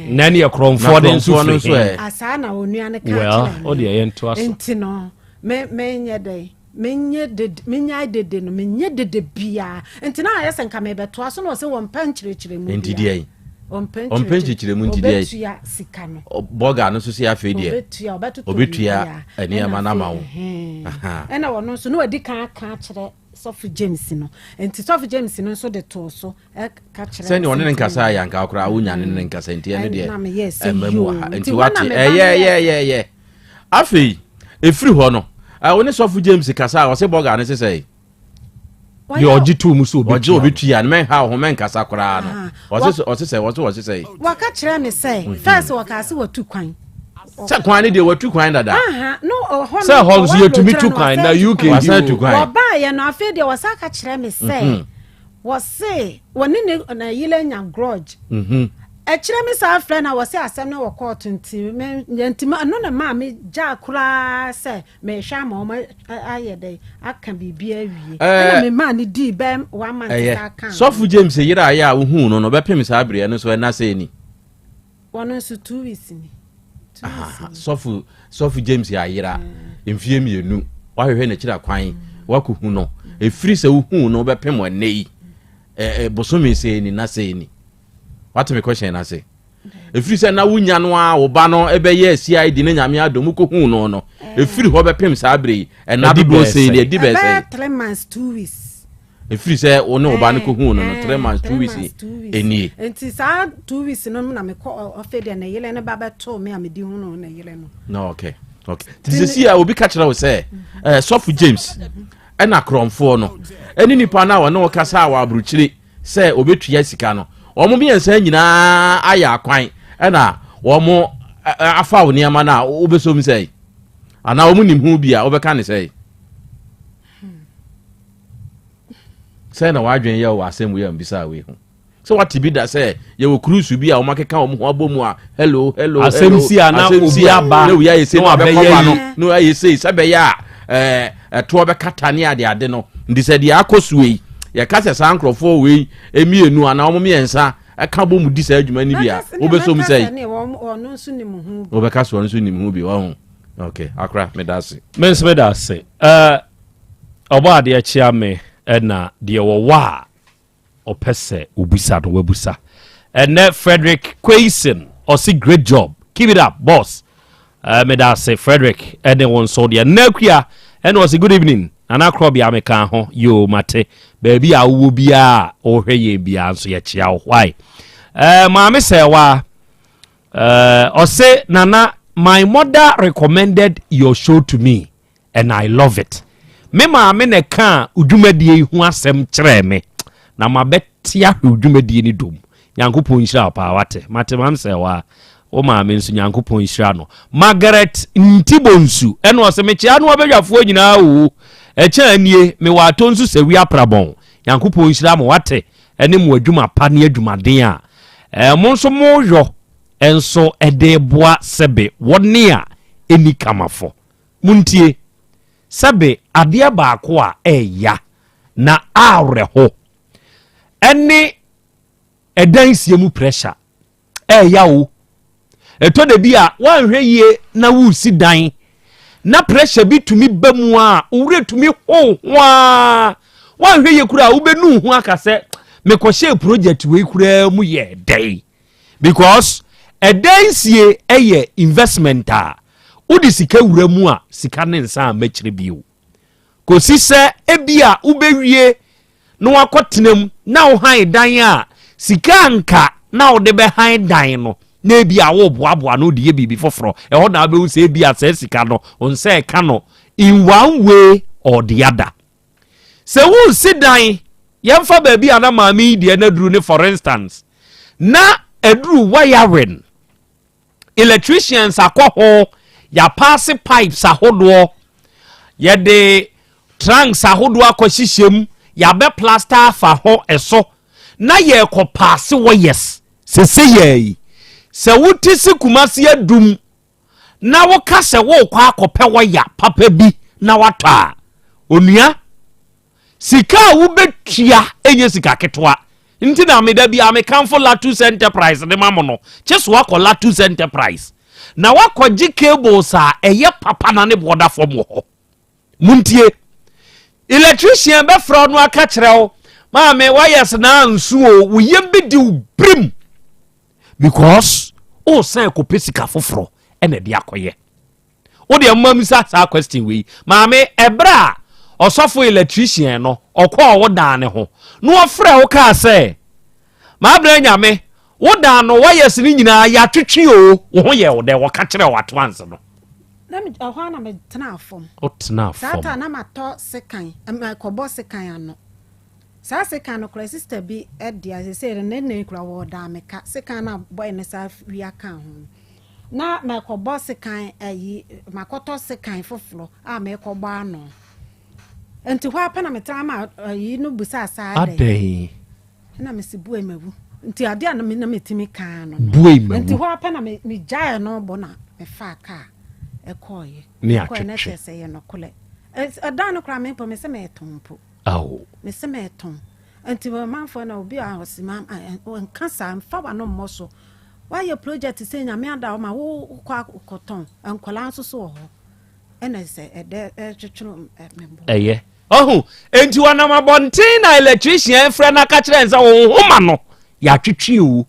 Na ɛne korɔmfoɔ no nso firi he? Asaa na onua no ka Well, kyerɛ o deɛ yɛn to aso. Nti no, me menyɛ dɛn? Menyɛ dede, menyae dede no, menyɛ dede biara. Nti na ayɛ sɛ nka mebɛtoa so na ɔsɛ wɔmpɛ nkyerɛkyerɛmu biara. Nti deɛ? Ɔmpɛ Ɔmpɛ nkyerɛkyerɛmu nti deɛ? Ɔbɛtua sika no. Bɔga no nso sɛ afei deɛ. Ɔbɛtua, ɔbɛtotɔ Ɔbɛtua nneɛma no ama wo. Ɛna ɔno nso na wadi kan aka akyerɛ Sɔfo James no. Nti Sɔfo James no nso de too so. Sɛnea ɔne ne nkasa yɛ anka koraa wonya ne ne nkasa nti ɛno deɛ ɛmma mu wɔ ha nti wate ɛyɛyɛyɛyɛ afei ɛfiri hɔ no wo ne sɔfo James kasa a ɔse bɔga no sesɛe deɛ ɔgye too mu sɛ ɔgye obi tua no mɛnha wo ho mɛnkasa koraa no ɔse ɔse sɛ ɔse ɔse sɛ wɔka kyerɛ me sɛ first wɔka sɛ wɔtu kwan sɛ kwan no deɛ watu kwan dada sɛ hɔ nso yɛtumi tu kwan na UK wasan tu kwan wɔbaeɛ no afei deɛ wɔsa ka kyerɛ me sɛ Wɔse wɔne ne ne yere anya grudge. Akyire me san frɛ no a wɔse asɛm no wɔ kɔɔto nti me nti ɛno na maa me gyaa koraa sɛ mehwɛ ama wɔn ayɛ dɛ aka biribi awie ɛna me maa no dii bɛn one month saa kan. Sɔfo James yere a yɛ a wohuu no no bɛpem saa bere ɛno nso ɛna sɛ ni. Wɔn nso 2 weeks ni. Sɔfo sɔfo James ayera mfie 2 wahwehwɛ n'akyiri akwan wakɔhu no ɛfiri sɛ wohuu no bɛpem ɛnnɛ yi bosome sɛ ni na sɛ ni. Wate me question no ase? Ɛfiri sɛ na wonya no a wo ba no ɛbɛyɛ CID ne Nyame adom wokɔhuu no no ɛfiri hɔ bɛpem saa berɛ yi ɛna dodoɔ sei ne ɛdi bɛɛ sɛ 3 months 2 weeks. Ɛfiri sɛ wo ne wo ba no kɔhuu no no 3 months 2 weeks ɛnie. Nti saa 2 weeks no na mekɔ ɔfɛ deɛ ne yere no ba bɛtoo me a mede hunu ne yere no. No, okay. Nti sɛsi a obi ka kyerɛ wo sɛ sɔfo James ɛna korɔmfoɔ no ɛne nipa no a wɔne wo kasa a wɔ aburokyire sɛ wɔbɛtua sika no, wɔn mmiɛnsa nyinaa ayɛ akwan ɛna wɔn afa wo nneɛma no a wobɛsɔ mu sɛe anaa wɔn nim ho bi a wobɛka ne sɛe sɛ na w'adwene yɛ wɔ asɛm wei a mbisa wei ho sɛ wate bi da sɛ yɛwɔ cruise bi a wɔn akeka wɔn ho abɔ mu a hello hello asɛm si a na obi aba na obi ayɛ sei na wabɛkɔba no na wayɛ sei sɛ bɛyɛ a ɛɛ ɛtoɔ bɛkata ne ade ade no nti sɛ deɛ akɔ so yi yɛka sɛ saa nkurɔfoɔ wei mmienu anaa wɔn mmiɛnsa ɛka bɔ mu di saa adwuma no bi a wobɛsɔ mu sɛ wobɛka so ɔno nso nim ho bi wahu. Ok, akora meda ase. Me nso meda ase. Ɛɛ ɔbɔ adeɛ kyea me ɛna deɛ wɔwɔ a ɔpɛ sɛ obisa no wabusa. Ɛnɛ Frederick Quayson ɔse great job keep it up boss. Meda ase Frederick ɛne wo nso deɛ. Nna Akua ɛna ɔse good evening Nana Korɔbea meka ho yoo mate baabi a wowɔ biara a wohwɛ yɛn biara nso yɛkyea wo why. Maame Sɛwa ɔse Nana my mother recommended your show to me and I love it. Me maame na ɛkaa wo dwumadie yi ho asɛm kyerɛɛ me na mabɛte ahwɛ wo dwumadie no dom. Nyankopɔn nhyira wo paa wate. Mate mam sɛ wa wo maame nso Nyankopɔn nhyira no. Margaret Ntibonsu ɛna ɔsɛ mekyea no abadwafoɔ nyinaa o. Ɛkyɛ anie mewɔ atɔ nso sɛ wi aprabɔn. Nyankopɔn nhyira mo wate ɛne mo adwuma pa ne adwumaden a eh, mo nso moyɔ nso ɛde boa sɛbe wɔne a ɛni kamafo. Montie, sɛbe adeɛ baako a ɛya na awerɛho ɛne ɛdansie mu pressure ɛya o. Ɛtɔ da bi a woanhwɛ yie na woresi dan na pressure bi tumi ba mu a wo werɛ tumi how ho a woanhwɛ yie koraa wobɛnu ho aka sɛ mekɔhyɛɛ project wei koraa mu yɛ dɛn. Because ɛdansie yɛ investment a wode sika wura mu a sika ne nsa a mɛkyerɛ bio. Kɔsi sɛ ebia wobɛwie na wakɔtena mu na wohan dan a sika anka na wode bɛhan dan no na ebia woboaboa no wode yɛ biribi foforɔ. Ɛhɔ na wobɛhu sɛ ebia saa sika no wo nsa ɛka no in one way or the other. Sɛ woresi dan, yɛmfa baabi a na maame yi deɛ no aduru ne for instance, na aduru wiring, electricians akɔ ho, yɛapaase pipes ahodoɔ, yɛde trunks ahodoɔ akɔhyehyɛ mu, yɛabɛ plaster afa ho ɛso, na yɛrekɔ paase wires. Sese yɛ yi, sɛ wote si Kumasi adum na woka sɛ worekɔ akɔpɛ wɔya papa bi na watɔ a, onua, sika a wobɛtua ɛnyɛ sika ketewa. Nti na meda bi a mekamfo Latus Enterprise de ma mo no. Kye so akɔ Latus Enterprise na wakɔgye cables a ɛyɛ papa na ne boɔ da fam wɔ hɔ. Montie. Electrician bɛfrɛ wo no aka kyerɛ wo, maame wires na ansu o, wo yam bɛdi wo birim. Because wosan kɔpɛ sika foforɔ ɛna ɛde akɔyɛ. Wo deɛ mma misa saa question wei. Maame, ɛberɛ a ɔsɔfo electrician no ɔkɔɔ wo dan ne ho na ɔfrɛ wo kaa sɛ, Maabena Nyame, wo dan no wires no nyinaa yɛatwetwe o, wo ho yɛ wo dɛ, wɔka kyerɛ wo ato anse no. Na me ɛhɔ ara na metenaa fam. Wotenaa Saa fam. ta na matɔ sekan, mekɔbɔ sekan ano. Saa sekan no koraa sister bi dea seesei no ne ne kura wɔdaa me ka sekan no a boy no saa wia kaa ho no. Na mekɔbɔ sekan ayi makɔtɔ sekan foforɔ a mekɔbɔ ano. Nti hɔ ara pɛ na metena ma ayi no busaa saa adɛn. Adɛn? Ɛna mese bue mawu. Nti adeɛ a na me na metumi kaa no no. Buei mawu. Nti hɔ ara pɛ na me megyaee no bɔ na mefaa kaa ɛkɔɔeɛ. Ne Ɛkɔɔeɛ na atwetwe. kyerɛ sɛ ɛyɛ nɔkorɛ. Ɛdan no koraa me mpo mese meretɔn mpo. Ao. Mese meretɔn. Nti ɔmanfoɔ na obi a ɔse ma nka saa mfa w'ano mmɔ so. Woayɛ project sɛ Nyame ada wo ma wo wokɔ akɔtɔn. Nkwadaa nso so wɔ hɔ. Ɛna sɛ ɛdɛ ɛtwetwe me bo. Ɛyɛ. Ɔho, enti ɔnam abɔnten na electrician frɛ no aka kyerɛ no sɛ wo nhoma no yɛatwetwe o.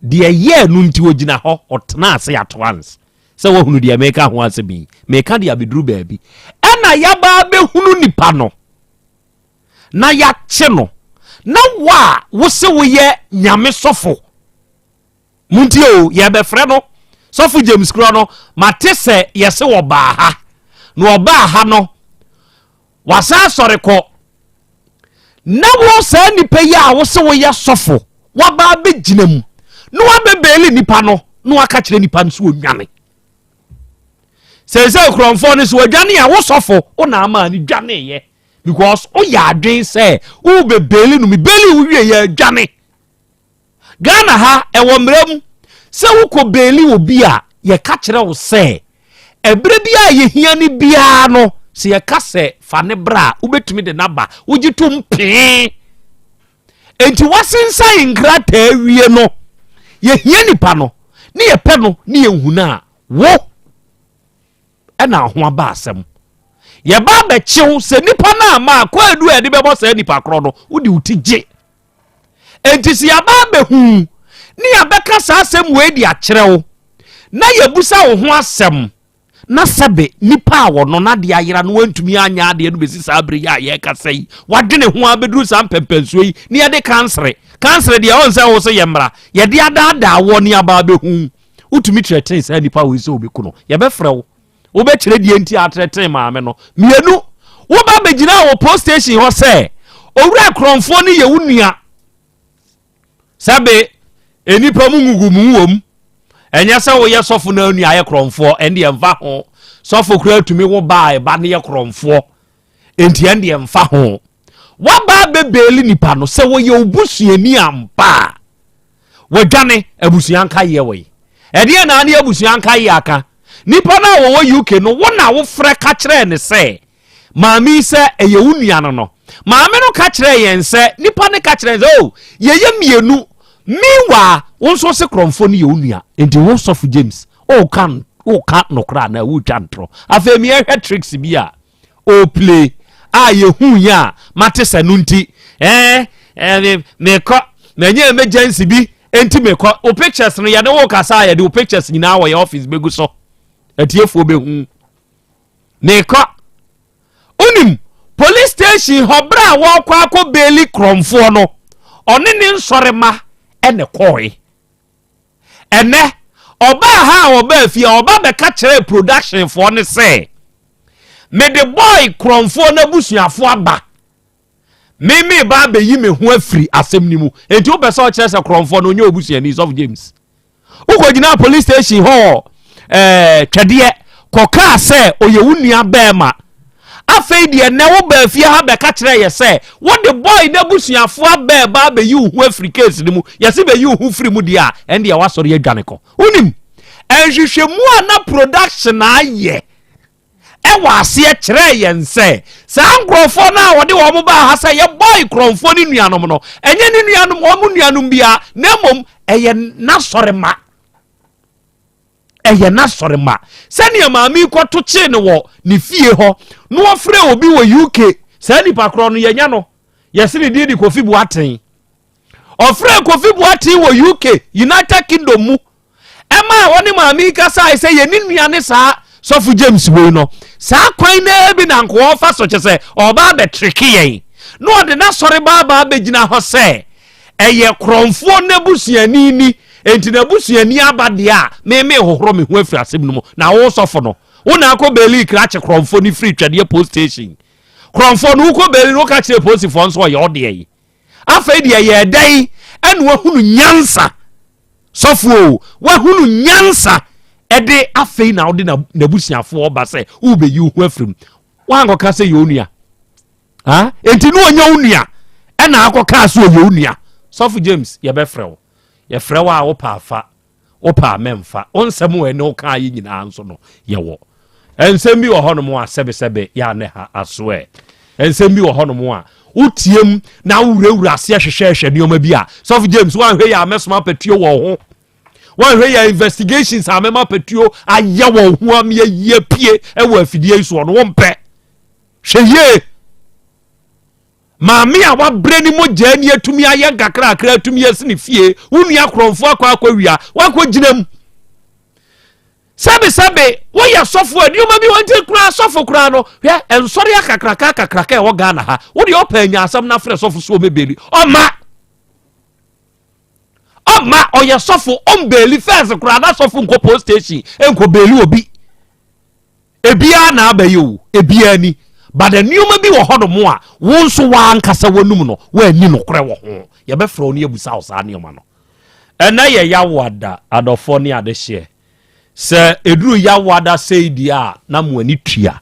Deɛ ɛyɛɛ no nti ɔgyina hɔ, ɔtena ase at once. Sɛ woahunu deɛ meka ho asɛm yi, meka deɛ abɛduru baabi. Ɛna yɛaba abɛhunu nipa no na yɛakye no. Na wo a wose woyɛ nyame sɔfo, Montie o, yɛrebɛfrɛ no Sɔfo James korɔ no, mate sɛ yɛse wɔbaa ha, na ɔbaa ha no, wasan asɔre kɔ. Na wo saa nipa yi a wose woyɛ sɔfo, waba abɛgyina mu, na wabɛbeeli nipa no, na waka kyerɛ nipa no sɛ ɔnwane. Seesei korɔmfoɔ no sɛ wadwane a, wo sɔfo, wo na ama no dwaneeɛ, because woyɛ adwen sɛ wobɛbeeli no, mebeeli wo wie yɛ adwane. Ghana ha, ɛwɔ mmara mu sɛ wokɔ beeli obi a, yɛka kyerɛ wo sɛ ɛberɛ bi a yɛhia no biara no, sɛ yɛka sɛ fa ne bra a, wobɛtumi de no aba. Wogye tom pee. Enti woasensan nkrataa wie no, yɛhia nipa no, ne yɛpɛ no, ne yɛhu no a, wo ɛna ho aba asɛm. Yɛba abɛkyew sɛ nipa no ama a, kwaadu a yɛde bɛbɔ saa nipa korɔ no, wode wo ti gye. Enti sɛ yɛaba abɛhu ne yɛabɛka saa asɛm wei de akyerɛ wo na yɛbusa wo ho asɛm na sɛbe nipa a wɔno n'adeɛ ayera no wantumi anyɛ adeɛ no bɛsi saa bere yi a yɛrekasa yi wadwene ho abɛduru saa mpɛmpɛnsoɔ yi ne yɛde kansere kansere deɛ ɔn sɛ wo sɛ yɛ mmara yɛde adaadaa wɔ ne aba abɛhu wotumi kyerɛkyerɛ saa nipa wei sɛ wobɛku no yɛbɛfrɛ wo Wobɛkyerɛ deɛ nti a atrɛtee maame no. Mmienu, woba bɛgyinaa wɔ post station hɔ sɛ owura korɔmfoɔ no yɛ wo nua. Sɛbe nnipa mu ngugumu wom. Ɛnyɛ sɛ woyɛ sɔfo na onua yɛ korɔmfoɔ, ɛndeɛ mfa ho. Sɔfo koraa tumi wo ba a ɛba no yɛ korɔmfoɔ. Enti ɛndeɛ mfa ho. Waba abɛbeeli nipa no sɛ wɔyɛ wo busuani ampa a. Wɔadwane abusua nkaeɛ wɔ yi. Ɛdeɛn na ne abusua nkaeɛ aka? Nipa no a wɔwɔ UK no, wo na wofrɛ ka kyerɛɛ no sɛ maame yi sɛ ɛyɛ wo nua no no. Maame no ka kyerɛɛ yɛn sɛ nipa no ka kyerɛɛ sɛ oh yɛyɛ mmienu. Meanwhile, wo nso se korɔmfoɔ no yɛ wo nua. Nti wo sɔfo James, woka woka nokorɛ anaa wotwa ntorɔ? Afei meɛhwɛ tricks bi a ɔreplay a yɛhuu yɛ a mate sɛ no nti ɛɛ ɛɛ mekɔ manya emergency bi nti mekɔ wo pictures no yɛde wo kasa a yɛde wo pictures nyinaa wɔ yɛ office bɛgu so atiefoɔ bɛhu mekɔ wonim police station hɔ berɛ a wɔkɔ akɔ beeli korɔmfoɔ no ɔne ne nsɔrema ɛna kɔɔe Ɛnɛ, ɔbaa ha a ɔbaa fie a ɔba bɛka kyerɛɛ production foɔ no sɛ, mede boy korɔmfoɔ no abusuafoɔ aba. Me me ba abɛyi me ho afiri asɛm no mu. Enti wopɛ sɛ ɔkyerɛ sɛ korɔmfoɔ no ɔnyɛ obusuani, Sɔfo James? Wokɔgyinaa police station hɔ wɔ ɛɛ twɛdeɛ kɔkaa sɛ ɔyɛ wo nua bɛrima. Afei deɛ nnɛ wobaa fie ha bɛka kyerɛɛ yɛ sɛ wode boy no abusuafoɔ aba ɛba abɛyi wo ho afiri case no mu. Yɛse bɛyi wo ho firi mu deɛ a, ɛndeɛ woasɔre adwane kɔ. Wonim, nhwehwɛmu a na production ayɛ ɛwɔ aseɛ kyerɛɛ yɛn sɛ saa nkurɔfoɔ no a wɔde wɔn baa ha sɛ yɛ boy korɔmfoɔ ne nuanom no, ɛnyɛ ne nuanom, wɔn nuanom biara, na mmom ɛyɛ n'asɔremma. Ɛyɛ n'asɔremma. Sɛnea maame yi kɔto kyee no wɔ ne fie hɔ na wɔfrɛ obi wɔ UK, saa nipa korɔ no yɛnya no, yɛse ne din de Kofi Boateng. Ɔfrɛ Kofi Boateng wɔ UK, United Kingdom mu, ɛma wɔne maame yi kasae sɛ yɛne nua ne saa sɔfo James wei no. Saa kwan no bi na nka ɔfa so kyɛ sɛ ɔba abɛtreke yɛn na ɔde n'asɔreba aba abɛgyina hɔ sɛ Ɛyɛ korɔmfoɔ n'abusuani ni, enti n'abusuani aba deɛ a, me mehohoro me ho afiri asɛm no mu. Na wo sɔfo no, wo na akɔ beeli krakye korɔmfoɔ no firi Twɛdeɛ post station. Korɔmfoɔ no, wokɔ beeli no, woka kyerɛ polisifoɔ nso ɔyɛ ɔdeɛ yi. Afei deɛ ɛyɛ dɛn ɛna wahunu nyansa? Sɔfo o, wahunu nyansa ɛde afei na wode n'abusuafoɔ ba sɛ wobɛyi wo ho afiri mu. Woankɔka sɛ yɛ onua. Ha? Enti ne ɔnyɛ wo nua ɛna akɔkaa sɛ ɔyɛ wo nua. Sɔfo James, yɛbɛfrɛ wo. Yɛfrɛ wo a wopɛ afa, wopɛ a mɛmfa. Wo nsɛm a ɛne wo kaa yi nyinaa nso no, yɛwɔ. Nsɛm bi wɔ hɔnom a sɛbesɛbe yɛ a ne ha aso ɛ. Nsɛm bi wɔ hɔnom a wotiem na wowurawura aseɛ hwehwɛhwɛ nneɛma bi a Sɔfo James woanhwɛ yɛ a mɛsoma apatuo wɔ ho. Woanhwɛ yɛ investigations a mɛma apatuo ayɛ wɔ ho a meyɛyie pie wɔ afidie yi soɔ no wompɛ. Hwɛ yie. Maame a wabrɛ ne mogya ani atumi ayɛ nkakrakra atumi asi ne fie, wo nua korɔmfo akɔ akɔwia, wakɔ gyina mu. Sɛbesɛbe, woyɛ sɔfo a nneɛma bi wɔnti koraa sɔfo koraa no, hwɛ nsɔre akakraka akakraka ɛwɔ Ghana ha. Wo deɛ ɔpɛ anya asɛm no afrɛ sɔfo so ɔmɛbeli. Ɔma! Ɔma ɔyɛ sɔfo, ɔmbeli fɛs koraa na sɔfo nkɔ post station, nkɔ beli obi. Ebiara na aba yi o, ebiara ni. But nneɛma bi wɔ hɔnom a wo nso w'ankasa w'anum no woanni nokorɛ wɔ ho. Yɛbɛfrɛ wo na yɛabusa wo saa nneɛma no. Ɛnɛ yɛ Yawoada, adɔfoɔ ne adehyeɛ. Sɛ ɛduru Yawoada sei deɛ a na mo ani tua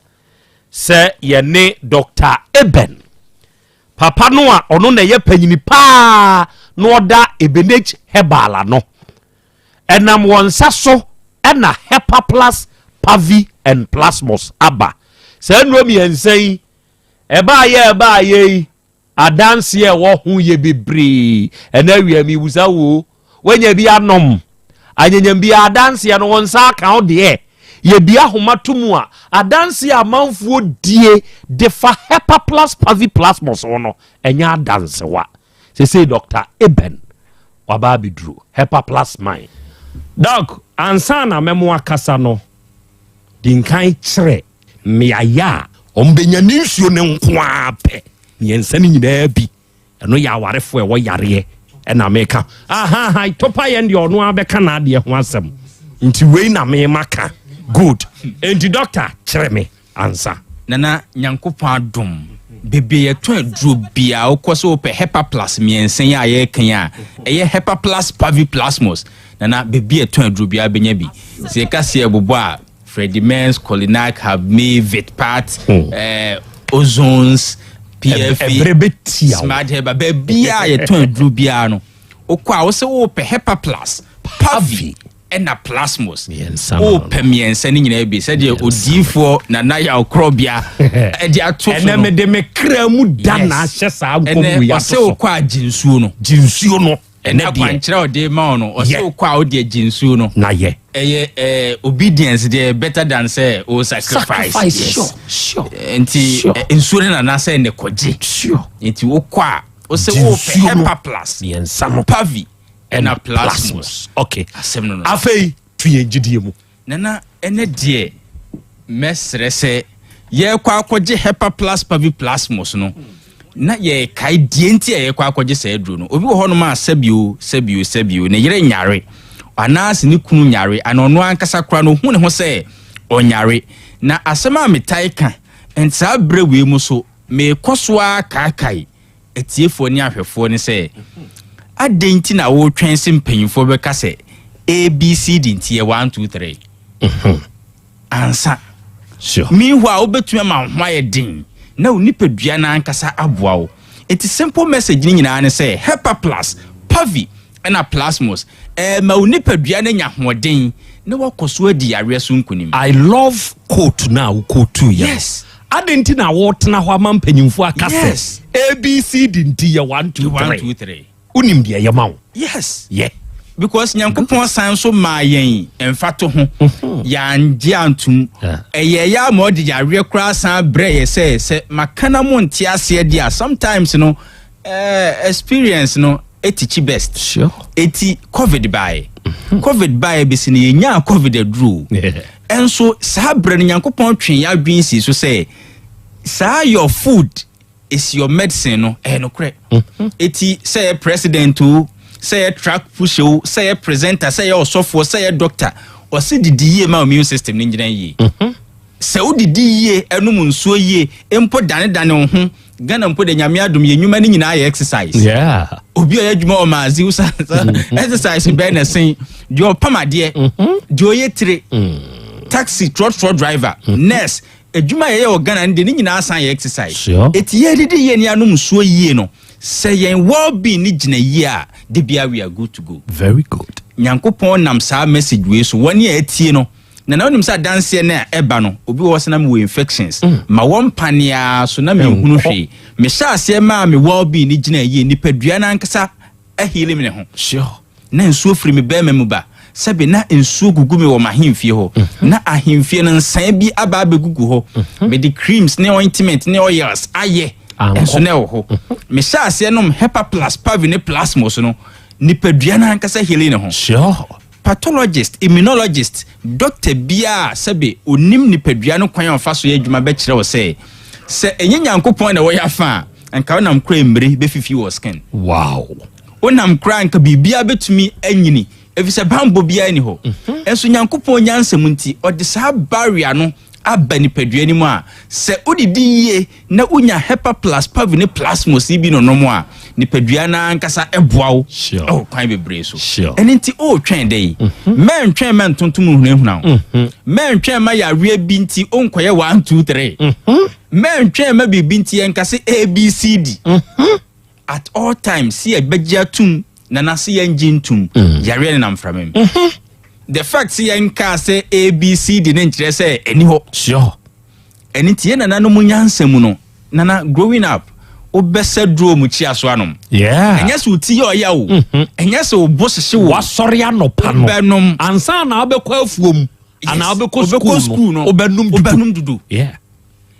sɛ yɛne Doctor Eben, papa no a ɔno na ɛyɛ panyini paa na ɔda Ebenage Herbal ano. Ɛnam wɔn nsa so na Hepaplas, Pavi and Plasmos aba. Saa nnuro mmiɛnsa yi, ɛbaayɛ a ɛbaayɛ yi, adanseɛ a ɛwɔ ho yɛ bebree. Ɛnɛ awia mebisa wo, woanya bi anom? Anyanyam bi adanseɛ no, wo nsa aka wo deɛ? Yɛbi ahoma to mu a, adanseɛ a amanfoɔ die de fa Hepaplas, Pavi, Plasmos ho no, ɛnyɛ adansewa. Sesei Doctor Eben waba abɛduru Hepa Plus Mine. Doc, ansa na mɛmo akasa no, di nkan kyerɛ mmeaeɛ a wɔbɛnya ne nsuo no nko ara pɛ, mmiɛnsa no nyinaa bi. Ɛno yɛ awarefoɔ a ɛwɔ yareɛ ɛna meka. Ahaha, topa yɛn deɛ ɔno ara bɛka n'adeɛ ho asɛm. Nti wei na mema ka. Good. Enti doctor, kyerɛ me. ansa. Nana Nyankopɔn adom, baabi a yɛtɔn aduro biara wokɔ sɛ wopɛ Hepaplus mmiɛnsa yi a yɛreka yi a, ɛyɛ Hepaplus Paviplasmos. Nana, baabi a yɛtɔn aduro biara bɛnya bi. Sɛ yɛka sɛ yɛbobɔ a, Fredimens, Colinak, Habme, Vitpat, hmm. eh, Ozones, PFA, Smart Herba, baabi a yɛtɔn aduro biara no, wokɔ a wo sɛ wopɛ Hepaplus Pavi ɛna plasmos wopɛ mmiɛnsa no nyinaa bi sɛdeɛ odiifoɔ nana yaw korɔbea ɛde ato so no ɛnɛ mede me kra mu da na ahyɛ saa nkɔm wei ato so ɔsɛ wokɔ a gye nsuo no gye nsuo no ɛnɛ deɛ akwankyerɛ a ɔde ma wo no ɔsɛ wokɔ a wode gye nsuo no na yɛ ɛyɛ ɛɛ obedience deɛ better than sɛ o sacrifice sacrifice yes. sure sure nti nsuo no nana sɛ ne kɔgye sure nti wokɔ a wosɛ wopɛ hepa plus mmiɛnsa no pavi ɛna plasmos okay asɛm no no afei tu yɛn gyidie mu. Nana ɛnɛ deɛ mɛsrɛ sɛ yɛrekɔ akɔgye hepa plus pavi plasmos no na yɛrekae deɛ nti a yɛrekɔ akɔgye saa aduro no. Obi wɔ hɔnom a sɛbio sɛbio sɛbio ne yere nyare anaasɛ ne kunu nyare ana ɔno ankasa koraa no ɔhu ne ho sɛ ɔnyare. Na asɛm a metae ka saa berɛ wei mu so merekɔ so ara kaakae atiefoɔ ne ahwɛfoɔ ne sɛ, adɛn nti na woretwɛn sɛ mpanyinfoɔ bɛka sɛ ABCD nti yɛ 1 2 3 ansa? Sure. Meanwhile, wobɛtumi ama wo ho ayɛ den na wo nipadua no ankasa aboa wo. Enti simple message no nyinaa ne sɛ Hepa Plus, Pavi ɛna Plasmos ɛma wo nipadua no anya ahoɔden na wakɔ so adi yareɛ so nkonim. I love quote no a wo quote yɛ no. Yes. Adɛn nti na wotena hɔ ama mpanyimfoɔ aka sɛ Yes. ABCD nti yɛ 1 2 1 3? 2 3. Wonim deɛ ɛyɛ ma wo. Yes. Yɛ. Because Nyankopɔn san so maa yɛn mfatoho. Yɛangye antom. Ɛyɛɛ yɛ ama ɔde yareɛ koraa san brɛɛ yɛ sɛ, sɛ maka na monte aseɛ deɛ a, sometimes no, eh, experience no teach best. Sure. Eti COVID baeɛ. COVID baeɛ bɛsi no yɛnyaa COVID aduro. Ɛnso saa berɛ no Nyankopɔn twee yɛn adwene sii so sɛ saa your food is your medicine no ɛyɛ nokorɛ. Eti sɛ yɛ president o, sɛ yɛ truck pusher o, sɛ yɛ presenter, sɛ yɛ ɔsɔfoɔ, sɛ yɛ doctor, ɔse didi yie ma immune system no ngyina yie. Sɛ wodidi yie, ɛnom nsuo yie, mpo danedane wo ho. Ghana mpo de Nyame adom yɛ nnwuma no nyinaa yɛ exercise. Yeah. Obi a ɔyɛ adwuma wɔ maazi wo sa exercise bɛn na ɛsen deɛ ɔpam adeɛ, deɛ ɔyɛ tire, taxi, trɔtrɔ driver, nurse, adwuma a yɛyɛ wɔ Ghana no deɛ ne nyinaa san yɛ exercise. Sure. Eti yɛdidi yie ne anom nsuo yie no, Sɛ yɛn well being no gyina yie a, da biara we are good to go. Very good. Nyankopɔn nam saa message wei so, wɔn a atie no, na na wonim sɛ adanseɛ no a ɛba no, obi wɔ hɔ sɛ na mewɔ infections, mm. ma wɔn mpaneaa so na menhunu hwee. Mehyɛ aseɛ maa me well being no gyina yie, nipadua no ankasa ahealing ne ho. Sure. Na nsuo firi me bɛrima mu ba. Sɛbe na nsuo gugu me wɔ m'ahemfie hɔ. Mhm. Na ahemfie no nsan bi aba abɛgugu hɔ. Mhm. Mede creams ne ointment ne oils ayɛ. Nso na ɛwɔ hɔ. Mhm. Mehyɛ aseɛ nom Hepa Plus, Pavi ne Plasmos no, nipadua no ankasa healing ne ho. Sure. Pathologist, immunologist, doctor biara a sɛbe onim nipadua no kwan a ɔfa so yɛ adwuma bɛkyerɛ wo sɛ, sɛ ɛnyɛ Nyankopɔn na ɛwɔ yɛ afa a, anka wonam koraa mmire bɛfifi wɔ skin. Wow. Wonam koraa anka biribiara bɛtumi anyini, efisɛ bammɔ biara nni hɔ. Nso Nyankopɔn nyansa mu nti, ɔde saa barrier no aba nipadua no mu a, sɛ wodidi yie na wonya Hepa Plus, Pavi ne Plasmos yi bi nonom a, nipadua no ankasa boa wo wɔ kwan bebree so. Ɛno nti woretwɛn dɛ yi? Mhm. Mɛntwɛn ma ntontom nhunahuna wo. Mhm. Mɛntwɛn ma yareɛ bi nti wonkɔyɛ 1 2 3. Mhm. Mɛntwɛn ma biribi nti yɛnka sɛ ABCD. At all times sɛ yɛbɛgye atum na na sɛ yɛngye ntum mm. yareɛ ne nam mframa mu. Mhm. The fact sɛ yɛnkaa sɛ ABCD ne nkyerɛ sɛ ɛni hɔ. Sure. Ɛno nti yɛn nananom nyansa mu no, nana growing up wobɛsɛ duro mu kyia so anom. Ɛnyɛ sɛ oti yɛ ɔya o. Mhm. Ɛnyɛ sɛ obo hyehye wo. Wasɔre anɔpa no. Wobɛnom. Ansa na wobɛkɔ afuom. Anaa wobɛkɔ sukuu no. Wobɛnom dudu. Wobɛnom dudu.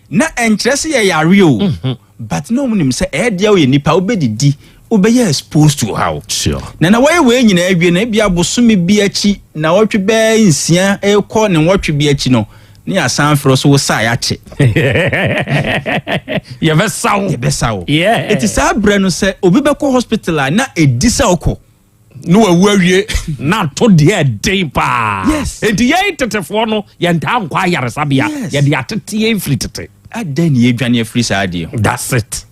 Na ɛnkyerɛ sɛ yɛyare o. Mhm. But na wɔn nim sɛ ɛyɛ deɛ woyɛ nipa wobɛdidi wobɛyɛ exposed to how. Sure. Na na wɔyɛ wei nyinaa awie na ebi abosome bi akyi na wɔtwe bɛɛ nsia rekɔ ne nwɔtwe bi akyi no ne yɛasan frɛ so wo saa yɛakye. Yɛbɛsa wo. Yɛbɛsa wo. Yeah. Eti saa berɛ no sɛ obi bɛkɔ hospital a na ɛdi sɛ ɔkɔ. na wawu awie na ato deɛ ɛden paa yes. Enti yɛn tetefoɔ no yɛntaa nkɔ ayaresabea yes. Yɛde atete yɛn firi tete. Adɛn ne yɛdwane afiri saa adeɛ ho? That's it.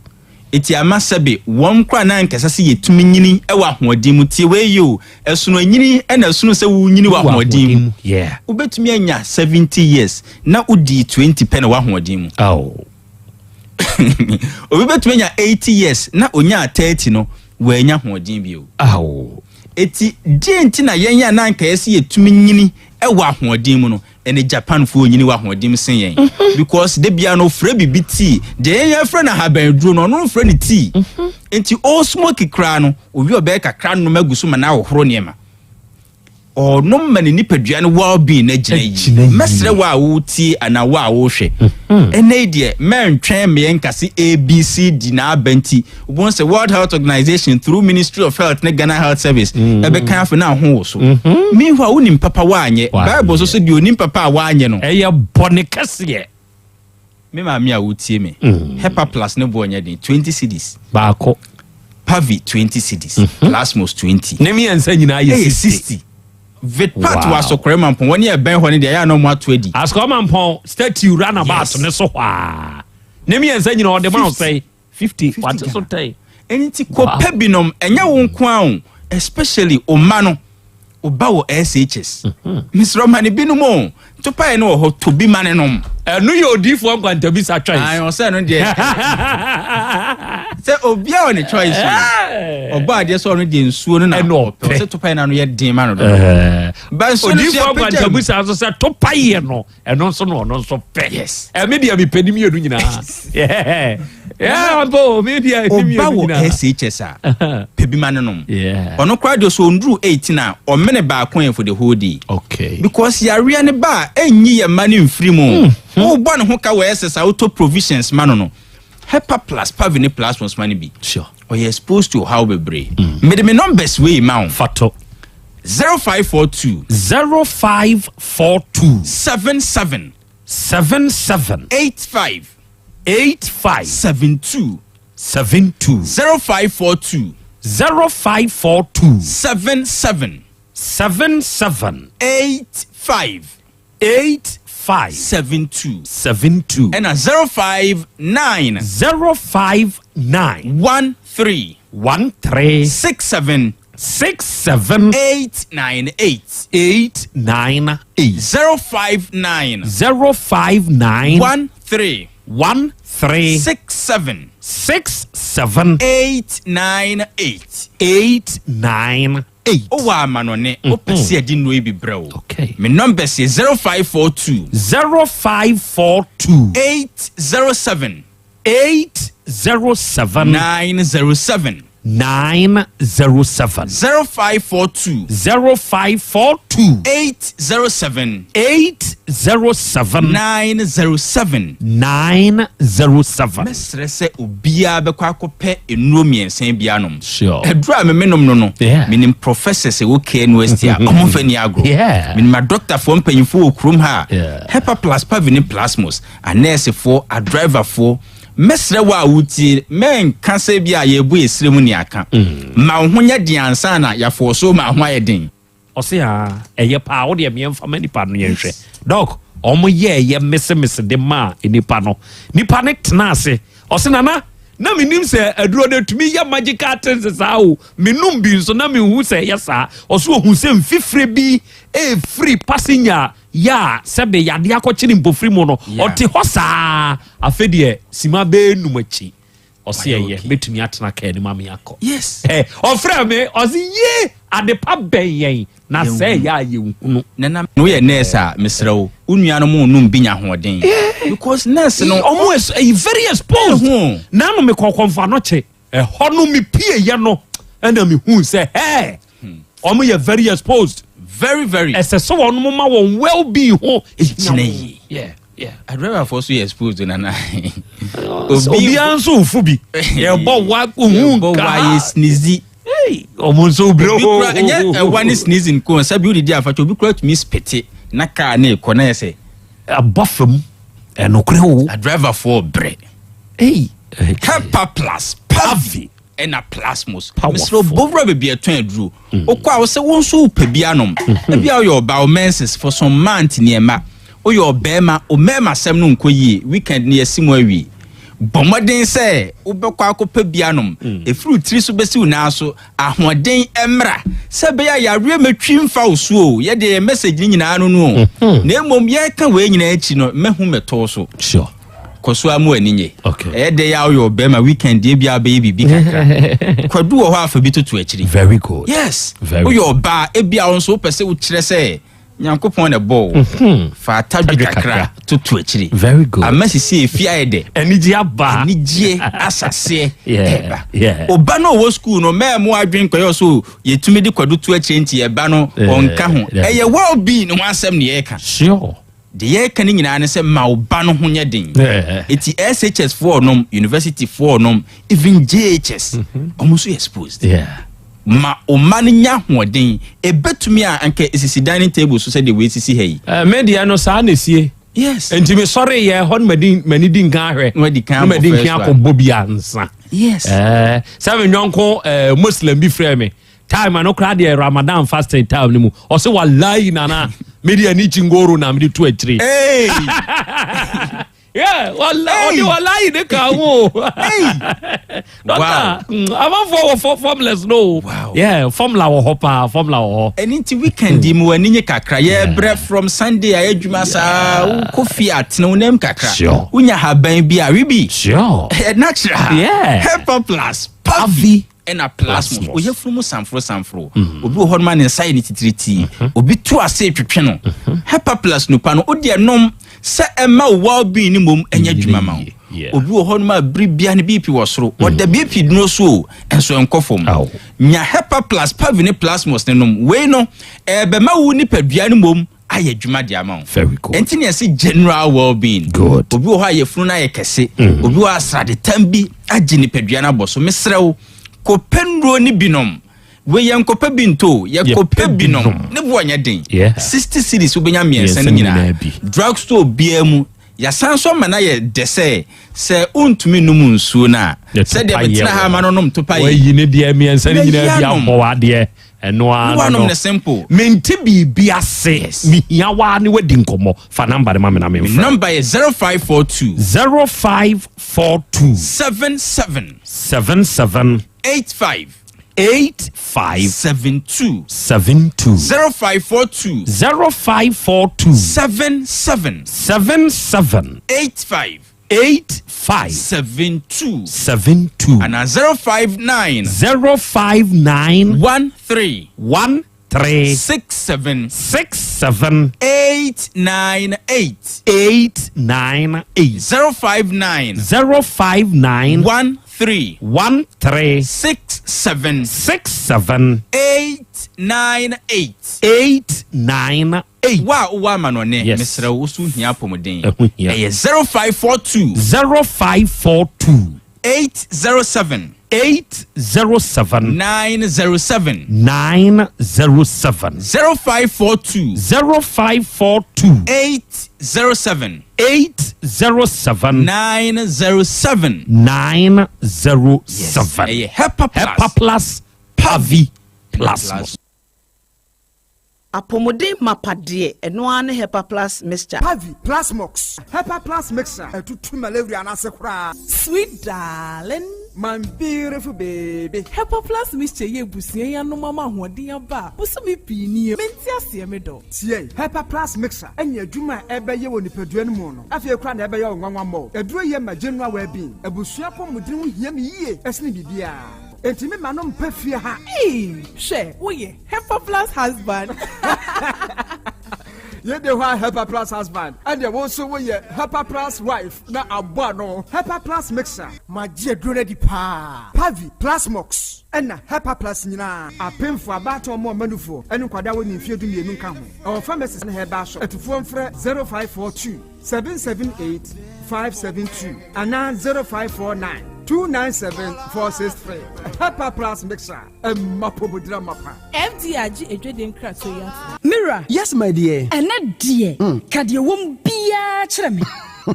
Eti ama sɛbe wɔn koraa na anka ɛsɛ sɛ yɛtumi nyini wɔ ahoɔden mu. Tie wei yie o, ɛsono anyini ɛna ɛsono sɛ wonyini wɔ ahoɔden mu. Yeah. Wobɛtumi anya 70 years na wodii 20 pɛ na w'ahoɔden mu. Oh. Obi bɛtumi anya 80 years na onyaa 30 no wannya ahoɔden bio. Ao. Eti deɛ nti na yɛn a na anka yɛsɛ yɛtumi nyini wɔ ahoɔden mu no, ɛne Japanfoɔ nyini wɔ ahoɔden mu sen yɛn. Mhm. Because da biara no ɔfrɛ biribi tea. Deɛ yɛn yɛfrɛ no ahabanduro no, ɔno mfrɛ no tea. Mhm. Nti ɔresmoke koraa no, owie ɔbɛyɛ kakra nom agu so ma no ahohoro nneɛma. Ɔnom ma ne nipadua no well being no agyina yie. Mɛsrɛ wo a woretie anaa wo a worehwɛ mhm. ɛnɛ yi deɛ mɛntwɛn mmeɛ nka se ABCD na aba nti wobɛhu sɛ World Health Organization through Ministry of Health ne Ghana Health Service mhm. ɛbɛka afei na aho wo so. Mhm. Meanwhile wonim papa woanyɛ. Bible so so deɛ onim papa a woanyɛ no ɛyɛ bɔne kɛseɛ. Me maame a wotie me. Mm. Hepa plus ne boɔ nyɛ den 20 cedis. Baako. Pavi 20 cedis. Mm -hmm. Plasmos 20. Ne mmiɛnsa nyinaa yɛ 60. 60. Vitpat wow. wɔ asɔkɔrɛ mampɔn wɔn yɛ ɛbɛn hɔ ne deɛ ɛyɛ anɔ mu ato adi. Asɔkɔrɛ mampɔn statue runabout yes. ne so hɔ a ne mmiɛnsa nyinaa ɔde ma ɔsɛn 50 wate so tɛn. Ɛno nti kɔpɛ binom ɛnyɛ wo nko ara o especially wo mma no wo ba wɔ SHS mhm. mesrɛ ma ne binom o topaeɛ no wɔ hɔ to bi ma ne nom. Ɛno yɛ odiifoɔ nkwantabisa choice. Ayi ɔsɛ no deɛ sɛ obiara wɔ ne choice o ɔbɔ adeɛ sɛ ɔno deɛ nsuo no na ɔpɛ ɔsɛ topaeɛ no ano yɛ den ma no dodo. Ba nsuo no so yɛ pagya mu. Odiifoɔ nkwantabisa nso sɛ topaeɛ no ɛno nso na ɔno nso pɛ. Yes. Ɛmi deɛ mi pɛ ni mmienu nyinaa. Yeah, abo mi deɛ ni mmienu Ɔba wɔ nyinaa. SHS a pɛ bi ma no nom. Yeah. Ɔno koraa deɛ sɛ ɔnduru 18 a ɔmene baako yɛ for the whole day. Okay. Because yareɛ no ba a ɛnyi yɛ mma no mfiri mu. Wobɔ ne ho ka wɔ SS a wotɔ provisions ma no no. Hepa plus Pavi ne plus ones ma no bi. Sure. Ɔyɛ exposed to ɔhaw bebree. Mede me numbers wei ma wo. Fato. 0542. 0542. 77. 77. 85. 85. 72. 72. 0542. 0542. 77. 77. 85. 85. 72. 72. Ɛna 059. 059. 13. 13. 67. 67. 898. 898. 059. 059. 13. 13 67 67 898 898. Wowɔ amanɔne, wopɛ sɛ yɛde nnuro yi bi brɛ wo. Okay. Me numbers yɛ 0542 0542 807 807 907 907 0542 0542 807 807 907 907. Mɛsrɛ sɛ obiara bɛkɔ akɔpɛ nnuro mmiɛnsa bi anom. Sure. Aduro a memenom no no, Yeah. menim professors ɛwɔ KNUST a ɔmo mfa ni agorɔ. Yeah. Menim adɔktafoɔ mpanyinfoɔ wɔ kurom ha a Yeah. Hepa plus Pavi ne Plasmos, anɛɛsefoɔ, adriverfoɔ. Mɛsrɛ wo a wotie, mɛnka sɛ bi a yɛbu yɛsrɛ mu ne aka. Ma wo ho nyɛ den ansa na yɛafoɔ so ma ho ayɛ den. Ɔse aa ɛyɛ paa wodeɛ meɛmfa ma nipa no yɛnhwɛ. Doc, ɔmo yɛɛyɛ mesemese de maa nipa no. Nipa no tena ase. Ɔse nana, na menim sɛ aduro no ɛtumi yɛ magical things saa o. Menom bi nso na menhu sɛ ɛyɛ saa. Ɔse ɔhu sɛ mfifire bi ɛfiri passenger yɛ a sɛbe yadeɛ akɔkyere mpofiri mu no. Ɔte hɔ saa. Afei deɛ sima bɛyɛ num akyi. Ɔse ɛyɛ, mɛtumi atena kaa anim ame akɔ. Yes. Ɔfrɛ me, ɔse ye, adepa bɛn yɛn, na sɛ ɛyɛ a yɛnhunu. Nana, woyɛ nurse a, mesrɛ wo, wo nuanom nnom bi nya ahoɔden. Because nurse no, Ɔmo ɛyɛ very exposed. Nano mekɔ Kɔmfo Anokye, ɛhɔ no mepie yɛ no, ɛna mehu sɛ, hɛ, ɔmo yɛ very exposed. Very, very. Ɛsɛ sɛ wɔn ma wɔn well-being ho gyina yie. Yeah. Yeah. Adriverfoɔ so yɛ exposed nana. Obiara nso nfu bi. Yɛbɔ wa ohun Yɛbɔ nka. wa yɛ sneezy. Ɔmo nso brɛ Obi kura ɛnyɛ ɛwa ne sneezing ko sɛbi wodidi afakyɛ obi kura tumi spete na kaa ne kɔ na yɛ sɛ. Abɔ fam ɛnokorɛ o. Adriverfoɔ brɛ. Ei. Hepa plus Pavi ɛna Plasmos. Mesrɛ bɔwura baabi ɛtɔn aduro. Wokɔ a wosɛ wo nso wopɛ bi anom. Ebi a woyɛ ɔbaa wo menses for some months nneɛma. Woyɛ ɔbɛrima o mmarima asɛm no nkɔ yie weekend no yɛsi mu awie. Bɔ mmɔden sɛ wobɛkɔ akɔpɛ bi anom. Ɛfiri wo tiri so bɛsi wo nan so ahoɔden mmra sɛ ɛbɛyɛ a yareɛ mɛtwi mfa wo so o. Yɛdeɛ yɛ message no nyinaa no no o. Na mmom yɛreka wei nyinaa akyi no mɛhu mɛtoo so. Sure. Kɔ so ara mu ani nye. Okay. Ɛyɛ dɛ yɛ a woyɛ ɔbɛrima weekend deɛ bi a wobɛyɛ biribi kakra. Kwadu wɔ hɔ a fa bi toto akyiri. Very good. Yes. Very Woyɛ ɔbaa ebi a wo nso wopɛ sɛ wokyerɛ sɛ Nyankopɔn na ɛbɔ wo. Fa atadwe kakra toto akyiri. Very good. Ama sisi efi ayɛ dɛ. Anigye aba. Anigye asaseɛ ɛba. Yeah. Ɔba no ɔwɔ sukuu no mɛɛ mo adwene kɔyɛ so yɛtumi de kwadu to akyire nti ɛba no ɔnka ho. Ɛyɛ well being ho asɛm ne yɛreka. Sure. Deɛ yɛreka no nyinaa ne sɛ ma wo ba no ho nyɛ den. Eti SHS foɔ nom, university foɔ nom, even JHS, ɔmo nso yɛ exposed. Yeah. Ma wo mma no nya ahoɔden. Ebetumi a anka esisi dining table so sɛdeɛ wei sisi ha yi. Me deɛ no saa na esie. Yes. Nti me sɔre yɛ hɔ no madi m'ani di nkan ahwɛ. Na wadi kan Na madi abɔ nkan first one. akɔbɔ bi ansa. Yes. Sɛ me nyɔnko Muslim bi frɛ me. Time ano koraa deɛ Ramadan fasting time no mu. Ɔse wallahi nana me deɛ ani kyingoro na me de to akyire. Hey. Yeah, wallahi ɔde wallahi ne ka ho. Doctor, Wow. amanfoɔ wɔ formulas no. Wow. Yeah, formula wɔ hɔ paa, formula wɔ hɔ. Ɛno nti weekend yi mu w'ani nye kakra. Yɛbrɛ from Sunday a yɛadwuma saa, wokɔ fie atene wo nam kakra. Sure. Wonya haban bi a, webi. Sure. Natural. Yeah. Hepa plus, Pavi. Ɛna plasmos. Oyɛ funu mu sanforo sanforo. Obi wɔ hɔ no ma ne nsa yɛ ne titiritii. Obi to ase twetwe no. Hepa plus nupa no, wode ɛnom sɛ ɛma wo well being ne mmom ɛnyɛ adwuma ma wo. Obi wɔ hɔ no ma bere bia ne BP wɔ soro. Ɔda BP duro so o, ɛnso ɛnkɔ fam. Nya Hepa plus, Pavi ne plasmos ne nom. Wei no, ɛbɛma wo nipadua no mmom ayɛ adwuma de ama wo. Very good. Ɛnti ne yɛse general well being. Good. Obi wɔ hɔ a yɛfunu no ayɛ kɛse. Obi wɔ hɔ a sradetam bi agye nipadua no abɔ so. Mesrɛ wo, kɔpɛ nnuro ne binom. Wei yɛ nkɔpɛ bi nto, yɛkɔpɛ binom. Ne boɔ nyɛ den. 60 cedis wobɛnya mmiɛnsa no nyinaa. Drug store biara mu, yɛasan so ama no ayɛ dɛ sɛ, sɛ wontumi nnom nsuo no a, sɛdeɛ metena ha ama no nom topa yi. Wayi ne deɛ mmiɛnsa no nyinaa bi Mayi anom. abɔ w'adeɛ. Ɛno ara Ne no wanom no. ne simple. Mente biribi ase. Mehia waa ne wadi nkɔmmɔ. Fa number no ma me na memfrɛ. Me number yɛ 0542. 0542. 77. 77. 85. 85. 72. 72. 0542. 0542. 77. 77. 85. 85. 72. 72. Anaa 059. 059. 13. 13. 67. 67. 898. 898. 059. 059. 13. 13. 67. 67. 898. 898. Wo a wowɔ amanɔne, Yes. mesrɛ wo, wo so hia apɔmuden. Ɛho hia. Ɛyɛ 0542. 0542. 807. 807. 907. 907. 0542. 0542. 807. 807. 907. 907. Ɛyɛ Hepa Plus. Hepa Plus Pavi Plus. Apɔmuden mapa deɛ, ɛno ara ne Hepa Plus Mixture. Pavi, Plasmox, Hepa Plus Mixture, ɛtutu malaria no ase koraa. Sweet darling. My beautiful baby. Hepa Plus Mixture yɛ abusua yi anom ama ahoɔden aba a bosome pii nie. Mente aseɛ me dɔ. Tie, Hepa Plus Mixture ɛne adwuma a ɛbɛyɛ wɔ nipadua no mu no, afei koraa na ɛbɛyɛ wo nwanwa mmɔ. Aduro yɛ ma general well-being. Abusua apɔmuden ho hia me yie ɛsene biribiara. Enti me ma no mpɛ fie ha. Eii hwɛ woyɛ Hepa plus husband. Yei de hɔ a Hepa plus husband ɛneɛ wo nso woyɛ Hepa plus wife na abɔ ano. Hepa plus mixer. Magye aduro no adi paa. Pavi, Plasmox ɛna Hepa plus nyinaa. Apemfoɔ, abaatan ɔmo ɔma nufoɔ ɛne nkwadaa a wɔnni mfeɛ 12 nka ho. Ɛwɔ pharmacies ne herbal shop. Atufoɔ mfrɛ 0542 778 572 anaa 0549 297 463. Hepa plus mixer ɛma pomodira mapa. FDA agye adwadie nkratoɔ yi atom. Me wura. Yes my dear. Ɛnɛ deɛ, ka deɛ ɛwɔ mu biara kyerɛ me.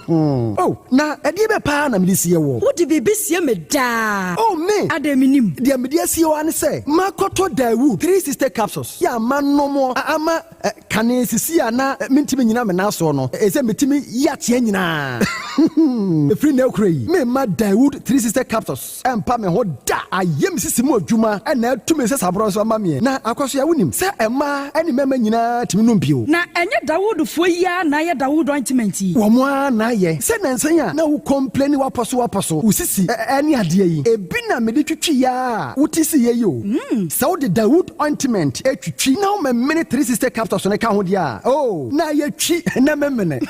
Oh, na ɛdeɛ bɛ paa na mede sie woɔ? Wode biribi sie me daa. Oh, me! Adɛn mennim? Deɛ mede asie wo ara ne sɛ, makɔtɔ Daewoo 360 capsules yɛ a manom ama Kane sisi a na mentumi nnyina me nan soɔ no, ɛsɛ metumi yi ateɛ nyinaa. Ɛfiri nnɛ rekora yi, meremma Daewoo 360 Capsules mpa me ho da. Ayɛ me sisi mu adwuma na atu me nsasaborɔ nso ama meɛ. Na Akwasoa, wonim sɛ mmaa ne mmarima nyinaa tumi nom bio. Na ɛnyɛ Dawoodfoɔ yi ara na ayɛ Dawood ointment yi? Wɔn ara na ayɛ. Sɛ nnansa yi a na wo complaini wapɔso wapɔso, wo sisi ne adeɛ yi, ebi na mede twitwiiɛ ara a wote siiɛ yi o. Sɛ wode Dawood ointment twitwi na womemene 360 capsules no ka ho deɛ a, oh, na ayɛ twi na memene.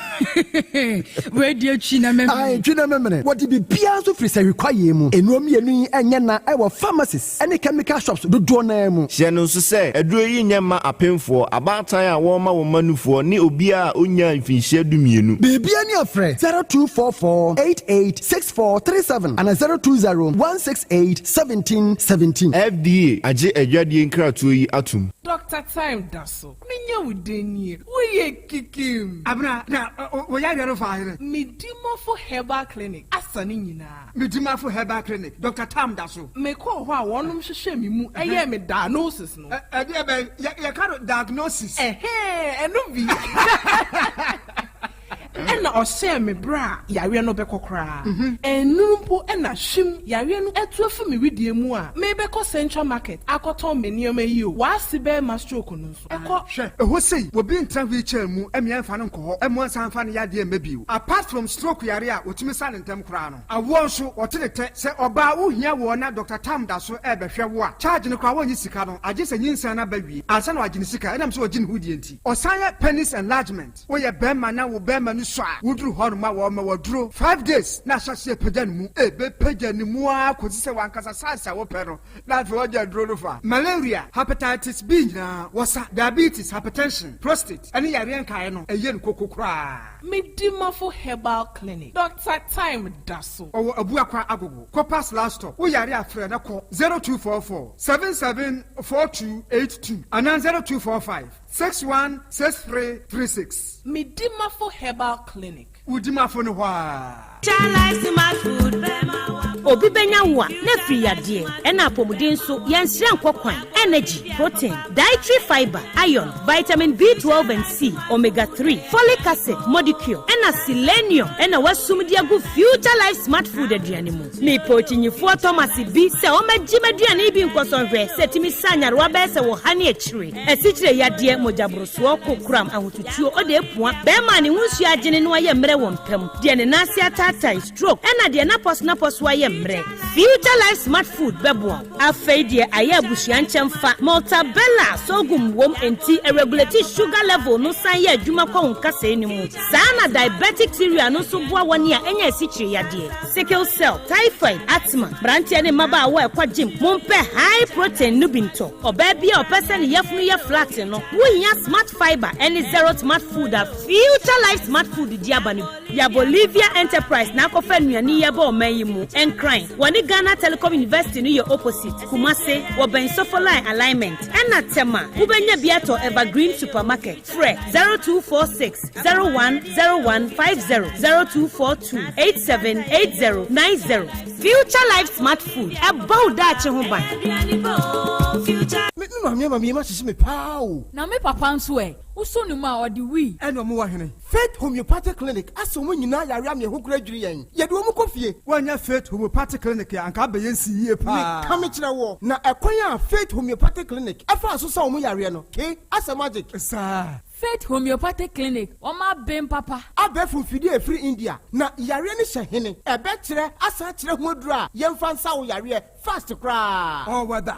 Wei deɛ twi na memene. Ae, twi na memene. Wɔde biribiara nso firi sahwi kwaeɛ mu. Nnuro mmienu yi nyɛ na wɔ pharmacies ne chemical shops dodoɔ no ara mu. Hyɛ no nso sɛ, aduro yi nyɛ mma apemfoɔ, abaatan a wɔrema wɔn mma nufoɔ ne obiara a ɔnnyaa mfinhyia dumienu. Biribiara ni a frɛ 0244 88 6437 anaa 020 168 1717. FDA agye adwadie nkratoɔ yi atom. Doctor Time da so menya wo den nie woyɛ kikim. Abena, na wo yareɛ no faa hene? Medimafo Herbal Clinic asa ne nyinaa. Medimafo Herbal Clinic, Doctor Tam da so. Mekɔɔ hɔ a wɔnom hwehwɛɛ me mu yɛɛ me diagnosis no. Ɛdeɛ bɛn? Yɛka no diagnosis. Ɛhɛɛ, ɛno bi. Ɛna ɔhyɛɛ me berɛ a yareɛ no bɛkɔ koraa. Ɛnnuru mpo na hwim, yareɛ no atu afi me wedeɛ mu a merebɛkɔ Central Market akɔtɔn me nneɛma yi o, w'ase bɛrima stroke no nso, ɛkɔ. Hwɛ, ɛhɔ sei, obi ntena wheelchair mu mmea mfa no nkɔ hɔ mmoa nsan mfa ne yadeɛ mma bio. Apart from stroke yareɛ a wɔtumi sa no ntɛm koraa no, awoɔ nso, wɔte ne tɛ. Sɛ ɔbaa wohia woɔ na Doctor Tam da so rebɛhwɛ wo a, charge no koraa wɔnnye sika no, agye sɛ nyinsɛn no aba wie ansa na wɔagye ne sika, ɛnam sɛ ɔgye ne ho die nti. Ɔsan yɛ penis enlargement. Woyɛ bɛɛma na wo bɛɛma no sua a, woduru hɔ nom a wɔma wo aduro 5 days na ahyɛ aseɛ pagya ne mu. Ɛbɛpagya ne mu ara kɔsi sɛ wankasa size a wopɛ no na afei wagya aduro no fa. Malaria, Hepatitis B nyinaa wɔsa, diabetes, hypertension, prostate ɛne yareɛ nkaeɛ no ɛyɛ no koko koraa. Medimafo Herbal Clinic, Doctor Time da so. Ɔwɔ Abuakwa Agogo, Copas last stop. Wo yare a frɛ na kɔ 0244 77 4282 anaa 0245. 616336. Medimafo Herbal Clinic. Wo dimafo no hɔ aa. Obi bɛnya wo a, na afiri yadeɛ, ɛna apɔmuden nso, yɛnsrɛ nkɔ kwan, energy, protein, dietary fibre, iron, vitamin B12 and C, omega 3, folic acid, modicure, ɛna. Ɛna selenium ɛna wɔasum de agu Future Life Smart Food aduane mu. Mepɛ okyinyifoɔ Thomas bi sɛ ɔmmɛgye m'aduane yi bi nkɔsɔ nhwɛ sɛ ɛtumi sa nyarewa bɛyɛ sɛ wɔ ha ne akyire. Asikyire yadeɛ, mogyaborosoɔ, kokoram, ahotutuo, odeepua, bɛrima a ne ho nsuo agyene na wayɛ mmerɛ wɔ mpa mu, deɛ ne nan ase ataatae, stroke, ɛna deɛ n'apɔsonapɔso ayɛ mmerɛ. Future Life Smart Food bɛboa wo. Afei deɛ ayɛ abusua nkyɛmfa, Maltabella sorghum wom enti ɛregulate sugar level no san yɛ adwuma kɔ wo nkasɛe no mu. Saa na diabetic cereal no nso boa wɔn a anya asikyire yadeɛ, sickle cell, typhoid, asthma. Mmeranteɛ ne mmabaawa a ɛkɔ gym, mompɛ high protein no bi ntɔ. Ɔbaa bi a ɔpɛ sɛ ne yafunu yɛ flat no, wohia Smart Fibre ne Zero Smart Food a Future Life Smart Food de aba no bi. Ya Bolivia Enterprise na akɔfa nnuane yi aba ɔman yi mu. Nkran, wɔne Ghana Telecom University no yɛ opposite. Kumase, wɔbɛn Sofoline Alignment. Ɛna Tema, wobɛnya bi atɔ Evergreen Supermarket. Frɛ 0246 010150, 0242 878090. Future Life Smart Food, ɛbɔ wo daakye ho ban. Me me maame ama me yam ahyehye me paa o. Na me papa nso ɛ? Wosɔ ne mu a, ɔde wii. Ɛna ɔmo wɔ hene? Faith Homeopathic Clinic asa wɔn nyinaa yare ama ɛho kora dwiri yɛn. Yɛde wɔn kɔ fie. Woannya Faith Homeopathic Clinic a, anka abɛyɛ nsi yie paa. Meka mekyerɛ woɔ, na ɛkwan a Faith Homeopathic Clinic faa so sa wɔn yareɛ no, ke, asɛ magic. Saa. Faith Homeopathic Clinic, wɔn aben papa. Abɛɛfo mfidie a ɛfiri India, na yareɛ no hyɛ hene? Ɛbɛkyerɛ asan akyerɛ ho aduro a yɛmfa nsa wo yareɛ fast koraa. Ɔwɔ da.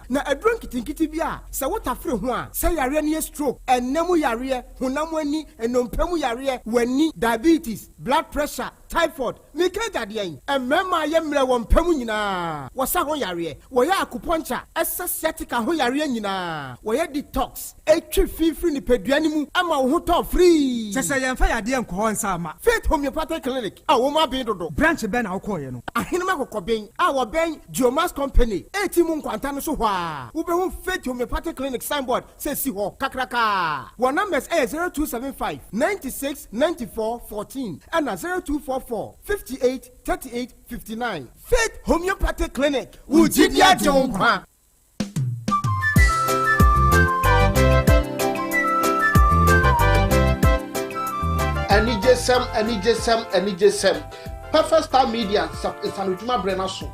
Na aduro nketenkete bi a sɛ wotafere ho a, sɛ yareɛ no yɛ stroke, ɛnna mu yareɛ, honam ani, nnompe mu yareɛ, w'ani, diabetes, blood pressure, typhoid, meka agya deɛn? Mmarima a yɛ mmerɛ wɔ mpa mu nyinaa, wɔsa ho yareɛ, wɔyɛ acupuncture, ɛsa sciatica ho yareɛ nyinaa, wɔyɛ detox, ɛtwe fi firi nipadua no mu ma wo ho tɔ firii. Kyɛ sɛ yɛmfa yadeɛ nkɔ hɔ nsa mma. Faith Homeopathic Clinic a wɔn aben dodo. Branch bɛn na wokɔeɛ no? Ahenem Akokɔben a wɔbɛn Geomax Company reti mu nkwanta no so hɔ ara, wobɛhu Faith Homeopathic Clinic signboard sɛ si hɔ kakraka. Wɔn numbers yɛ 0275 96 94 14 ɛna 0244 58 38 59. Faith Homeopathic Clinic, wo gyidi agye wo nkwa. Anigyesɛm, anigyesɛm, anigyesɛm. Perfect Star Media nsanodwuma berɛ no aso.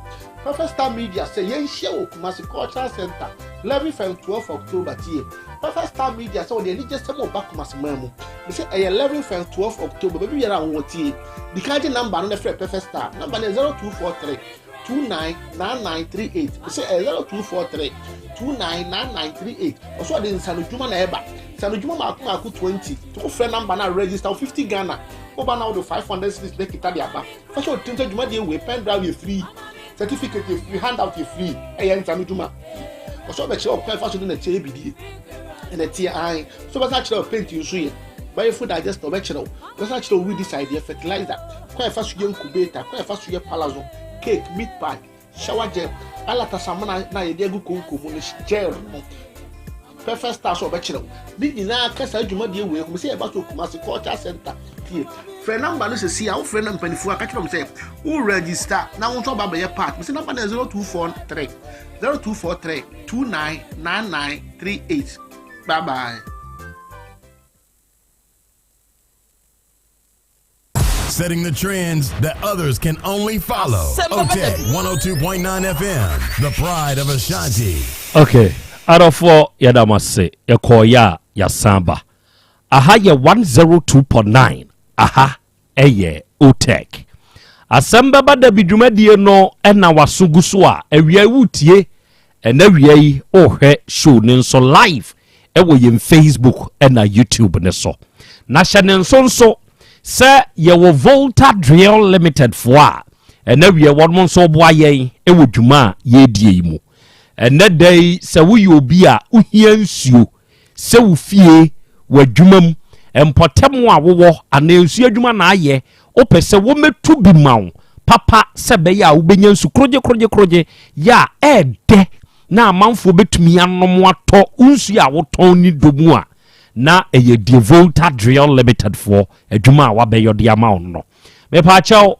Perfect Star Media sɛ yɛnhyia wɔ Kumasi Cultural Center, 11 fm 12 October tie. Perfect Star Media sɛ wɔde anigyesɛm ɔba Kumasi man mu. Mesɛ ɛyɛ 11 fm 12 October, baabi biara a wowɔ tie. Di kan gye namba no na frɛ Perfect Star. Namba no yɛ 0243 299938. Mesɛ ɛyɛ 0243 299938. Ɔsɛ ɔde nsanodwuma na ɛba. Nsanodwuma mako mako 20. To wofrɛ namba no a register 50 Ghana. Woba na wode 500 cedis na kita de aba. Fa hyɛ wo tirim sɛ dwumadie wei pen drive yɛ free, certificate yɛ free, handout yɛ free. Ɛyɛ nsa no dwuma. Ɔsɛ ɔbɛkyerɛ wo kwan fa so de nɛteɛ yɛ bidie. Nɛteɛ ae. So ɔbɛsan akyerɛ wo paint nso yɛ. Bɛyɛfo digester ɔbɛkyerɛ wo. Ɔbɛsan akyerɛ wo weedicide yɛ, fertilizer, kwan fa so yɛ incubator, kwan fa so yɛ palazzo, cake, meat pie, shower gel, alata samina na yɛde agu konko mu no gel no. Perfect Star sɛ ɔbɛkyerɛ wo ne nyinaa ka saa dwumadie wei ho sɛ yɛba so Kumasi Culture Center tie frɛ namba no sɛsi a wofrɛ no mpanimfoɔ a ka kyerɛ wɔn sɛ wo register na wo nso ɔba bɛyɛ part mesɛ namba no yɛ 0243 0243 299938 bye bye. Setting the trends that others can only follow. OTEC 102.9 FM, the pride of Ashanti. Okay, adɔfoɔ yɛda mo ase yɛkɔɔyɛ a yɛasan ba aha yɛ 102.9 aha ɛyɛ OTEC asɛm bɛba da bi dwumadie no ɛna waso gu so a awia yi wotie Ɛnɛ awia yi wohwɛ show no nso live ɛwɔ yɛn Facebook ɛna YouTube ne so. Na hyɛ ne nso nso sɛ yɛwɔ Volta Drill Limited foɔ a ɛnɛ awia wɔn nso boa yɛn ɛwɔ dwuma a yɛredie yi mu. Ɛnɛ da yi sɛ woyɛ obi a wohia nsuo sɛ wo fie, w'adwuma mu, mpɔtam a wowɔ anaa nsuo adwuma na ayɛ, wopɛ sɛ wɔmmɛtu bi ma wo papa sɛ ɛbɛyɛ a wobɛnya nsu korogye korogye korogye yɛ a ɛɛdɛ na amanfoɔ bɛtumi anom atɔ wo nsuo a wotɔn ne dɔ mu a, na ɛyɛ deɛ Volta Drill Limited foɔ adwuma a wabɛyɔ de ama wo no. Mepaakyɛw,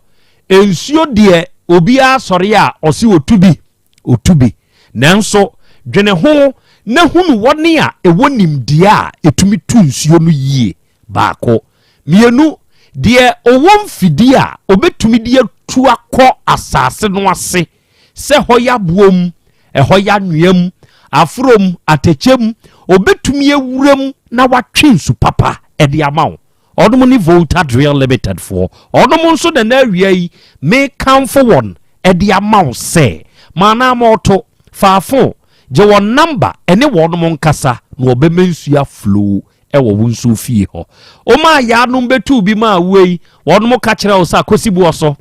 nsuo deɛ obiara sɔre a ɔse ɔtu bi. Otu bi. Nanso dwene ho na hunu wɔn a ɛwɔ nimdeɛ a ɛtumi tu nsuo no yie. Baako. Mmienu, Deɛ ɔwɔ mfidie a ɔbɛtumi de atu akɔ asase no ase sɛ hɔ yɛ aboɔ mu, ɛhɔ yɛ anwea mu, aforo mu, atɛkyɛ mu, ɔbɛtumi awura mu na watwe nsu papa de ama wo. Ɔnom ne Volta Drill Limited foɔ. Ɔnom nso na na awia yi mekamfo wɔn de ama wo sɛ ma anaa ma ɔto, faafo, gye wɔn namba ɛne wɔnom nkasa na wɔbɛma nsuo aflow wɔ wo nso fie hɔ. Womaa yaanom bɛtuu bi maa woɔ yi, wɔnom ka kyerɛ wo sɛ akosi boɔ so.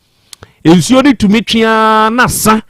Nsuo no tumi twe ara na sa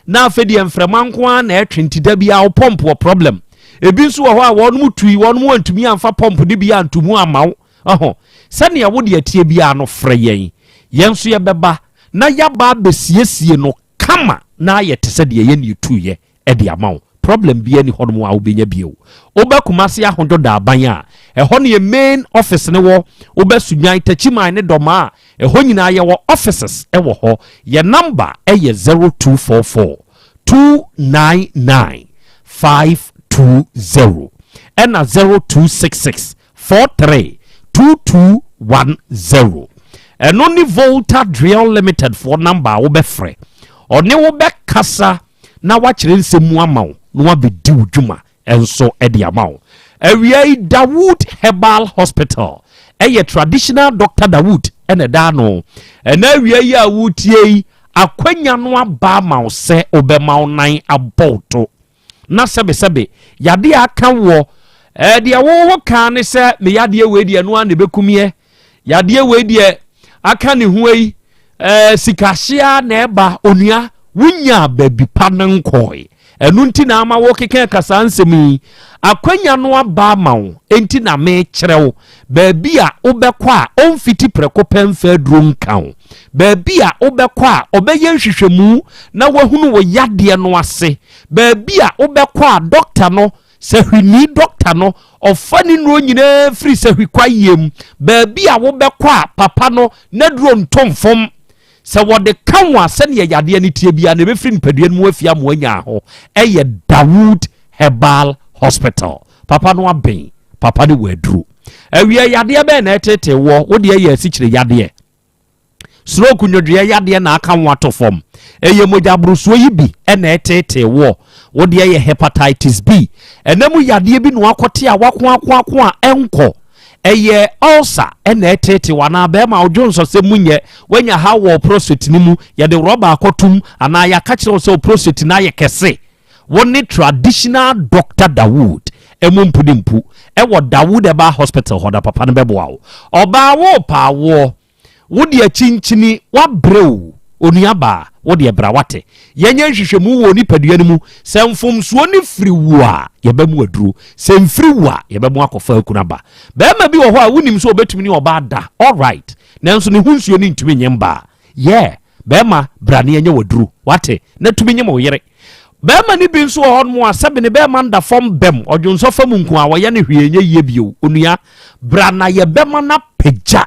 na afei deɛ mframa nko ara na ɛtwe nti da biara wo pump wɔ problem. Ebi nso wɔ hɔ a wɔnom tui, wɔnom antumi amfa pump no bi anto mu amma wo. Ɔho, sɛnea wo deɛ teɛ biara no frɛ yɛn. Yɛn nso yɛbɛba na yɛaba abɛsiesie no kama na ayɛ te sɛ deɛ yɛn yɛtuiɛ de ama wo. Problem biara nni hɔnom a wobɛnya bio. Woba Kumasi Ahodwo Daaban a, ɛhɔ ne yɛn main office no wɔ. Woba Sunyani, Takyiman ne Dɔmaa a, ɛhɔ nyinaa yɛwɔ offices wɔ hɔ. Yɛn number yɛ 0244 299 520 ɛna 0266 43 2210. Ɛno ne Volta Drill Limited foɔ number a wobɛfrɛ. Ɔne wo bɛkasa na wakyerɛ nsɛm mu ama wo na wabɛdi wo dwuma nso de ama wo. Awia yi Dawood Herbal Hospital ɛyɛ traditional doctor Dawood ɛna ɛda ano. Ɛna awia yi a wotie yi akwanya no aba ama wo sɛ wobɛma wo nan abɔ wo to na sɛbesɛbe yadeɛ aka woɔ ɛɛ deɛ wowo kan ne sɛ me yadeɛ wei deɛ ɛno ara na ɛbɛkumiɛ Yadeɛ wei deɛ aka ne ho yi ɛɛ sikahyia na ɛba onua wonya baabi pa no nkɔe ɛno nti na ama wokeka kasa nsɛm yi akwanya no aba ama wo enti na mekyerɛ wo baabi a wobɛkɔ a ɔmfiti prɛko pɛ mfa aduro nka wo baabi a wobɛkɔ a ɔbɛyɛ nhwehwɛmu na wahunu wo yadeɛ no ase baabi a wobɛkɔ a dɔkta no Sahwini dɔkta no, ɔfa ne nnuro nyinaa firi sahwi kwaeɛ mu. Baabi a wobɛkɔ a papa no n'aduro nto mfom. Sɛ wɔde ka wo a, sɛdeɛ yadeɛ no teɛ biara no, ɛbɛfiri nipadua no mu afi ama woanya aho. Ɛyɛ Dawood Herbal Hospital. Papa no aben. Papa no wɔ aduro. Awia yadeɛ bɛn na ɛtetee woɔ? Wo deɛ yɛ asikyire yadeɛ. Stroke nnwodwoeɛ yadeɛ na aka wo ato fam. Ɛyɛ mogyaborosoɔ yi bi na ɛteetee woɔ. Wo deɛ yɛ hepatitis B. Ɛna mu yadeɛ bi na wakɔte a wakoakoako a ɛnkɔ. Ɛyɛ ulcer na ɛteetee wo anaa bɛrima wo dwonsɔsɛm mu nyɛ. Woanya haw wɔ wo prostate no mu. Yɛde rɔba akɔtom anaa yɛaka kyerɛ wo sɛ wo prostate no ayɛ kɛse. Wo ne traditional doctor Dawood ɛmu mpu ne mpu ɛwɔ Dawood Herbal Hospital hɔ na papa no bɛboa wo. Ɔbaa wo pɛ awoɔ, wo deɛ kyinkyini wabrɛ o, onua baa wo deɛ bra wate. Yɛnyɛ nhwehwɛmu wɔ onipadua no mu, sɛ mfomsoɔ no firi wo a yɛbɛmo aduro, sɛ mfiri wo a yɛbɛmo akɔfa akunu aba. Barima bi wɔ hɔ a wonim sɛ ɔbɛtumi ne ɔbaa da alright, nanso ne ho nsuo no ntumi nye mbaa. Yeah, Bɛɛma, bra ne yɛnyɛ w'aduro, wate, na tumi nyem wo yere. Bɛɛma no bi nso wɔ hɔ nom a, sɛbe ne bɛɛma nda fam bɛm, ɔdwonsɔ fa mu nko a, wɔyɛ no hwee ɛnyɛ yie bio. Onua, bra na yɛbɛma no apagya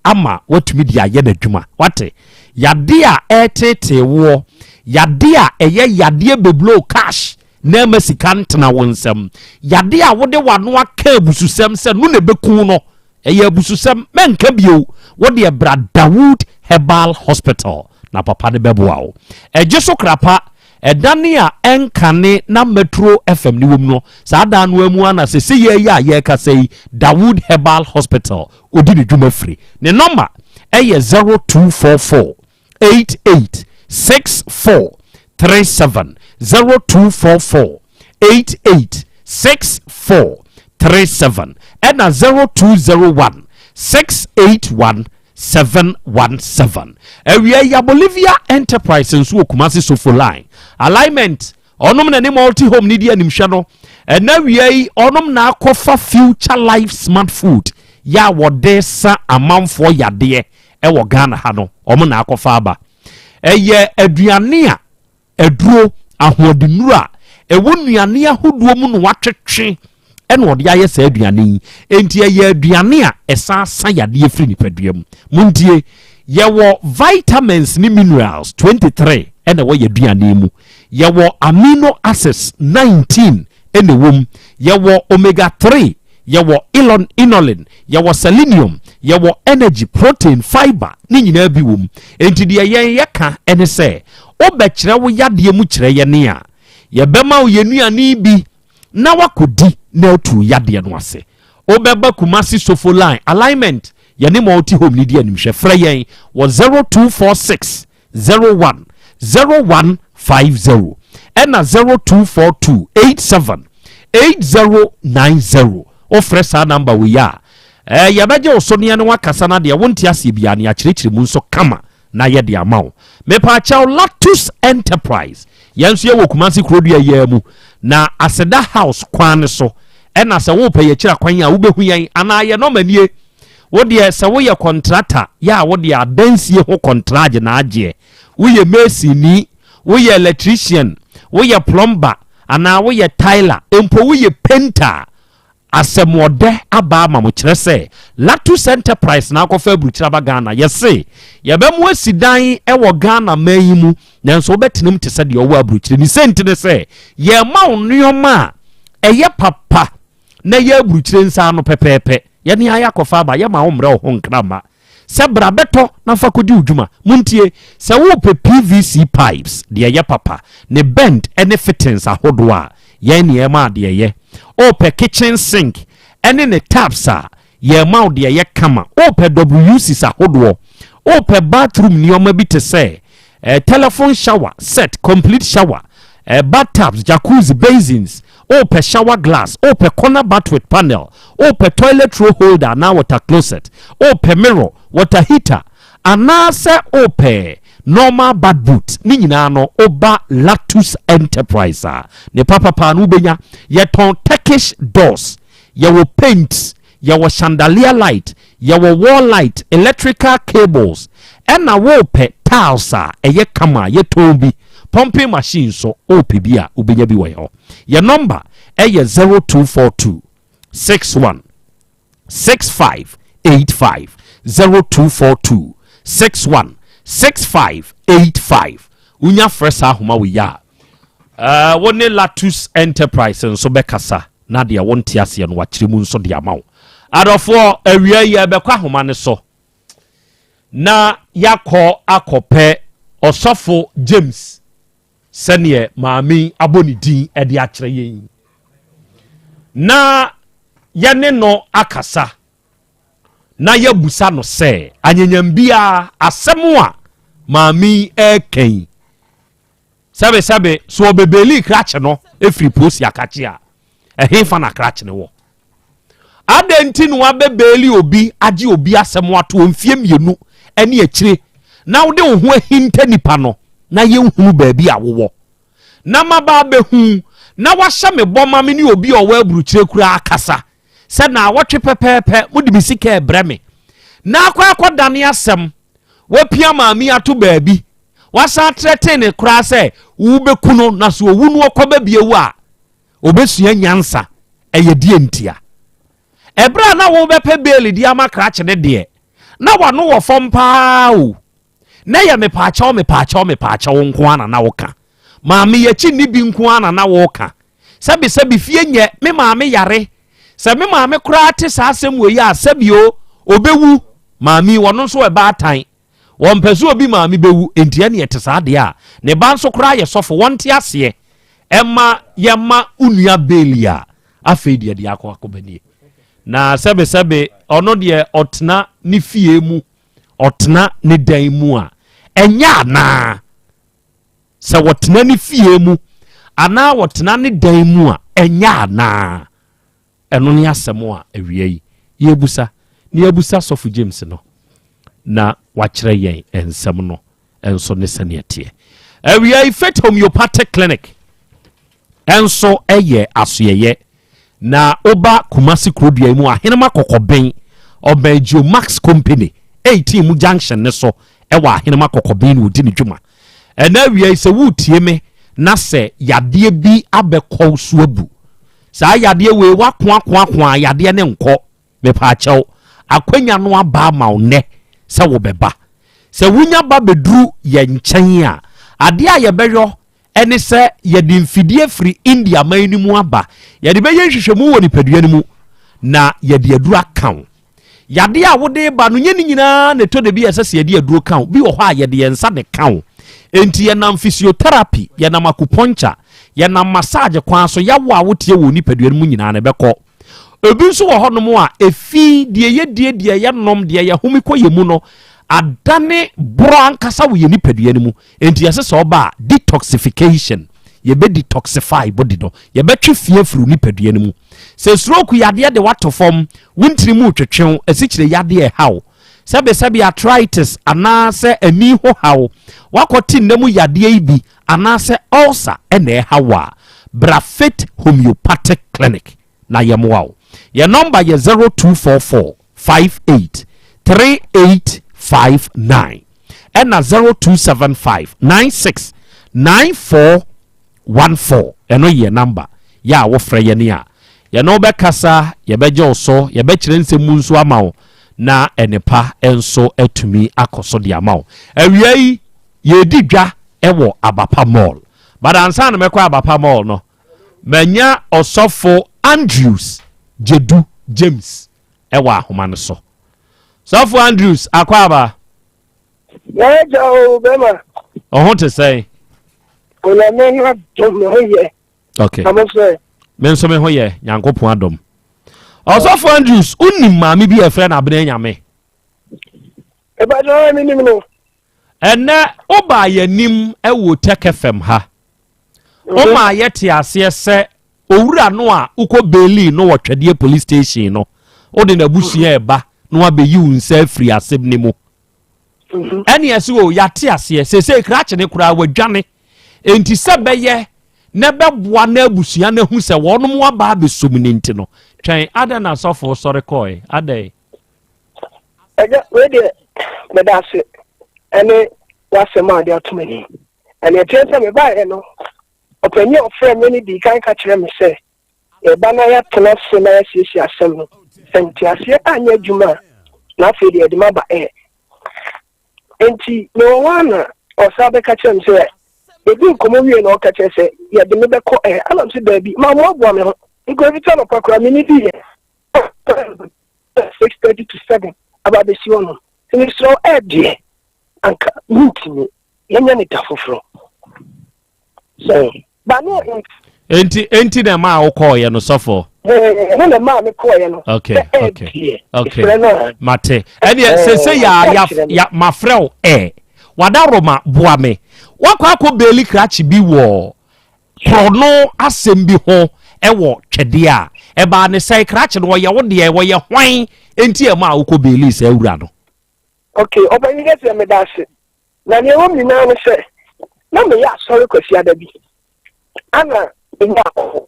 ama watumi de ayɛ n'adwuma, wate. Yadeɛ a ɛreteetee woɔ, yadeɛ a ɛyɛ yadeɛ bebloo cash na ɛma sika ntena wo nsam, yadeɛ a wode w'ano aka abususɛm sɛ no na ɛbɛku no, Ɛyɛ abususɛm, mɛnka bio. Wo deɛ bra Dawood Herbal Hospital na papa no bɛboa wo. Ɛgye so krapa, ɛdane a ɛnkane na Metro FM no wom no, saa dan no ara mu ara na sesei yi a yɛrekasa yi, Dawood Herbal Hospital ɔdi ne dwuma firi. Ne nɔma yɛ 0244 88 64 37 0244 88 64 37 ɛna 0201 681 717. Awia yi Bolivia Enterprise nso wɔ Kumasi Sofo Line alignment ɔnom na ne multi home ne di animhwɛ no ɛna awia yi ɔnom na akɔfa Future Life Smart Food yɛ a wɔde sa amanfoɔ yadeɛ ɛwɔ Ghana ha no wɔn na akɔfa aba. Ɛyɛ aduane a aduro ahoɔdennuro a ɛwɔ nnuane ahodoɔ mu na watwetwe ɛna ɔde ayɛ saa aduane yi. Enti ɛyɛ aduane a ɛsan sa yadeɛ firi nipadua mu. Montie, yɛwɔ vitamins ne minerals 23 ɛna ɛwɔ yɛn aduane mu. Yɛwɔ amino acids 19 ɛna ɛwɔ mu. Yɛwɔ omega 3 yɛwɔ inulin, yɛwɔ selenium, Yɛwɔ energy, protein, fibre ne nyinaa bi wɔ mu. Enti deɛ yɛn yɛka ne sɛ, wobɛkyerɛ wo yadeɛ mu kyerɛ yɛn a, yɛbɛma wo yɛn nnuane bi na woakɔdi na atu wo yadeɛ no ase. Wobɛba Kumasi Sofo Line, Alignment, yɛne Multi Home no di animhwɛ. Frɛ yɛn wɔ 0246 01 0150 ɛna 0242 87 8090. Wofrɛ saa namba wei a, eh, yɛbɛgye wo so ne yɛne wakasa na deɛ wonte aseɛ biara ne yɛakyerɛkyerɛ mu nso kama na yɛde ama wo. Mepaakyɛw Latus Enterprise, yɛn nso yɛwɔ Kumasi kurodua yi ara mu na Aseda House kwan no so ɛna sɛ wopɛ yɛkyira kwan a wobɛhu yɛn anaa yɛ nɔma nie. Wo deɛ sɛ woyɛ kɔntrata yɛ a wo deɛ adansie ho kɔntragye na agyeɛ, woyɛ masonni, woyɛ electrician, woyɛ plumber anaa woyɛ tiler, mpo woyɛ painter a, asɛmɔdɛ aba ama mo kyerɛ sɛ Latus Enterprise na akɔfa aburukyire aba Ghana. Yɛse yɛbɛmo asi dan wɔ Ghana man yi mu nanso wobɛtena mu te sɛ deɛ ɔwɔ aburukyire. Ne sɛ nti ne sɛ yɛma wo nneɛma a ɛyɛ papa na yɛ aburukyire nsa ano pɛpɛɛpɛ. Yɛne ayɛ akɔfa aba, yɛma wo mmerɛ wo ho nkra mma sɛ bra bɛtɔ na fa kɔdi wo dwuma. Montie, sɛ worepɛ PVC pipes, deɛ ɛyɛ papa, ne bend ne fittings ahodoɔ a, yɛn ne yɛma deɛ ɛyɛ. Worepɛ kitchen sink ne ne taps a, yɛma wo deɛ ɛyɛ kama. Worepɛ WCs ahodoɔ, worepɛ bathroom nneɛma bi te sɛ eh, telephone shower set, complete shower, eh, bathtubs, jacuzzi, basins, wopɛ shower glass, wopɛ corner bath with panel, wopɛ toilet roll holder anaa water closet, wopɛ mirror, water heater, anaasɛ wopɛ normal bath boot, ne nyinaa no woba Latus Enterprise a, ne papapaa no wobɛnya. Yɛtɔn Turkish doors, yɛwɔ paints, yɛwɔ chandelier light, yɛwɔ wall light, electrical cables, ɛna wopɛ tiles a ɛyɛ kama a yɛtɔn bi, pumping machine nso wopɛ bi a wobɛnya bi wɔ hɔ. Yɛ nɔmba ɛyɛ 0242 61 6585, 0242 61 6585. Wonya frɛ saa ahoma wei a, wo ne Latus Enterprise nso bɛkasa na deɛ wonte aseɛ no wakyerɛ mu nso de ama wo. Adɔfoɔ, awia yi yɛbɛkɔ ahoma no so na yɛakɔ akɔpɛ ɔsɔfo James sɛdeɛ maame yi abɔ ne din de akyerɛ yɛn yi na yɛne no akasa na yɛabusa no sɛ anyanyam biara asɛm a maame yi ɛreka yi Sɛbesɛbe, so ɔbɛbeeli krakye no firi posi akakye a, ɛhefa na krakye no wɔ? Adɛn nti na wabɛbeeli obi agye obi asɛm ato mfie mmienu ne akyire na wode wo ho ahinta nipa no na yɛnhunu baabi a wowɔ? Na maba abɛhu na wahyɛ me bɔ ma me ne obi a ɔwɔ aburukyire koraa akasa sɛ naawɔtwe pɛpɛɛpɛ mode me sika ɛbrɛ me na akɔ akɔdane asɛm wapia maame ato baabi Wasan atrɛtee no koraa sɛ wobɛku no na sɛ owu no ɔkɔba bio a, obɛsua nyansa. Ɛyɛ deɛ ntia? Ɛberɛ a na wobɛpɛ beeli de ama krakye no deɛ, na wano wɔ fam paa o. Na ɛyɛ mepaakyɛw mepaakyɛw mepaakyɛw nko ara na na woka. Maame yɛkyi nni bi nko ara na na woka. Sɛbesɛbe fie nyɛ, me maame yare. Sɛ me maame koraa te saa asɛm wei a, sɛbi o, ɔbɛwu. Maame yi, ɔno nso ɛbaatan. Wɔmpɛ sɛ obi maame bɛwu, enti ɛne ɛte saa deɛ a, ne ba nso koraa yɛ sɔfo, wɔnte aseɛ. Ɛma yɛma wo nua beeli a, afei deɛ deɛ akɔ akɔba nie. Na sɛbesɛbe ɔno deɛ ɔtena ne fie mu, ɔtena ne dan mu a, ɛnyɛ anaa? Sɛ wɔtena ne fie mu anaa wɔtena ne dan mu a, ɛnyɛ anaa? Ɛno ne asɛm a awia yi yɛrebisa, na yɛabisa Sɔfo James no na wakyerɛ yɛn nsɛm no nso ne sɛnea ɛteɛ. Awia yi Faith Homeopathic Clinic nso yɛ asoɛyɛ na woba Kumasi kurodua yi mu Ahenema Kɔkɔben ɔbɛn Geomax Company 18 mu junction ne so ɛwɔ Ahenema Kɔkɔben na ɔdi ne dwuma. Ɛna awia yi sɛ woretie me na sɛ yadeɛ bi abɛkɔ so abu Saa yadeɛ wei wakoakoakoa yadeɛ ne nkɔ mepaakyɛw akwanya no aba ama wo nnɛ sɛ wobɛba sɛ wonya ba bɛduru yɛn nkyɛn a adeɛ a yɛbɛyɔ ɛne sɛ yɛde mfidie firi India man no mu aba yɛde bɛyɛ nhwehwɛmu wɔ nipadua no mu na yɛde aduru aka wo. Yadeɛ a wode ba no, nyɛ ne nyinaa na ɛtɔ da bi a ɛsɛ sɛ yɛde aduro ka wo. Bi wɔ hɔ a, yɛde yɛn nsa na ɛka wo. Enti yɛnam physiotherapy, yɛnam acupuncture, yɛnam massage kwan so, yaw a woteɛ wɔ wo nipadua no mu nyinaa no, ɛbɛkɔ. Ebi nso wɔ hɔnom a, efi, deɛ yɛdie, deɛ yɛnom, deɛ yɛhome kɔ yɛn mu no, adane borɔ ankasa wɔ yɛn nipadua no mu. Enti ɛsɛ sɛ ɔba a, detoxification, yɛbɛ detoxify body no, yɛbɛtwe fi afiri wo nipadua no mu. Sɛ stroke yadeɛ de wato fam, wo ntini mu retwetwe wo, asikyire yadeɛ ɛha wo, sɛbesɛbe arthritis anaasɛ ani ho haw, woakɔte nna mu yadeɛ yi bi anaasɛ ulcer na ɛha wo a, bra Faith Homeopathic Clinic na yɛmmoa wo. Yɛn nɔmba yɛ 0244 58 3859 ɛna 0275 96 9414. Ɛno yɛ nɔmba yɛ a wofrɛ yɛn a yɛne wo bɛkasa, yɛbɛgye wo so, yɛbɛkyerɛ nsɛm mu nso ama wo na nnepa nso atumi akɔ so de ama wo. Awia yi yɛredi dwa wɔ Abapa Mall. But ansa na mɛkɔ Abapa Mall no, manya ɔsɔfo Andrews Gyedu James wɔ ahoma no so. Sɔfo Andrews, akɔ aba. N'agya o bɛma. Ɔho te sɛn? Onyame no adom me ho yɛ. Okay. Na mo nso ɛ? Me nso me ho yɛ, Nyankopɔn adom. Ɔsɔfo Andrews, wonim maame bi a ɛfrɛ no Abena Nyame? Ɛbɛdɛ menim no. Ɛnɛ wobaa yɛnim wɔ Tech FM ha. Womaa yɛte aseɛ sɛ owura no a wokɔ beelii no wɔ Twɛdeɛ police station no, wode n'abusua ɛba na wabɛyi wo nsa afiri asɛm no mu. Ɛne ɛsɛ o, yɛate aseɛ seesei krakye ne koraa wadwane. Enti sɛ bɛyɛ na ɛbɛboa na abusua no ahu sɛ wɔnom aba abɛsom no nti no, twɛn. Adɛn na asɔfo sɔre kɔe? Adɛn? Agya, wei deɛ meda ase ɛne w'asɛm a wode ato m'anim. Ɛnea ɛteɛ sɛ mebaeɛ no, ɔpanin a ɔfrɛɛ me no dii kan ka kyerɛɛ me sɛ, yɛreba na yɛatena ase na yɛasiesie asɛm no. Sɛ nteaseɛ anyɛ adwuma a, na afei deɛ yɛde m'aba ɛ. Enti mewɔ hɔ ara na ɔsan bɛka kyerɛɛ me sɛ, yɛdi nkɔmmɔ wie na ɔka kyerɛ sɛ yɛde me bɛkɔ ɛ. Ɛna mese daabi, mammoaboa me ho. Nkurɔfo anɔpa koraa mennidiiɛ. 6:30 to 7 aba abɛsi hɔ nom. Nti mesrɛ wo ɛdeɛ anka mentumi yɛnyɛ ne da foforɔ. So ba no Enti enti na ɛmaa wokɔɔyɛ no sɔfo? Ɛno na ɛmaa mekɔɔyɛ no. Okay, okay, okay. Mesrɛ no a. Mate. Ɛdeɛ sese ya ya ya mafrɛ wo ɛ. Wadaroma boa me. Wakɔ akɔ beeli krakye bi wɔ korɔno asɛm bi ho wɔ twɛdeɛ a ɛbaa ne sɛe krakye no ɔyɛ wo deɛ ɔyɛ hwan enti ɛmaa wokɔ beeli saa wura no? Okay, ɔpanyin kɛseɛ meda ase. Na nea ɛwɔ mu nyinaa ne sɛ, na meyɛ asɔre Kwasiada bi, ana menya akɔ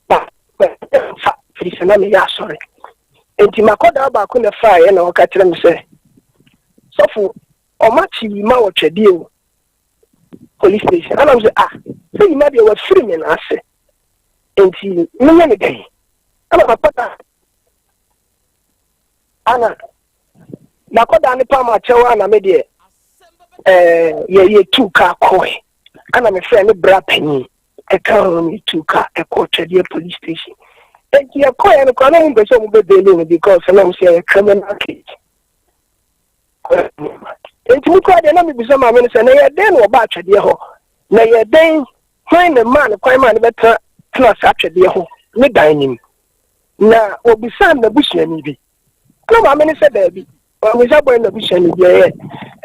ba mfa firi sɛ na meyɛ asɔre. Enti makɔdaa baako na ɛfaeɛ na ɔka kyerɛ me sɛ, sɔfo, ɔma kye yi ma wɔ twɛdeɛ o, police station. Ana m sɛ, ah, sɛ yi ma deɛ wafiri me na ase, enti menyɛ ne dɛn? Ana makɔdaa Ana makɔdaa ne pam akyɛw a na me deɛ ɛɛ yɛ yɛtu kaa kɔɛ. Ana mefrɛ ne bra panyin ɛka ho ne yɛtu kaa ɛkɔ Twɛdeɛ police station. Enti yɛkɔɛ no koraa na ɔmo mpɛ sɛ ɔmo bɛ baili no because na ɔmo sɛ ɛyɛ criminal case. Enti me koraa deɛ na mebisa maame no sɛ na ɛyɛ dɛn na ɔba atwɛdeɛ hɔ? Na ɛyɛ dɛn hwan na ɛmaa no kwan maa no bɛtena tena saa atwɛdeɛ hɔ ne dan no mu? Na wɔbisaa n'abusuani bi. Ɛna maame no sɛ daabi, wɔammisa bɔe no n'abusuani bi, ɛyɛ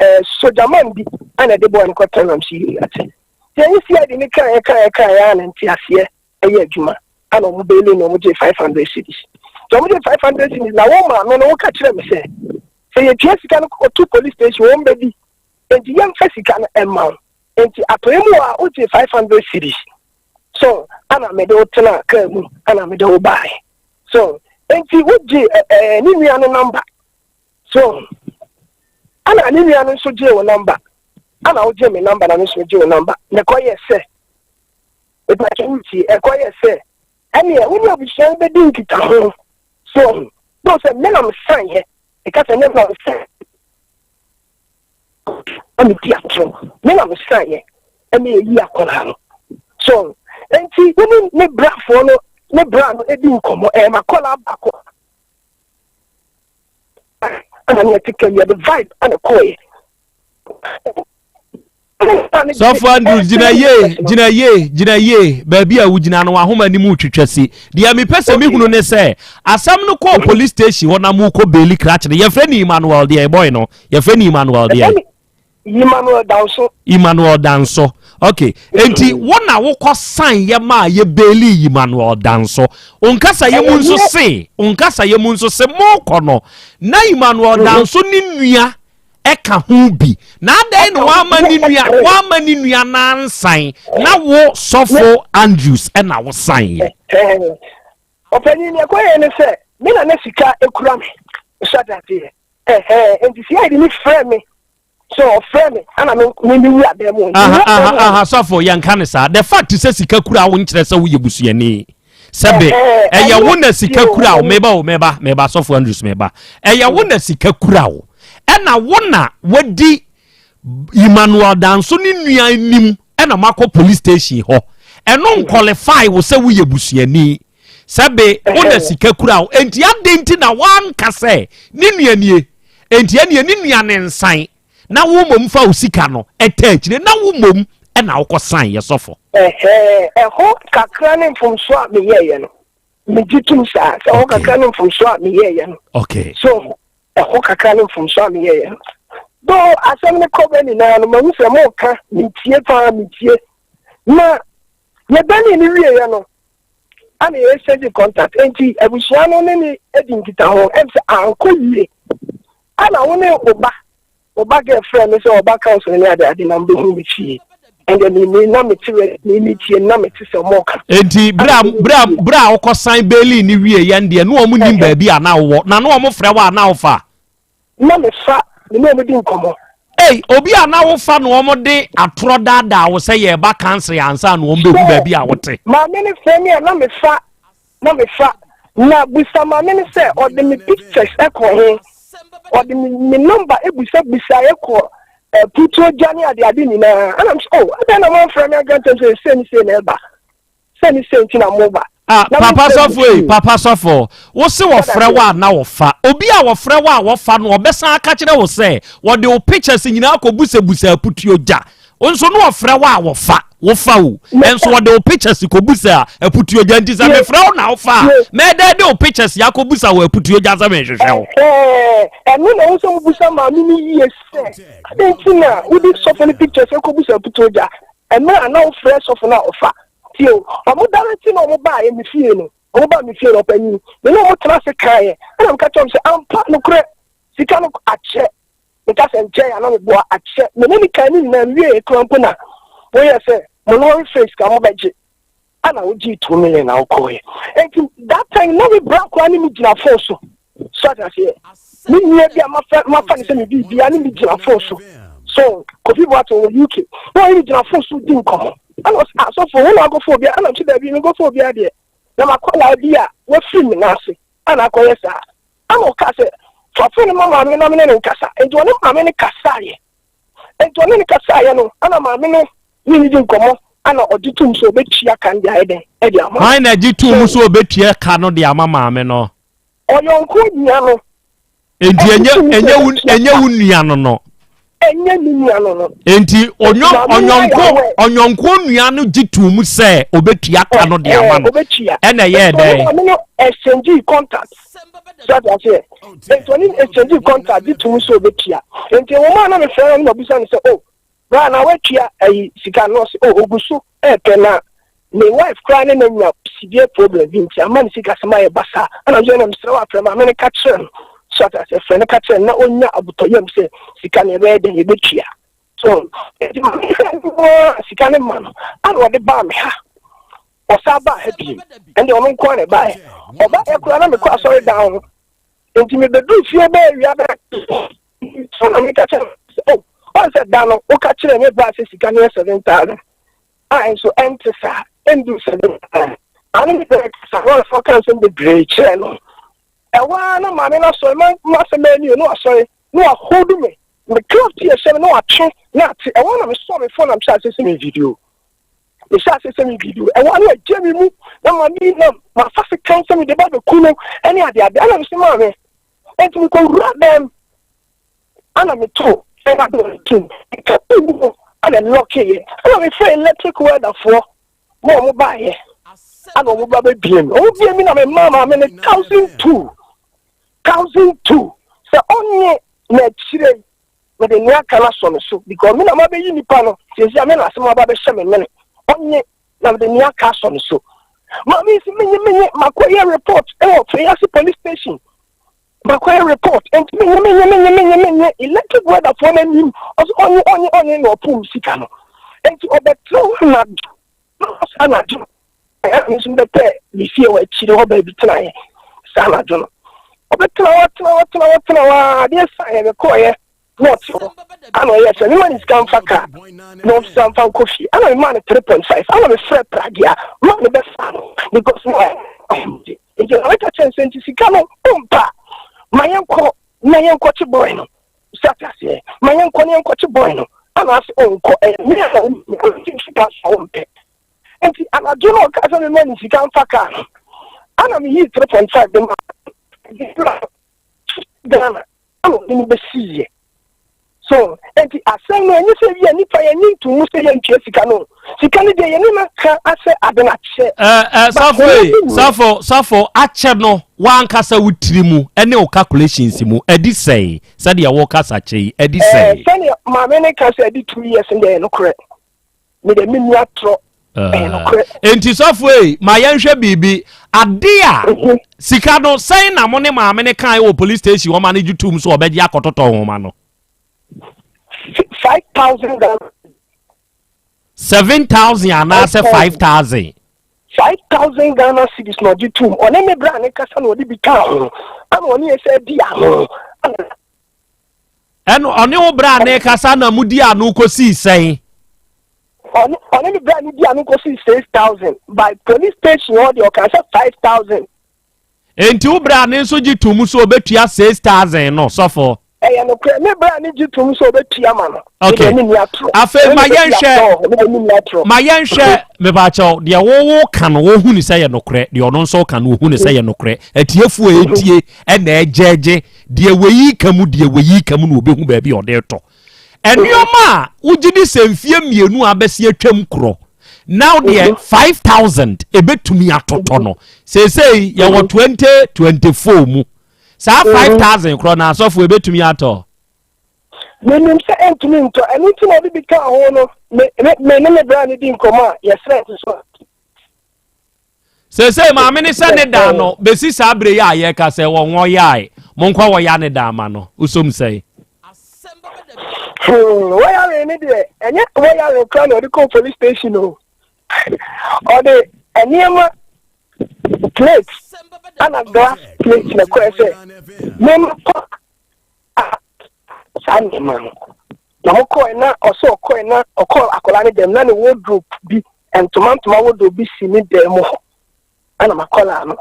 ɛɛ sogyaman bi ɛna ɛde bɔe no kɔtena nam so yie ate. Yɛn CID ne kaeɛ kaeɛ kaeɛ a na nteaseɛ ɛyɛ adwuma ɛna wɔn beeli na wɔn gye 500 cedis. Nti wɔn gye 500 cedis na wɔn maame no wɔka kyerɛ me sɛ sɛ yɛtua sika no kɔto police station wɔn bɛdi nti yɛmfa sika no ɛma wo. Nti atɔeɛ mu a wogye 500 cedis. So ana mede wo tenaa kaa mu ana mede wo baeɛ. So nti wogye ɛɛ ne nua no namba. So ana ne nua no nso gyee wo namba. Ana wogye me namba na me nso megye wo namba. Na ɛkɔyɛ sɛ ɛbɛkyɛ wotie ɛkɔyɛ sɛ ɛneɛ wo ne abusua no bɛdi nkitaho. So no sɛ me na mesan yɛ ɛka sɛ ne na mesan na medi atoro me na mesaeɛ ɛna ɛyi akwadaa no so nti wo ne ne brafoɔ no ne bra no ɛdi nkɔmmɔ ɛyɛ makɔla baako. Ɛna ne yɛte kam yɛde vibe ɛna kɔɔyɛ. Sɔfo Andrews gyina yie, gyina yie, gyina yie. Baabi a wogyina no wahoma anim retwitwa si. Deɛ mepɛ sɛ mehunu ne sɛ asɛm no kɔɔ police station hɔ na mokɔ beeli krakye no yɛfrɛ no Emmanuel deɛ boy no yɛfrɛ no Emmanuel deɛ. Emmanuel Danso. Emmanuel Danso. Okay. Enti wo na wokɔ san yɛ maa yɛ beeli Emmanuel Danso. Onkasa yɛ mu nso se, onkasa yɛ mu nso se mokɔ no na Emmanuel Danso ne nua ɛka ho bi. Na adɛn na wama ne nua wama ne nua nansan na wo sɔfo Andrews ɛna wo san yɛ. Ɔpanyin deɛ ɛkɔyɛ ne sɛ me na na sika ekura me. So ate aseɛ. Ɛhɛn, nti CID ni frɛ me. So ɔfrɛ me, ana me me me wura dan mu. Aha, aha, aha, sɔfo, yɛnka ne saa. The fact sɛ sika kura wo nkyerɛ sɛ woyɛ busuani. Sɛbe, ɛyɛ wo na sika kura wo. Meba o, meba, meba, sɔfo Andrews, meba. Ɛyɛ wo na sika kura wo. Ɛna wo na wadi Emmanuel Danso ne nua anim ɛna moakɔ police station hɔ. Ɛno nkwalify wo sɛ woyɛ busuani. Sɛbe wo na sika kura wo, enti adɛn nti na woanka sɛ ne nua nie? Enti ɛneɛ ne nua ne nsan na wo mmom fa wo sika no ɛta akyire na wo mmom ɛna wokɔ san yɛ sɔfo. Ɛhɛɛ, ɛhɔ kakra ne mfomsoɔ a meyɛeɛ no, megye tom saa, sɛ ɛhɔ kakra ne mfomsoɔ a meyɛeɛ no. Okay. So, ɛhɔ kakra ne mfomsoɔ a meyɛeɛ no. Though asɛm no kɔ bɛ nyinaa no, mahu sɛ moka, metie paa, metie. Na yɛbɛnee no wieeɛ no, ana yɛ exchange contact nti abusua no ne ne di nkitaho ɛm sɛ ankɔ yie ana wo ne wo ba wo ba girl frɛ me sɛ ɔba council ne ade ade na mbɛhu me fie ɛnna me me na me te me me tie na me te sɛ ɔmo ka. Enti bere a bere a bere a wokɔ san beeli ne wie yɛn deɛ ne wɔn nim baabi a na wowɔ na ne wɔn frɛ wo a na wofa. Na me fa, me ne wɔn di nkɔmmɔ. Ei, obi a na wofa na wɔn de atorɔ daadaa wo sɛ yɛreba kansere ansa na wɔn bɛhu baabi a wote. Maame no frɛ me a na me fa, na me fa. Na busa maame no sɛ ɔde me pictures kɔ he, ɔde me me number busa busaeɛ kɔ eh, putuo gya ne ade ade nyinaa. Ɛna me sɛ, oh, adɛn na moamfrɛ me anka nkyɛm sɛ sei ne sei na ɛba. Sɛ ne sɛ nti na moba. Ah, papa sɔfo ei, papa sɔfo, wo se wɔfrɛ wo a na wɔfa. Obi a wɔfrɛ wo a wɔfa no, ɔbɛsan aka kyerɛ wo sɛ wɔde wo pictures nyinaa kɔbusabusa aputuo gya. Wo nso no wɔfrɛ wo a wɔfa, wofa o. Nso wɔde wo pictures kɔbusa aputuo gya nti sɛ mefrɛ wo na wofa a, mɛdɛ de wo pictures akɔbusa wɔ aputuo gya sɛ mehwehwɛ wo. Ɛno na ɛwɔ sɛ mobusa maame no yie sɛ, adɛn nti na wode sɔfo no pictures kɔbusa aputuo gya? Mmerɛ a na wofrɛ sɔfo no a ɔfa. Tie o, wɔn da no akyi na wɔn baeɛ me fie no, wɔn baa me fie no, ɔpanyin, me ne wɔn tena ase kaeɛ, ɛna meka kyerɛ wɔn sɛ, ampa, nokorɛ, sika no akyɛ, meka sɛ nkyɛn a na meboa akyɛ, me ne ne kan ne nyinaa nwieɛ koraa mpo na woyɛ sɛ mo lɔre fare sika mobɛgye. Ɛna wogyee 2 million na wokɔɔeɛ. Enti that time na me bra koraa ne me gyina phone so. So ate aseɛ? Me nua bi a mafa mafa ne sɛ me biribia ne me gyina phone so. So Kofi Boateng wɔ UK. Na ɔne me gyina phone so di nkɔmmɔ. Ɛna ɔsɛ ah sɔfo wo na akɔfa obi a ɛna mse daabi menkɔfa obi adeɛ. Na makɔlaa bi a wafiri me nan ase ɛna akɔyɛ saa. Ɛna ɔkaa sɛ fa phone no ma maame na me ne no nkasa. Enti ɔne maame no kasaeɛ. Enti ɔne no kasaeɛ no, ɛna maame no ne no di nkɔmmɔ, ɛna ɔgye tom sɛ ɔbɛtua ka no de ayɛ dɛn? De ama. Hwan na gye tom sɛ ɔbɛtua ka no de ama maame no? Ɔyɔnko nua no. Enti ɛnyɛ ɛnyɛ wo ɛnyɛ wo nua no no. Ɛnyɛ ne nua no no. Enti ɔnyɔ ɔnyɔnko ɔnyɔnko nua no gye tom sɛ ɔbɛtua ka no de ama no. Ɛna ɛyɛɛ dɛn? Maame no exchange contact. So ate aseɛ? Nti ɔne exchange contract gye tom sɛ ɔbɛtua. Nti nwoma a na mefrɛ no na mabisa no sɛ, oh, bra na woatua ayi sika no? Ɔse, oh, ɔgu so ɛɛpɛ na me wife koraa ne no anya severe problem bi nti ama ne sikasɛm ayɛ basaa. Ɛna mesɛ, ɛna mesrɛ wo afrɛ maame no ka kyerɛ no. So ate aseɛ? Frɛ no ka kyerɛ no na ɔnya abotɔyam sɛ sika no yɛbɛyɛ dɛn yɛbɛtua. So nti maame no hwɛ no ara sika no ma no, ɛna ɔde baa me ha. Ɔsan baa ha bio. Ɛnde ɔno nko ara na ɛbaeɛ. Ɔbaeɛ koraa na mekɔ asɔredan ho. Nti mebɛduu fie bɛyɛ awia bɛyɛ so na meka kyerɛ no sɛ, oh, ɔn sɛ da no woka kyerɛ me baa sɛ sika no yɛ 7,000 a nso ɛnte saa, ɛndu 7,000. Maame no bɛɛ kasa na ɔfa ka nsɛm bebree kyerɛ no. Ɛhɔ ara na maame no asɔre, ma masɛm ani o, na wasɔre na wahold me. Me craft yɛ hyɛ me na watwe na ate. Ɛhɔ ara na mesɔɔ me phone na mehyɛ aseɛ sɛ me video. Mehyɛ ase sɛ meredidi o, ɛhɔ ara na wagye me mu na ma me na mafa sekan sɛ mede ba bɛku no ne adeade. Ɛna mese maame, enti mekɔwura dɛm. Ana metoo ɛna door no tom. Mekɔtoo mu hɔ ana ɛlɔkeeɛ. Ana mefrɛɛ electric welder foɔ ma wɔn baeɛ. Ana wɔn ba bɛbie mi. Wɔn bie mi na memaa maame no 1002. 1002. Sɛ ɔnye na akyire yi mede nea aka no asɔ no so because me na mabɛyi nipa no seesei a me na asɛm aba bɛhyɛ me mene. Ɔnye na mede nea aka asɔ no so. Maame yi si menye menye makɔyɛ report wɔ Feyase police station. Makɔyɛ report nti menye menye menye menye menye electric welder foɔ no anim ɔsɛ ɔnye ɔnye ɔnye na ɔpoo me sika no nti ɔbɛtena hɔ anadwo na ɔsɛ anadwo ɛna me nso bɛpɛ me fie wɔ akyire hɔ baabi tenaeɛ saa anadwo no ɔbɛtena hɔ tena hɔ tena hɔ tena hɔ a adeɛ sa yɛ mekɔɔyɛ na ɔte hɔ ana ɔyɛ sɛ mema ne sika mfa kaa na ɔmfa mfa nkɔ fie ana mema no 3.5 ana mefrɛ pragea ma ne bɛfa no because na ɔyɛ nti na meka kyerɛ sɛ nti sika no ɔmpa ma yɛnkɔ na yɛnkɔkye boy no sɛ ate aseɛ ma yɛnkɔ na yɛnkɔkye boy no ana ase ɔnkɔ ɛyɛ me a sika so ɔmpɛ nti anadwo no ɔka sɛ mema ne sika mfa kaa no ana meyii 3.5 de ma Ghana Ɛna ɔde no bɛsiiɛ. So, enti asɛm no ɛnyɛ sɛ bi a nipa yɛnye ntom mu sɛ yɛntua sika no. Sika no deɛ yɛne no aka asɛ ade no akyɛ. Ɛ ɛ safo yi, safo, safo, akyɛ no w'ankasa wo tiri mu ɛne wo calculations mu ɛdi sɛn? Sɛdeɛ wo kasa kyɛ yi, ɛdi sɛn? Ɛɛ, sɛdeɛ maame no ka sɛ ɛdi 2 years no deɛ ɛyɛ nokorɛ. Me deɛ menni atorɔ. Ɛyɛ nokorɛ. Enti sɔfo ei, ma yɛnhwɛ biribi. Ade a mhm. sika no sɛn na mo ne maame no kae wɔ police station wɔma no gye tom so ɔbɛgye akɔtotɔ nwoma no? 5,000 Ghana. 7,000 anaasɛ 5,000? 5,000 Ghana cedis na ɔgye tom. Ɔne me bra ne kasa na ɔde bi kaa ho. Ana ɔne yɛ sɛ di ano. Ɛno ɔne wo bra ne kasa na mudi ano kɔsii sɛn? Ɔne ɔne me bra no di ano kɔsii 6,000 by police station hɔ deɛ ɔkaa sɛ 5,000. Enti wo bra no nso gye tom sɛ ɔbɛtua 6,000 no, sɔfo? Ɛyɛ nokorɛ, me bra no gye tom sɛ ɔbɛtua ma no. Okay. Me deɛ menni atorɔ. Afei Ɛno ma na bɛsi yɛnhwɛ, atɔ hɔ, me deɛ menni atorɔ. ma yɛnhwɛ, mepakyɛw, deɛ wo wo ka no wohu no sɛ yɛ nokorɛ, deɛ ɔno nso ka no ohu no sɛ yɛ nokorɛ. Atiefoɔ a ɛtie ɛna ɛgyɛgye deɛ wei ka mu, deɛ wei ka mu na ɔbɛhu baabi a ɔde retɔ. Nneɛma a wogye di sɛ mfeɛ mmienu a abɛsi atwam korɔ now deɛ 5000 ɛbɛtumi atotɔ no seesei yɛwɔ 2024 mu saa 5000 korɔ na asɔfo ɛbɛtumi atɔ. Menim sɛ ɛntumi ntɔ ɛno nti na ɔde bi kaa ho no me me ne me bra no di nkɔmmɔ a yɛsrɛ nso so. Seesei maame ne sɛ ne dan no bɛsi saa bere yi a yɛka sɛ wɔn wɔyae monkɔ wɔya ne dan ma no wosom sɛe. Hmm, wɔyare ne deɛ ɛnyɛ wɔyare kora na ɔde kɔɔ police station o ɔde nneɛma plate ana glass plate na kɔɛ sɛ mema kɔ saa nneɛma no na ɔkɔɛ na ɔsɛ ɔkɔɛ na ɔkɔɔ akwadaa ne dɛm na ne wardrobe bi ntoma ntoma wardrobe bi si ne dɛm mu hɔ ɛna makɔlaa no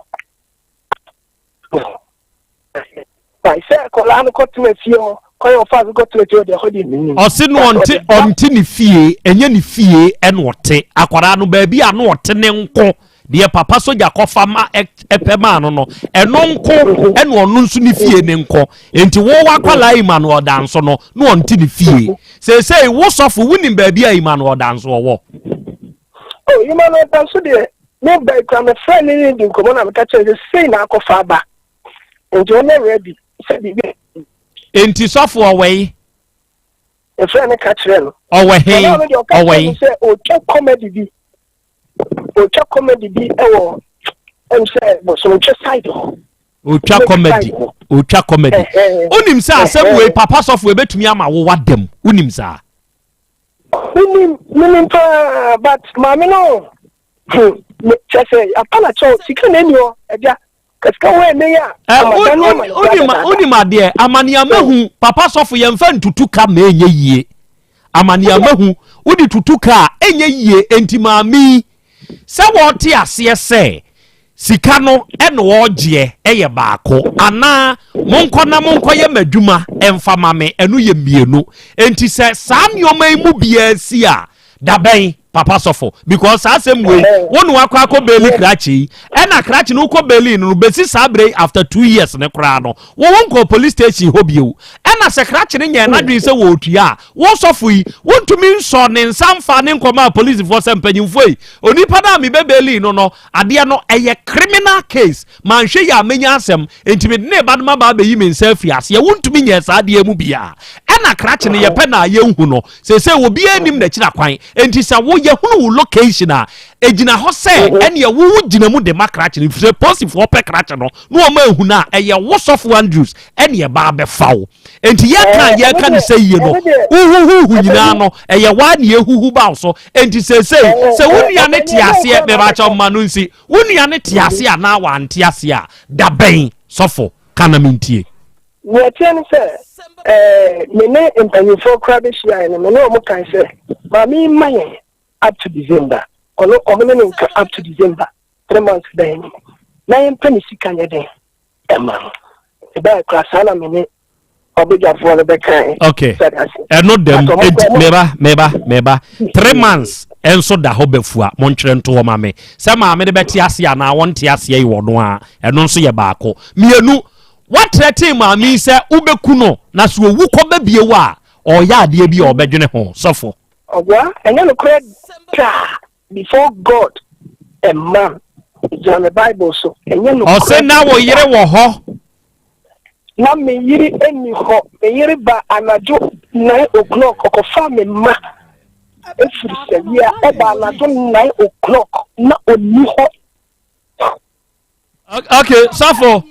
sɛ akwadaa no kɔtena fie hɔ kɔyɛ ɔfa so kɔtena fie hɔ deɛ ɛhɔ deɛ menim. Ɔse no ɔnte ɔnte ne fie ɛnyɛ ne fie ɛna ɔte akwadaa no baabi a no ɔte ne nko Deɛ papa sogya kɔfa ma ɛpɛ maa no no, ɛno nko ɛna ɔno nso ne fie ne nko. Enti wo w'akwadaa Emmanuel Danso no, na ɔnte ne fie. Seesei wo sɔfo, wonim baabi a Emmanuel Danso ɔwɔ? Oh, Emmanuel Danso deɛ, me ba yi koraa mefrɛ ne ne di nkɔmmɔ na meka kyerɛ sɛ sei na akɔfa aba. Enti ɔnyɛ ready sɛ biribi. Enti sɔfo ɔwɔ yi? Mefrɛ ne ka kyerɛ no. Ɔwɔ he? Ɔwɔ yi? Sɛ ɔtwa comedy bi. Otwa comedy bi wɔ ɛm sɛ bosomtwe side hɔ. Otwa comedy otwa comedy. Wonim sɛ asɛm wei papa sɔfo ebetumi ama wo wadam wonim saa. Menim menim paa but maame no hmm kyɛ sɛ apa na kyɛw sika na ɛni hɔ agya. Sika wɔ ɛnɛ yi a. Wonim adeɛ amaneamahu papa sɔfo yɛmfa ntutu ka ma ɛnyɛ yie amaneamahu wode tutu ka a ɛnyɛ yie enti maame yi sɛ wɔte aseɛ sɛ sika no ɛna ɔgyeɛ ɛyɛ baako anaa monkɔ na monkɔyɛ m'adwuma ɛmfa ma me ɛno yɛ mmienu enti sɛ saa nneɛma yi mu biara si a dabɛn. Papa sɔfo, because saa asɛm wei, wo ne wakɔ akɔ beeli krakye yi, ɛna krakye no wokɔ beeli no no, bɛsi saa berɛ yi after 2 years ne koraa no, wo wo nkɔ police station hɔ bio. Ɛna sɛ krakye no nyɛɛ n'adwene sɛ wɔretua a, wo sɔfo yi, wontumi nsɔ ne nsa mfa ne nkɔmaa polisifoɔ sɛ mpanyimfoɔ yi, onipa no a mebɛ beeli no no, adeɛ no ɛyɛ criminal case, manhwɛ yie a mɛnya asɛm, enti mede ne ba no maba abɛyi me nsa afiri aseɛ. Wontumi nyɛɛ saa adeɛ mu biara. Ɛna krakye no yɛpɛ na yɛnhu no. Seesei obiara nnim n'akyiri akwan, enti sɛ wo yɛhunu wo location a, ɛgyina hɔ sɛ ɛneɛ wo wo gyina mu de ma krakye no, ɛfiri sɛ posifoɔ pɛ krakye no na wɔn ahu no a, ɛyɛ wo sɔfo Andrews ɛne ɛba abɛfa wo. Enti yɛka a yɛka no sɛ yie no, wohuhuhu nyinaa no, ɛyɛ waa ne yɛhuhu ba wo so. Enti seesei sɛ wo nua no te aseɛ, mebakyɛ mma no nsi, wo nua no te aseɛ anaa wante aseɛ a, da bɛn sɔfo, ka na mentie. Nea ɛteɛ ne sɛ, ɛɛ, me ne mpanyimfoɔ koraa bɛhyiaeɛ no, me ne wɔn kae sɛ, Maame yi mma yɛn up to December. Ɔno, wɔn ne no nka up to December, 3 months da anim, na yɛmpɛ ne sika nyɛ dɛn ɛma no. Ɛbaeɛ koraa saa na me ne ɔbadwafoɔ no bɛkae. Okay, ɛno dɛm, enti meba, meba, meba. 3 months ɛnso da hɔ bɛfua, montwerɛ nto hɔ ma me. Sɛ maame no bɛte aseɛ anaa wɔnte aseɛ yi wɔ no a, ɛno nso yɛ baako. Mmienu, Woatrɛtee maame yi sɛ wobɛku no na sɛ owu kɔ ba bio a, ɔreyɛ adeɛ bi a ɔbɛdwene ho. Sɔfo. Ɔboa, ɛnyɛ nokorɛ da before God and man, gyina me bible so, ɛnyɛ nokorɛ Ɔse na wo yere wɔ hɔ. Na me yere nni hɔ, me yere ba anadwo 9 o'clock, ɔkɔfaa me mma ɛfiri Sawia, ɔba anadwo 9 o'clock na ɔnni hɔ. Okay, sɔfo,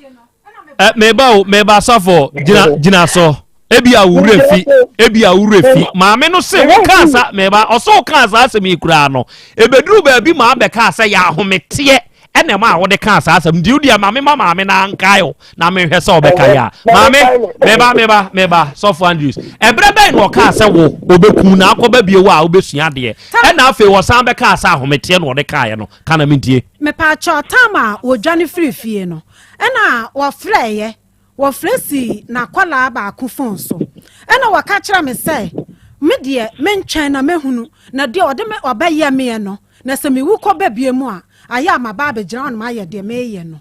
eh, meba o, meba sɔfo, gyina gyina so. Ebi a wura fi, ebi a wura fi. Maame no se wo kaa sa, meba, ɔsɛ wo kaa saa asɛm yi koraa no. Ebeduru baabi maa bɛkaa sɛ yɛ ahometeɛ ɛna ɛma a wode kaa saa asɛm. Nti wo deɛ maame ma maame na ankae o, na mehwɛ sɛ ɔbɛkae a. Maame, meba, meba, meba, sɔfo Andrews. Ɛberɛ bɛn na ɔkaa sɛ wo, ɔbɛku na akɔba bio a wobɛsua adeɛ. Ɛna afei ɔsan bɛkaa sɛ ahometeɛ na ɔde kaeɛ no. Ka na mentie. Mepaakyɛw, time a wɔdwane firii fie no, ɛna wɔfrɛeɛ, wɔfrɛ sii n'akwadaa baako phone so, ɛna wɔka kyerɛ me sɛ, me deɛ mentwɛn na mɛhunu, na deɛ ɔde me ɔbɛyɛ meɛ no, na sɛ mewu kɔ ba bie mu a, ayɛ a maba abɛgyina hɔ na mayɛ deɛ meyɛ no.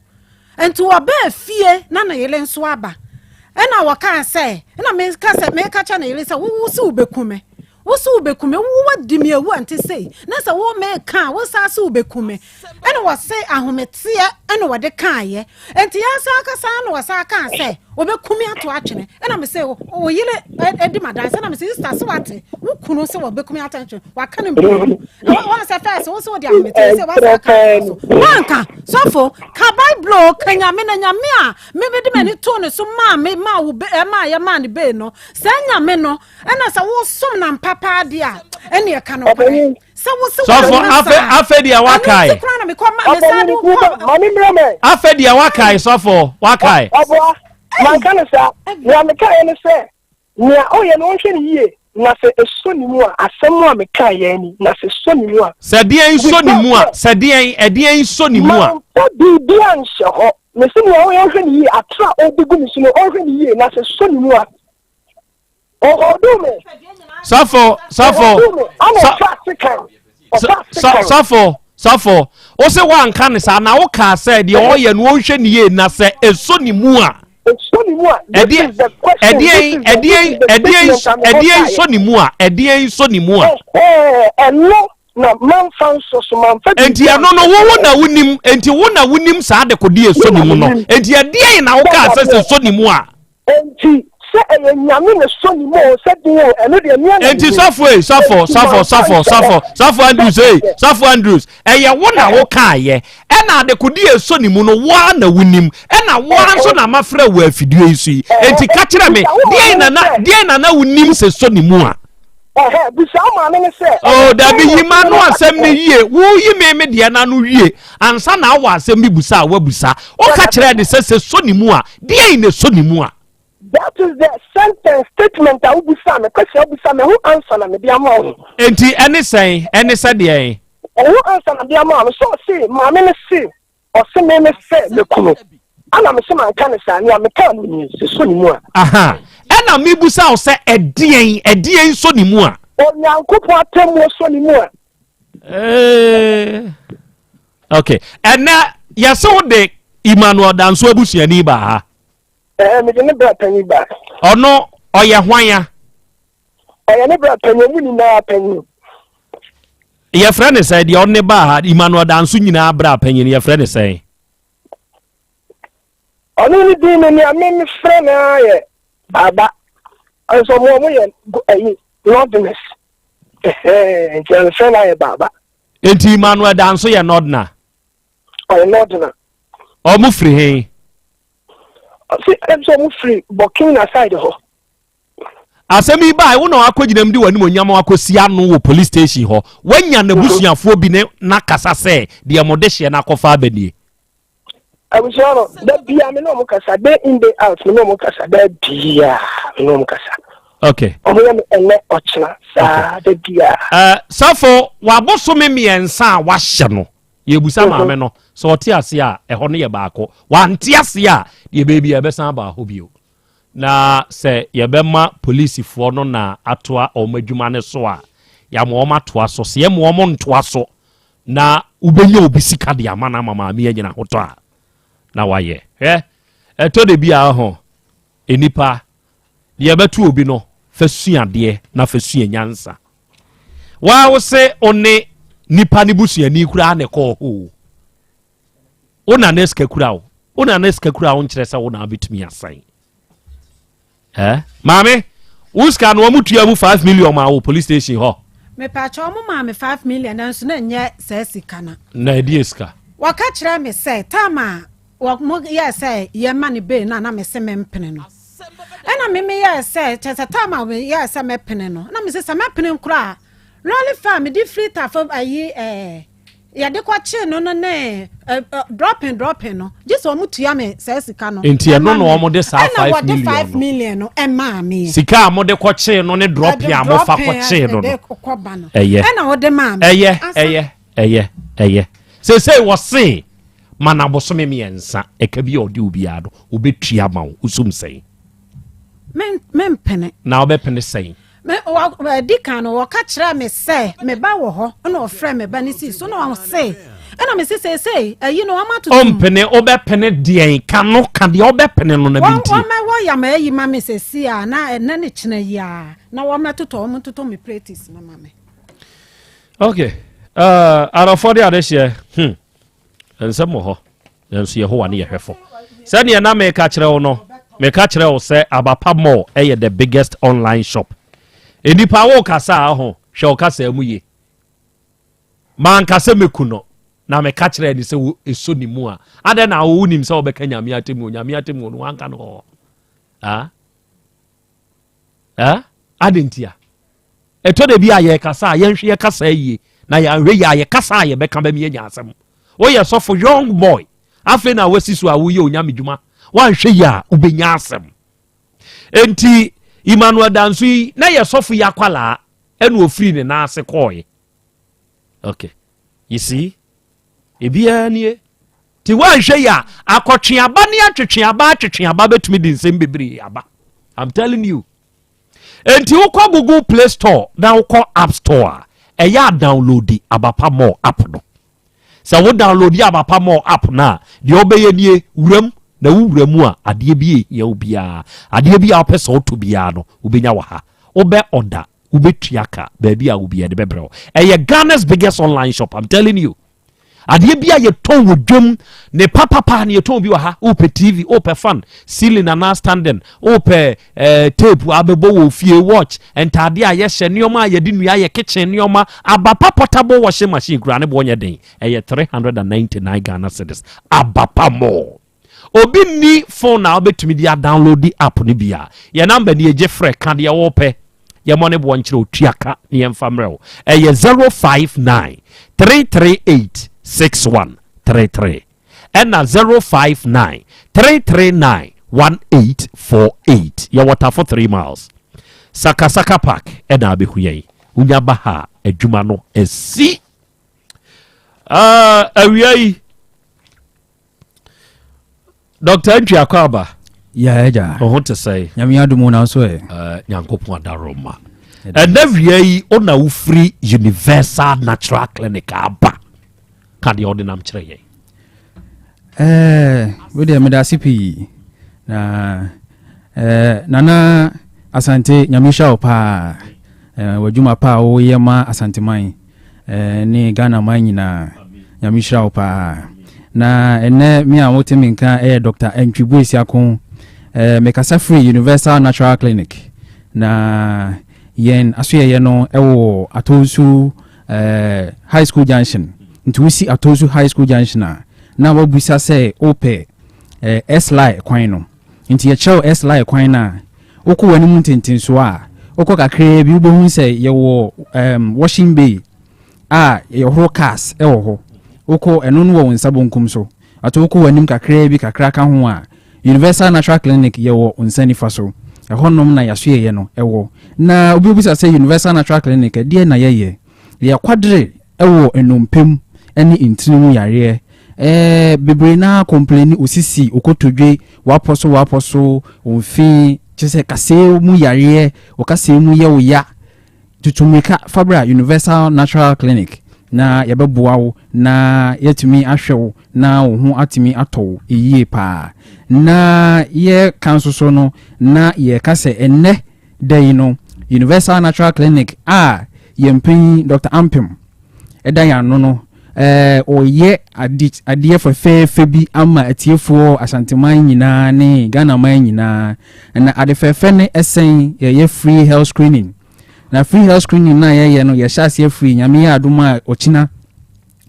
Nti wɔbaa fie na ne yere nso aba, ɛna wɔkaa sɛ, ɛna meka sɛ, meka kyerɛ ne yere sɛ, wo wo se wobɛku me, Wo se wobɛku me, wo wadi me awu ɛnte sei, na sɛ wo meka a, wo saa se wobɛku me. Ɛna wɔse ahometeɛ ɛna wɔde kaeɛ. Enti yɛn san kasa na wɔsan kaa sɛ wɔbɛku me ato atwene. Ɛna me se wo yere ɛdi ma dan sɛ na me se sister se wate wo kunu sɛ wɔbɛku me ato atwene waka no mprenu. Wɔn sɛ fɛs wo se wode ahometeɛ sɛ wasa ka so. Wanka sɔfo ka Bible ka nyame na nyame a me mede m'ani too ne so maa me maa wo maa yɛ maa ne bee no sɛ nyame no Ɛna sɛ wosom no ampa paa deɛ a, ɛne ɛka nokorɛ. Sɛ wo se Sɔfo, woanka afe saa. afe deɛ Ɛno wakae. nti koraa na mekɔ ma mesan de wo kɔ. Afe deɛ wakae sɔfo, wakae. Ɔboa, manka no saa. Nea mekaeɛ ne sɛ, nea ɔyɛ no ɔnhwɛ no yie, na sɛ ɛsɔ ne mu a, asɛm a mekaeɛ ni, na sɛ ɛsɔ ne mu a. Sɛ deɛn sɔ ne mu a, sɛ deɛn, ɛdeɛn sɔ ne mu a. Mamfa biribi anhyɛ hɔ. Mese nea ɔyɛ ɔnhwɛ no yie, atoro a ɔrebɛgu me so no, ɔnhwɛ no yie, na sɛ ɛsɔ ne mu a. Sɔfo, sɔfo, sɔfo, sɔfo, wo se woanka ne saa na wokaa sɛ deɛ ɔyɛ no ɔnhwɛ ne yie na sɛ ɛsɔ ne mu a. Ɛdeɛn ɛdeɛn ɛdeɛn ɛdeɛn ɛdeɛn sɔ ne mu a ɛdeɛn sɔ ne mu a. Ɛno na manfa nso so manfa. Enti ɛno no wo wo na wonim enti wo na wonim saa dekodeɛ ɛsɔ ne mu no enti ɛdeɛn na wokaa sɛ sɛ sɔ ne mu a. Enti, sɛ ɛyɛ Nyame na ɛsɔ ne mu oo, sɛ den oo, ɛno deɛ me ara na Enti menim. sɔfo ei, sɔfo, Enti sɔfo, mamfa sɔfo, anhyɛ sɔfo, hɔ. sɔfo Andrews ei, sɔfo Andrews, ɛyɛ wo na wo kaayɛ, ɛna adekode a ɛsɔ ne mu no, wo ara na wonim, ɛna wo ara nso na mafrɛ wo afidie yi so yi, enti ka kyerɛ me, Bisa wo deɛn maame na no na, sɛ, deɛn na na wonim sɛ ɛsɔ ne mu a? ɛhɛ, bisa wo maame no sɛ, Oh, ɛyɛ dabi, dɛn na yi ɔsɔ ma ne no mu asɛm no ase? yie. Woyi me me deɛ no ano wie ansa na awɔ asɛm bi busa a woabusa. Woka kyerɛɛ ne sɛ sɛ sɔ ne mu a, deɛn na ɛsɔ ne mu a? That is the sentence, statement a wobusaa me, question a wobusaa me, ɛho answer na mede ama wo. Enti ɛne sɛn? Ɛne sɛ deɛn? Ɛho answer na mede ama wo. Sɛ ɔse, maame no se, ɔse me me sɛ mɛku no. Ɛna mese manka no saa, nea mekaa no nie, sɛ sɔ ne mu a. Aha, ɛna mebusa wo sɛ ɛdeɛn, ɛdeɛn sɔ ne mu a? Onyankopɔn atemmuo sɔ ne mu a. Eh. Okay. Ɛnɛ yɛsɛ wo de Emmanuel Danso abusuani baa ha. Ɛɛ mede ne bra panyin baa. Ɔno ɔyɛ hwan ya? Ɔyɛ ne bra panyin, ɔmu nyinaa panyin. Yɛfrɛ ne sɛn deɛ ɔne baa ha Emmanuel Danso nyinaa bra panyin yɛfrɛ ne sɛn? Ɔno ne din no nea me mefrɛ no ara yɛ Baaba. Nso ɔmo ɔmo yɛ ɛyi Northerners. Ɛhɛn nti mefrɛ no ayɛ Baaba. Nti Emmanuel Danso yɛ Northerner? Ɔyɛ Northerner. Ɔmo firi he? Ɔsi ɛm sɛ ɔmo firi Burkina side hɔ. Asɛm yi bae, wo na wakɔgyina mu de w'animuonyam akɔsi ano wɔ police station hɔ. Woanya n'abusuafoɔ bi ne no akasa sɛ deɛ mo dehyeɛ no akɔfa aba nie? Abusua no, da biara me ne wɔn kasa, day in day out me ne wɔn kasa, da biara me ne wɔn kasa. Okay. Wɔn yɛ me ɛnɛ ɔkyena saa da biara. Uh, Safo, wabosome mmiɛnsa a wahyɛ no, yɛbusa mhm. maame no sɛ ɔte ase a ɛhɔ no yɛ baako, wante ase a deɛ baabi a ɛbɛsan aba hɔ bio. Na sɛ yɛbɛma polisifoɔ no na atoa wɔn adwuma no so a, yɛama wɔn atoa so. Sɛ yɛma wɔn ntoa so na wobɛnya obi sika de ama no ama maame anyina ahotɔ a, na wayɛ. Hwɛ, ɛtɔ da bi a ho, nnipa, deɛ ɛbɛto obi no, fa sua adeɛ na fa sua nyansa. Waa wo se wo ne nipa ne busuani koraa na ɛkɔɔ hɔ o. Wo na na sika kura wo. Wo na na sika kura wo nkyerɛ sɛ wo na wobɛtumi asan. Eh? Maame, wo sika no wɔn tua mu 5 million ma wo police station hɔ. Mepaakyɛ wɔn maa me 5 million nanso na nyɛ saa sika no. Na ɛdeɛ sika? Wɔka kyerɛ me sɛ tam a wɔn yɛɛ sɛ yɛma no bail no a na mese mempene no. Ɛna me meyɛɛ sɛ kyerɛ sɛ tam a meyɛɛ sɛ mɛpene no na mese sɛ mɛpene koraa lɔre fa a mede firi tafo ayi ɛɛ yɛde kɔkyee no no ne dropping dropping no gye sɛ wɔn tua me saa sika no. Nti ɛno na wɔn de saa 5 million no. Ɛna wɔde 5 million no ɛmaa me. Sika a wɔde kɔkyee no ne dropping a wɔfa kɔkyee no no. Ɛyɛ. Ɛna wɔde maa me. Ɛyɛ ɛyɛ ɛyɛ ɛyɛ. Seesei wɔse ma no abosome mmiɛnsa ɛka bi a ɔde obiara no ɔbɛtua ma wo wosum sɛn? Mempene. Na wobɛpene sɛn? Ɛdi kan no wɔka kyerɛɛ me sɛ me ba wɔ hɔ ɛna ɔfrɛ me ba no sii so na ɔse ɛna mese seesei ayi no wɔn atoto mu. Ɔmpene wobɛpene deɛn ka no ka deɛ wobɛpene no na mentie. Wɔmɛwɔ yam ayi ma me seesei a na ɛnɛ ne kyena yi a na wɔmɛtotɔ wɔn ntotɔ me plates no ma me. Okay. Uh, arɔfɔ de adehyeɛ hmm. Nsɛm wɔ hɔ, nanso Yehowa ne yɛn hwɛfo. Sɛdeɛ na meka kyerɛ wo no, meka kyerɛ wo sɛ Abapa Mall yɛ the biggest online shop. Nnipa wo kasa a ho, hwɛ wo kasa mu ye. Manka sɛ mɛku no, na meka kyerɛ ne sɛ ɛsɔ ne mu a. Adɛn na wo wonim sɛ wobɛka Nyame atemmuo? Nyame atemmuo no wanka no wɔ hɔ. Ah? Eh? Adɛn ntia? Ɛtɔ da bi a yɛkasa a yɛnhwɛ yɛ kasa yie na yɛanhwɛ yie a yɛ kasa a yɛbɛka bɛmi anya asɛm. Woyɛ sɔfo young boy afei na wasi so a woyɛ onyame dwuma woanhwɛ yie a wobɛnya asɛm. Enti Emmanuel Danso yi na yɛ sɔfo yi akwalaa ɛna ofiri ne nan ase kɔɔe. Okay. You see? Ebiara nie. Ti woanhwɛ yi a akɔtweaba ne atwetweaba atwetweaba bɛtumi de nsɛm bebree aba. I'm telling you. Enti wokɔ Google Play Store na wokɔ App Store a, ɛyɛ a downloadi Abapa More app no. Sɛ wo downloadi Abapa More app no a, deɛ wobɛyɛ nie, wuram na wowura mu a, adeɛ bi a ɛhia wo biara, adeɛ bi a wopɛ sɛ wotɔ biara no, wobɛnya wɔ ha. Wobɛ order, wobɛtua ka, baabi a wɔ biara de bɛbrɛ wo. Ɛyɛ Ghana's biggest online shop, I'm telling you. Adeɛ bi a yɛtɔn wɔ dwam ne papapa ne yɛtɔn bi wɔ ha. Wopɛ TV, wopɛ fan, ceiling anaa standing, wopɛ eh, tape abɛbɔ wɔ fie, watch, ntaadeɛ a yɛhyɛ, nneɛma a yɛde nnua yɛ kitchen nneɛma, abapa portable washing machine koraa ne boɔ nyɛ den. Ɛyɛ 399 Ghana cedis. Abapa mall. Obi nni phone a wobɛtumi de adownload app no bi a, yɛn number nie, gye frɛ, ka deɛ wopɛ, yɛmmɔ ne boɔ nkyerɛ wo, tua ka na yɛmfa mmerɛ wo. Ɛyɛ 059 338 6133 ɛna 059 339 1848. Yɛwɔ Tafo 3 miles, Sakasaka Park ɛna abɛhu yɛn. Wonya ba ha a, adwuma no asi. Uh, awia yi, Dr. Ntwi Akwaaba. Ya agya. Wo ho te sɛn? Nyame adom na nso ɛ. Uh, Nyankopɔn adaroma. Ɛnɛ wia yi wo na wofiri Universal Natural Clinic aba. Ka deɛ wode nam kyerɛ yɛn. Ɛɛ, wo deɛ meda ase pii. Na ɛɛ, Nana Asante Nyame nhyira wo paa. Ɛɛ, w'adwuma pa a woyɛ ma Asanteman ɛɛ, ne Ghana man nyinaa. Nyame nhyira wo paa. Na ɛnɛ me a wote me nka ɛyɛ Dr. Antwi Boasiako. Ɛɛ, mekasa firi Universal Natural Clinic. Na yɛn asoɛeɛ no wɔ Atonsu eh, High School Junction. Nti wosi Atonsu High School Junction a, na wabisa sɛ wopɛ eh, S-Line kwan no. Nti yɛkyerɛw S-Line kwan no a, wokɔ w'anim ntentensoɔ a, wokɔ kakraa bi wobɛhu sɛ yɛwɔ um, washing bay a yɛhoro cars wɔ hɔ. Wokɔ ɛno no wɔ wo nsa bonkum so. Ato wokɔ w'anim kakraa bi kakra ka ho a, Universal Natural Clinic yɛ wɔ wo nsa nifa so. Ɛhɔnom na y'asoɛeɛ no wɔ. Na obi bɛbisa sɛ Universal Natural Clinic ɛdeɛn na yɛyɛ? Yɛyɛ kwadere wɔ nnompe mu ne ntini mu yareɛ. Ɛɛ bebree no ara kɔmpleni osisi, okotodwe, w'apɔ so w'apɔ so, wo mfe, kyerɛ sɛ kasɛɛ mu yareɛ, wo kasɛɛ mu yɛ wo ya. Tutu mmirika fa bra Universal Natural Clinic na yɛbɛboa wo na yɛatumi ahwɛ wo na wo ho atumi atɔ wo yie paa. Na yɛka nso so no, na yɛka sɛ ɛnnɛ da yi no, Universal Natural Clinic a yɛn panyin Dr. Ampem ɛda yɛn ano no, ɛɛ ɔyɛ ade adeɛ fɛfɛɛfɛ bi ama atiefoɔ Asanteman nyinaa ne Ghanaman nyinaa. Na ade fɛfɛ ne ɛsɛn yɛyɛ free health screening. Na free health screening no a yɛyɛ no, yɛhyɛ aseɛ firi Nyame yɛ adom a ɔkyina.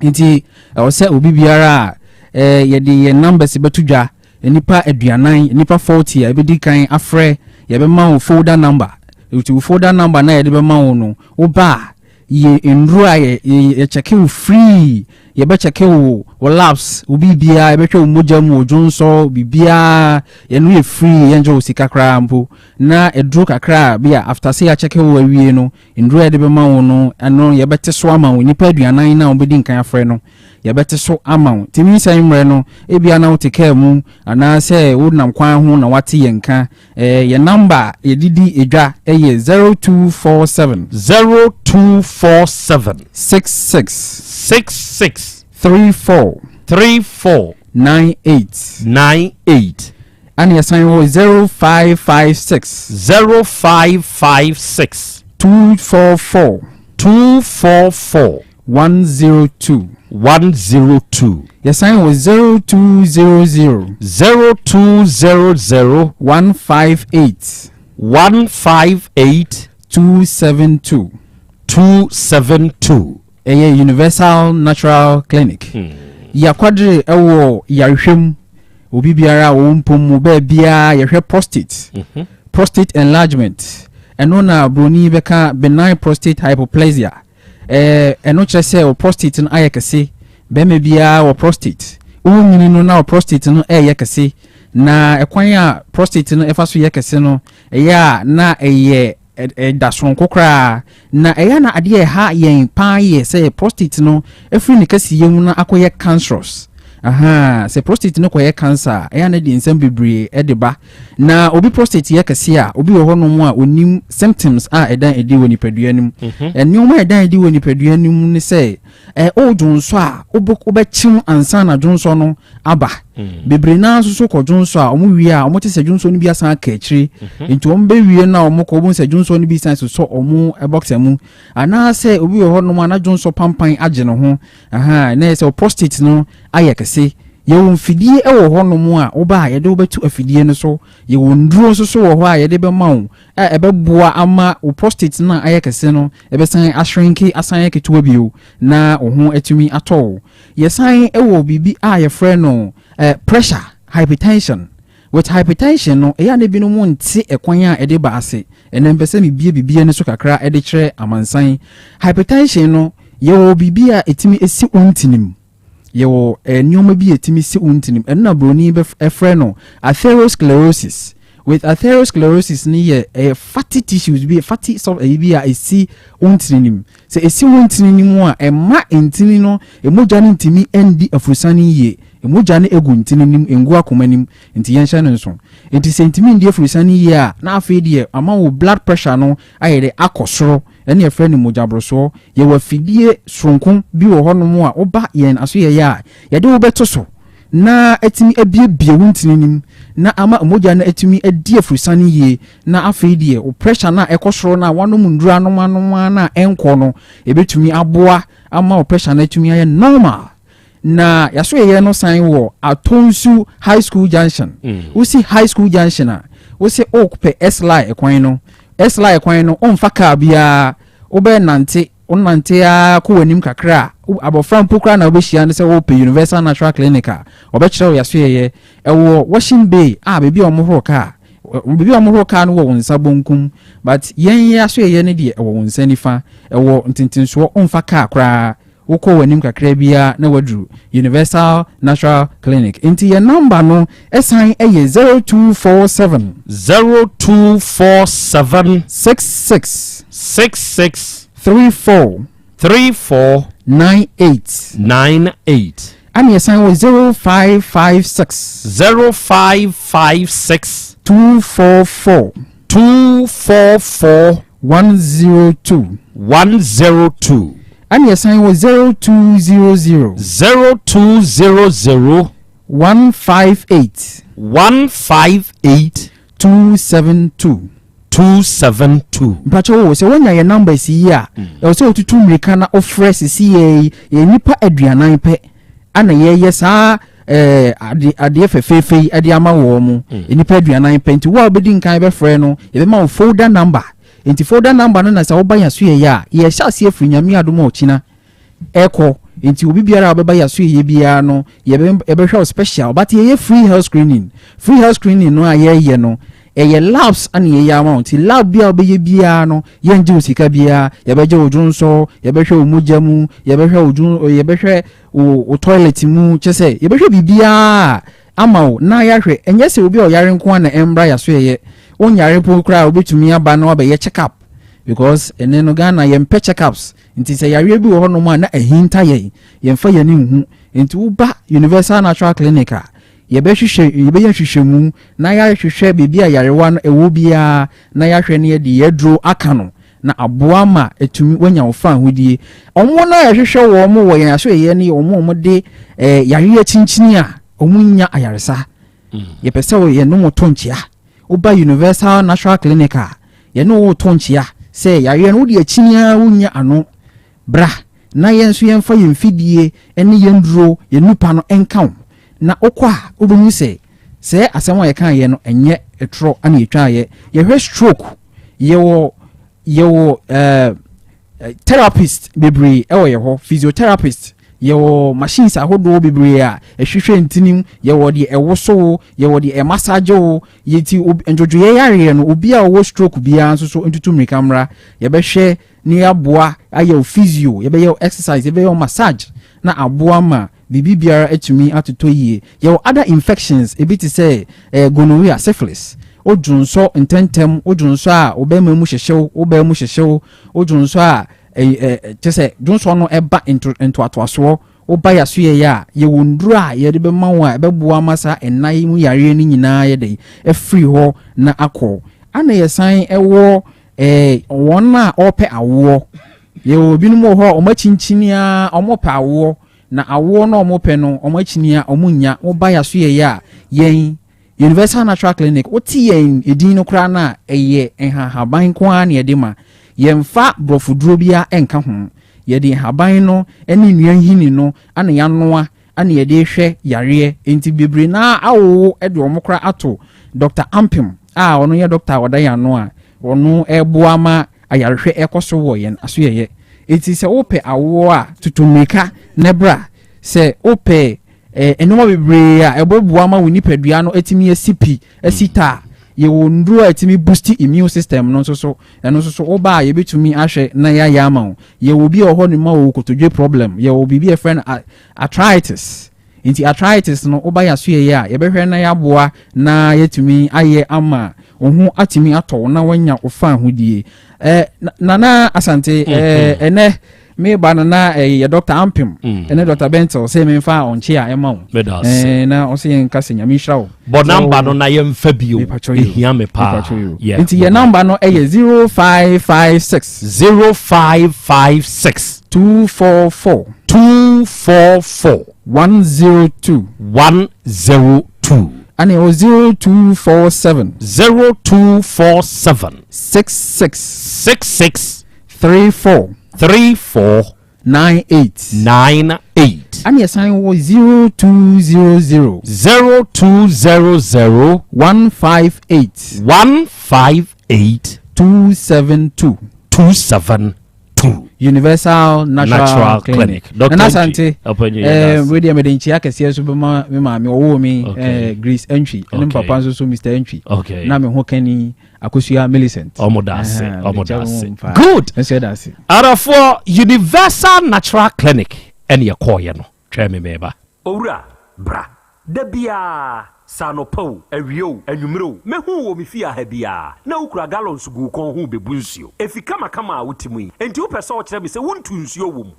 Nti ɛwɔ sɛ obi biara a eh, yɛde yɛn numbers bɛto dwa, nnipa aduanan, nnipa 40 a ɛbɛdi kan afrɛ, yɛbɛma wo folder number. Nti wo folder number no a yɛde bɛma wo no, woba a, yɛ nnuro a yɛ yɛ yɛkyɛke wo free, yɛbɛkyɛke wo wo labs, wo biribiara, yɛbɛhwɛ wo mogya mu, wo dwonsɔ, biribiara, yɛno yɛ free, yɛngye wo sika koraa mpo. Na aduro kakra a bi a after sɛ yɛakyɛke wo awie no, nnuro a yɛde bɛma wo no, ɛno yɛbɛte so ama wo. Nnipa aduanan no a wɔbɛdi nkan afrɛ no, yɛbɛte so ama wo. Nti nyinsɛn mmerɛ no, ebia na wote kaa mu anaasɛ wonam kwan ho na woate yɛn nka. Eh, yɛn number a yɛde di dwa yɛ 0247. 0247. 66. 66. 34. 34. 98. 98. Ɛna yɛsan wɔ 0556. 0556. 244. 244. 102. 102. Yɛsan wɔ 0200. 0200. 158. 158. 272. 272. Ɛyɛ Universal Natural Clinic. Yɛakwadere wɔ yarehwɛ mu. Obi biara a wɔwɔ mpom mu baabiara yɛhwɛ prostate. Mhm. Prostate enlargement. Ɛno na broni bɛka benign prostate hyperplasia. Ɛɛ ɛno kyerɛ sɛ wɔ prostate no ayɛ kɛse. Bɛrima biara wɔ prostate. Wonyini no na wɔ prostate no ɛyɛ kɛse. Na ɛkwan a prostate no ɛfa so yɛ kɛse no ɛyɛ a na ɛyɛ Ɛda soronko koraa. Na ɛyɛ a na adeɛ a ɛha yɛn paa yɛ sɛ prostate no afiri ne kɛseyɛ mu na akɔyɛ cancerous. Ahaa, sɛ prostate no kɔyɛ cancer a, ɛyɛ a na ɛde nsɛm bebree de ba. Na obi prostate yɛ kɛse a, obi wɔ hɔnom a ɔnim symptoms a ɛda adi wɔ nipadua no mu. Mhm. Nneɛma a ɛda adi wɔ nipadua no mu ne sɛ, ɛ wodwonsɔ a, wobɛkyem ansa na dwonsɔ no aba. Mm. Bebree naa nso so kɔ dwonsɔ a, wɔn wie a, wɔn te sɛ dwonsɔ no bi asan aka akyire. Mhm. Nti wɔn bɛwie no a wɔn kɔ, wɔn sɛ dwonsɔ no bi san sosɔ wɔn bɔksa mu. Anaasɛ obi wɔ hɔnom a na dwonsɔ pampan agye ne ho. Aha, na yɛ sɛ prostate no ayɛ kɛse. Yɛwɔ mfidie wɔ hɔnom a woba a yɛde wobɛto afidie no so. Yɛwɔ nnuro nso so wɔ hɔ a yɛde bɛma wo a ɛbɛboa ama wo prostate no a ayɛ kɛse no ɛbɛsan ashrinke asan ayɛ ketewa bio na wo ho atumi atɔ wo. Yɛsan wɔ biribi a yɛfrɛ no eh, pressure, hypertension. With hypertension no, ɛyɛ a na ebinom nte ɛkwan a ɛde ba ase. Ɛnɛ mpɛ sɛ mebie biribi ani so kakra de kyerɛ amansan. Hypertension no, yɛwɔ biribi a ɛtumi si wo ntinim. Yɛwɔ eh, nneɛma bi a ɛtumi si wo ntinim. Ɛno na buroni bɛfrɛ no atherosclerosis. With atherosclerosis no yɛ ɛyɛ fatty tissues bi, fatty sub ɛyi bi a ɛsi wo ntini no mu. Sɛ ɛsi wo ntini no mu a, ɛmma ntini no, mogya no ntumi ndi afurusane yie. Mogya no gu ntini no mu, ɛngu akoma no mu, nti yɛnhyɛ no nso. Nti sɛ ntumi ndi afurusane no yie a, na afei deɛ ama wo blood pressure no ayɛ dɛ akɔ soro, ɛno yɛfrɛ no mogyaborosoɔ. Yɛwɔ afidie soronko bi wɔ hɔnom a woba yɛn asoɛeɛ a, yɛde wo bɛto so na atumi abiebie wo ntini no mu na ama mogya no atumi adi afurusane yie, na afei deɛ wo pressure no a ɛkɔ soro no a woanom nnuro anom anom ara no a ɛnkɔ no, ɛbɛtumi aboa ama wo pressure no atumi ayɛ normal. Na yɛasoɛyɛ no san wɔ Atonsu High School Junction. Wosi High School Junction a, wose wopɛ S-Line kwan no. S-Line kwan no, womfa kaa biara, wobɛnante, wonante ara kɔ w'anim kakra a, abɔfra mpo koraa na wobɛhyia no sɛ wopɛ Universal Natural Clinic a, ɔbɛkyerɛ wo yɛasoɛyɛ. Ɛwɔ Washing Bay a baabi a wɔhoro kaa. Baabi a wɔhoro kaa no wɔ wo nsa bonkum, but yɛn yɛasoɛyɛ no deɛ ɛwɔ wo nsa nifa. Ɛwɔ ntentensoɔ, womfa kaa koraa. Wokɔ w'anim kakra bi ara na woaduru Universal Natural Clinic. Enti yɛn nɔmba no san yɛ 0247. 0247. 66. 66. 34. 34. 98. 98. Ɛna yɛsan wɔ 0556. 0556. 244. 244. 102. 102. Ɛna yɛsan wɔ 0200. 0200. 158. 158. 272. 272. Mpakyɛ wo sɛ woanya yɛn numbers yi a, ɛwɔ sɛ wotutu mmirika na wofrɛ sisi yɛ yi, yɛn nnipa 40 pɛ ana yɛyɛ saa eh, ade adeɛ fɛfɛɛfɛ yi de ama wɔn mo. Nnipa 40 pɛ, nti wo a wobɛdi nkan bɛfrɛ no, yɛbɛma wo folder number. Nti folder number no na sɛ woba yɛn asoɛeɛ a, yɛhyɛ aseɛ firi Nyame adom a ɔkyina ɛkɔ. Nti obi biara a wobɛba yɛn asoɛeɛ biara no, yɛbɛhwɛ wo special. But yɛyɛ free health screening. Free health screening no a yɛyɛ no, ɛyɛ labs ana yɛyɛ ama wo. Nti lab bi a wobɛyɛ biara no, yɛngye wo sika biara. Yɛbɛgye wo dwonsɔ, yɛbɛhwɛ wo mogya mu, yɛbɛhwɛ wo dwon, yɛbɛhwɛ wo toilet mu, kyɛ sɛ yɛbɛhwɛ biribiara ama wo na yɛahwɛ. Ɛnyɛ sɛ obi a ɔyare nko ara na ɛmmra yɛasoɛeɛ. Wonyare mpo koraa a, wobɛtumi aba na wabɛyɛ check up, because ɛnɛ no Ghana yɛmpɛ check ups. Nti sɛ yareɛ bi wɔ hɔnom a na ahinta yɛn, yɛmfa yɛn ani nhu. Nti woba Universal Natural Clinic a, yɛbɛhwehwɛ, yɛbɛyɛ nhwehwɛmu na yɛahwehwɛ baabi a yarewa no ɛwɔ biara na yɛahwɛ na yɛde yɛn aduro aka no na aboa ma atumi wanya wo fahodie. Wɔn a yɛhwehwɛ wɔn wɔ yɛn asoɛeɛ no yɛ wɔn a wɔde eh, yareɛ kyinkyini a wɔnnya ayaresa. Yɛpɛ sɛ yɛne wɔn to nkyea. Woba Universal Natural Clinic a, yɛne wo to nkyea sɛ yareɛ no wode akyini ara wonnya ano. Bra na yɛn nso yɛmfa yɛn mfidie ne yɛn nnuro, yɛn nnupa no nka wo. Na wokɔ a, wobɛhu sɛ sɛɛ asɛm a yɛkaeɛ no ɛnyɛ torɔ na yɛtwaeɛ. Yɛhwɛ stroke, yɛwɔ yɛwɔ ɛɛ eh, therapist bebree ɛwɔ yɛ hɔ, physiotherapist, yɛwɔ machines ahodoɔ bebree a ɛhwehwɛ ntinim, yɛwɔ deɛ ɛwoso wo, yɛwɔ deɛ ɛmasagye wo. Yɛti ndwodwoeɛ yareɛ no, obi a ɔwɔ stroke biara nso so ntutu mmirika mmra, yɛbɛhwɛ ne yɛaboa ayɛ wo physio, yɛbɛyɛ wo exercise, yɛbɛyɛ wo massage na aboa ma biribi biara atumi atotɔ yie. Yɛwɔ other infections, ebi te sɛ eh, gonorrhea, syphilis. Wodwonsɔ ntɛntɛm, wodwonsɔ a wo bɛrima mu hyehyew, wo baa mu hyehyew, wodwonsɔ a eh, eh, kyɛ sɛ dwonsɔ no ɛba nto, ntoatoasoɔ. Woba yɛasoɛeɛ a, yɛwɔ nnuro a yɛde bɛma wo a ɛbɛboa ma saa nna yi mu yareɛ no nyinaa yɛ dɛn afiri hɔ na akɔ. Ana yɛsan ɛwɔ eh, wɔn a wɔpɛ awoɔ. Yɛwɔ binom wɔ hɔ a wɔn akyinkyini ara wɔpɛ awoɔ. Na awoɔ no a wɔpɛ no, wɔn akyini a wɔnnya. Woba yɛn asoɛeɛ a, yɛn Universal Natural Clinic, wote yɛn edin no koraa no a, ɛyɛ nhahaban nko ara na yɛde ma. Yɛmfa borɔfoduro biara nka ho. Yɛde nhaban no ne nnua nhini no na yɛanoa na yɛde rehwɛ yareɛ. Enti bebree no ara awowo de wɔn koraa ato Dɔkta Ampem a ɔno yɛ dɔkta a ɔda yɛn ano a ɔno reboa ma ayarehwɛ rekɔ so wɔ yɛn asoɛeɛ. Enti sɛ wopɛ awoɔ a, tutu mmirika na bra. Sɛ wopɛ eh, nneɛma bebree a ɛbɛboa ma wo nipadua no atumi asi pi, asi ta a, yɛwɔ nnuro a ɛtumi boost immune system no nso so. Ɛno nso so woba a yɛbɛtumi ahwɛ na yɛayɛ ama wo. Yɛwɔ bi a wɔ hɔ nom a wɔwɔ kotodwe problem. Yɛwɔ biribi a yɛfrɛ no arthritis. Nti arthritis no woba yɛasoɛeɛ a yɛbɛhwɛ na yɛaboa na yɛatumi ayɛ ama wo ho atumi atɔ wo na woanya wo fa ahodie. Eh, Nana Asante, eh, ɛnɛ mm-hmm. Meba no na ɛyɛ Dr. Ampem ɛne Dr. Bentel sɛ memfa ɔnkye a ɛma wo. Meda ase. Na ɔsɛ yɛnka sɛ Nyame nhyira wo. Bɔ number no na yɛmfa bio. Ɛhia me paa. Yeah, Nti yɛ bɔ number no ɛyɛ 0556 0556 244 244 102 102. Ɛne ɛwɔ 0247 0247 66 66 34 34 98 98. Ɛne ɛsan wɔ 0200 0200 158 158 272 272. Universal Natural, Natural Clinic. Clinic. Dr. Nana Antwi, Asante, Ɔpanyin, yɛda ase. wei deɛ mede nkyia kɛseɛ so bɛma me maame ɔwoo me, Grace Antwi, ɛne me papa nso so Mr. Antwi, na me ho kani Akosua Millicent. Ɔmo da ase, Ɛhɛn, ɔmo mede da kyɛ ase. wɔn paa. Good. Nso yɛda ase. Arafoɔ, Universal Natural Clinic ɛne yɛkɔɔyɛ no. Twɛn me meba. Owura, bra. Da biara, sɛ anɔpa o, awia o, anwummere o, mɛhu wo wɔ me fie ha biara, na wokura gallons gu wo kɔn ho rebebu nsuo. Efi kamakama a wote mu yi, enti wopɛ sɛ wokyerɛ me sɛ wontu nsuo wɔ mu?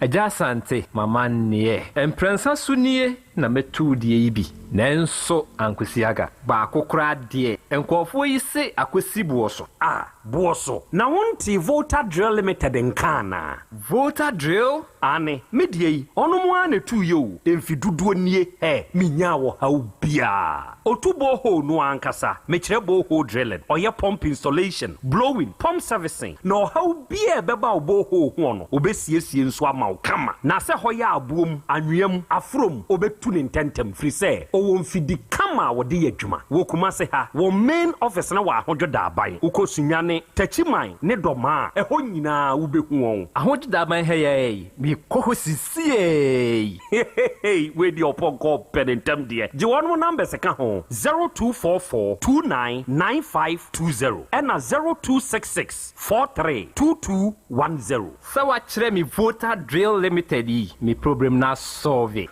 Agya Asante, m'amanneɛ. Mprɛnsa so nie na mɛtu wo deɛ yi bi, nanso ankosi aga. Baako koraa deɛ, nkurɔfoɔ yi se akɔsi boɔ so. Ah, boɔ so. Na wontee Volta Drill Limited nka anaa? Volta Drill? Aane, me deɛ yi, ɔnom ara na ɛtuiɛ o, mfe dodoɔ nie, hɛ, menyaa ɔhaw biara. Ɔtu borehole no ankasa, mekyerɛ borehole drilling, ɔyɛ pump installation, blowing, pump servicing, na ɔhaw biara a ɛbɛba wo borehole hoɔ no, ɔbɛsiesie nso ama wo kama. Na sɛ hɔ yɛ aboɔ mu, anwea mu, aforɔ mu, ɔbɛtu no ntɛntɛm, firi sɛ ɔwɔ mfidi kama a wɔde yɛ adwuma. Wɔ Kumase ha, wɔn main office no wɔ Ahodwo Daaban. Wokɔ Sunyani, Techiman ne Dɔmaa a, ɛhɔ nyinaa wobɛhu wɔn. Ahodwo Daaban ha yi ara yi, mekɔ hɔ sisiei. Hehehe, wei deɛ ɔpɔnkɔ pɛ ne ntɛm deɛ. Gye wɔnom numbers ka ho, 0244 29 9520 ɛna 0266 43 2210. Sɛ woakyerɛ me Volta Drill Limited yi, me problem no asɔlve.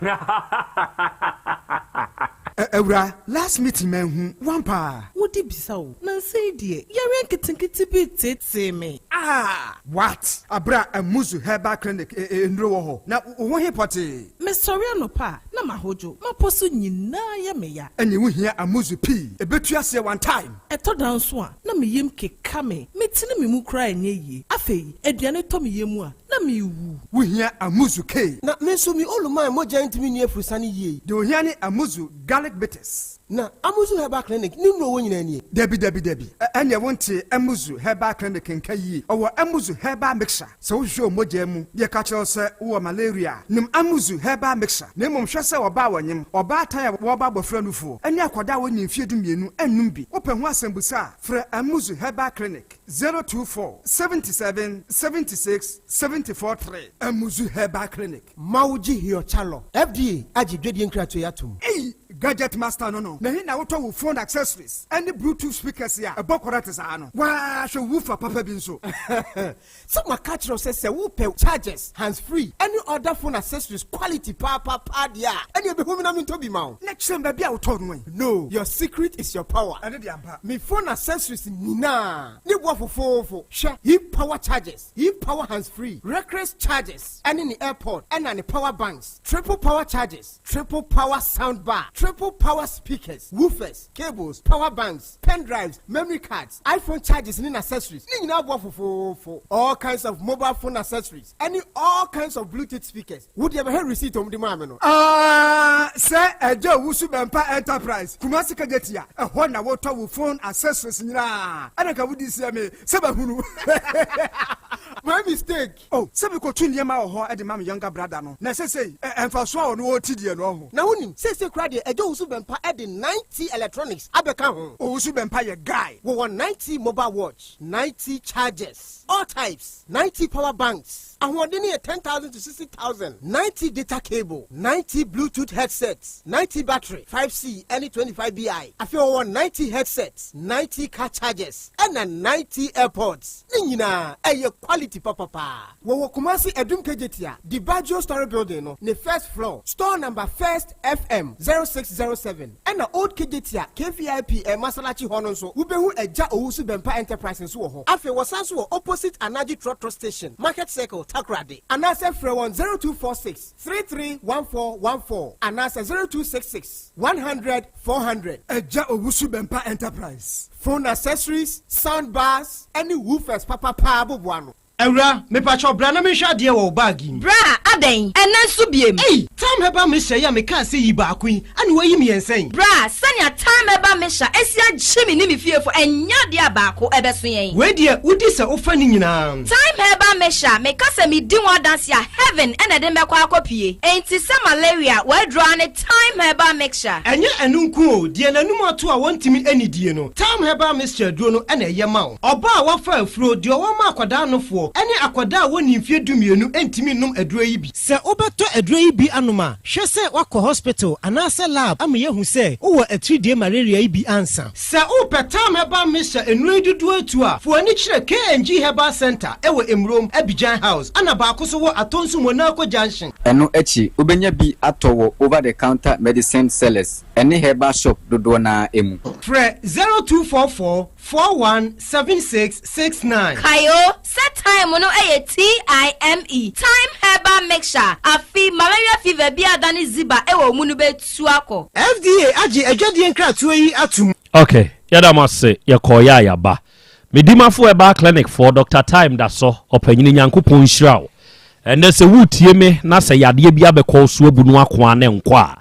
Awura, last meeting manhu wo ampa? Wode bisa o, nansa yi deɛ yareɛ nketenkete bi reteetee me. Ah! What? Aberɛ a Amuzu Herbal Clinic nnuro wɔ hɔ, na wo ho he pɔtee? Mesɔre anɔpa a, na mahodwo, m'apɔ so nyinaa yɛ me ya. Ɛneɛ wohia Amuzu pii, ɛbɛtu aseɛ one time. Ɛtɔ da nso a, na me yam keka me, metene me mu koraa ɛnyɛ yie. Afei, aduane tɔ me yam a, na merewu. Wohia Amuzu K. Na me nso me Oluman mogya ntumi nni afurusane yie. Deɛ ohia ne Amuzu Garlic Bitters. Na Amuzu Herbal Clinic ne nnuro wɔ nyinaa nie. Dabi dabi dabi, ɛneɛ wontee Amuzu Herbal Clinic nka yie. Ɔwɔ Amuzu Herbal Mixture. Sɛ wohwehwɛ wo mogya mu na yɛka kyerɛ wo sɛ wowɔ malaria a, nom Amuzu Herbal Mixture. Na mmom hwɛ sɛ ɔbaa a ɔnyem, ɔbaatan a wɔreba abɔfra nufoɔ, ne akwadaa a wɔnnii mfeɛ 12 nnom bi. Wopɛ ho asɛmbusa a, frɛ Amuzu Herbal Clinic, 024 77 76 74 3. Amuzu Herbal Clinic. Mawugye Hiɔchalɔ, FDA agye dwadie nkratoɔ yi atom. Ei! Gadget Master no no, na he na wotɔ wo phone accessories ne Bluetooth speakers a ɛbɔ kɔrɛt saa no? Waa hwɛ woofer papa bi nso. Sɛ maka akyerɛ wo sɛ sɛ wopɛ chargers, hands free ne other phone accessories quality paapaa deɛ a, ɛneɛ bɛhu me na mentɔ bi ma wo. Na kyerɛ me baabi a wotɔɔ no ɛ. No, your secret is your power. Ɛno deɛ ampa. Me phone accessories nyinaa ne boɔ fofoofo. Hwɛ, he power chargers, he power hands free, reckless chargers ɛne ne airpod ɛna ne power banks, triple power chargers, triple power sound bar, triple power speakers, woofers, cables, power banks, pen drives, memory cards, iPhone chargers ne accessories. Ne nyinaa boɔ fofoofo. All kinds of mobile phone accessories ɛne all kinds of Bluetooth speakers. Wo deɛ bɛhwɛ receipt a wɔde maa me no. Ah, sɛ Agya Owusu Bɛmpa Enterprise, Kumasi Kejetia, ɛhɔ na wotɔ wo phone accessories nyinaa. Ɛna nka wodi seɛ me sɛ mahunu. My mistake. Oh, sɛ mekɔtu nneɛma wɔ hɔ de ma me younger brother no, na seesei ɛ, mfasoɔ a ɔno ɔreti deɛ no ɔho. Na wonim, seesei koraa deɛ Agya Owusu Bɛmpa de 9T Electronics abɛka ho. Owusu Bɛmpa yɛ guy. Wɔwɔ 9T mobile watch, 9T chargers, all types, 9T power banks, ahoɔden no yɛ 10,000 to 60,000, 9T data cable, 9T Bluetooth headsets, 9T battery, 5C ne 25BI. Afei wɔwɔ 9T headsets, 9T car chargers, ɛna 9T airpods. Ne nyinaa ɛyɛ quality. City papapaa. Wɔwɔ Kumasi Adum Kejetia, Dibaggio Story Building no ne first floor, store number First FM 0607. Ɛna Old Kejetia KVIP Masalakyi hɔ no nso, wobɛhu Agya Owusu Bɛmpa Enterprise nso wɔ hɔ. Afei wɔsan nso wɔ opposite Anaji Trɔtrɔ Station, Market Circle, Takoradi. Anaasɛ frɛ wɔn 0246 331414 anaasɛ 0266 100 400. Agya Owusu Bɛmpa Enterprise, phone accessories, sound bars, ɛne woofers papapaa boboa no. Awura, mepakyɛw bra na menhwɛ adeɛ wɔ wo bag yi mu. Bra, adɛn? Ɛnnɛ nso biem? Ei! Thyme Herbal Mixture yi a mekaa sɛ yi baako yi, ɛna woayi mmiɛnsa yi? Bra, sɛnea Thyme Herbal Mixture asi agye me ne me fiefo, ɛnyɛ adeɛ a baako ɛbɛso yɛn. Wei deɛ, wodi sɛ wofa ne nyinaa. Thyme Herbal Mixture, meka sɛ medi ho adanse a, heaven na ɛde me bɛkɔ akɔpue. Enti sɛ malaria, w'aduro ara ne Thyme Herbal Mixture. Ɛnyɛ ɛno nko o, deɛ n'anum ato a wɔntumi nnidie no, Thyme Herbal Mixture aduro no na ɛyɛ ma wo. Ɔbaa a wafa afuro, deɛ ɔwɔ ma akwadaa nofoɔ, ne akwadaa a wɔnnii mfeɛ dumienu ntumi nnom aduro yi bi. Sɛ wobɛtɔ aduro yi bi anom a, hwɛ sɛ woakɔ hospital anaasɛ lab ama yɛahu sɛ wowɔ atiridie malaria yi bi ansa. Sɛ wopɛ Tam Herbal Mixture nnuro yi dodoɔ atu a, fa w'ani kyerɛ KNG Herbal Centre wɔ Emurom, Abidjan House, ɛna baako nso wɔ Atonsu Monaco Junction. Ɛno akyi, wobɛnya bi atɔ wɔ over-the-counter medicine sellers ne herbal shop dodoɔ no ara mu. Frɛ 0244 417669. Kae o, sɛ thyme no yɛ TIME, Thyme Herbal Mixture, afe malaria fever bi a adane ziba wɔ wo mu no bɛtu akɔ. FDA agye adwadie nkratoɔ yi atom. Ok yɛda mo ase yɛkɔɔ yɛ a yɛaba. Medimafo Herbal Clinic foɔ Doctor Time Dasɔ ɔpanyini Nyankopɔn nhyira wo. Ɛnɛ sɛ woretie me na sɛ yadeɛ bi abɛkɔ wo so abu no ako a na ɛnkɔ a,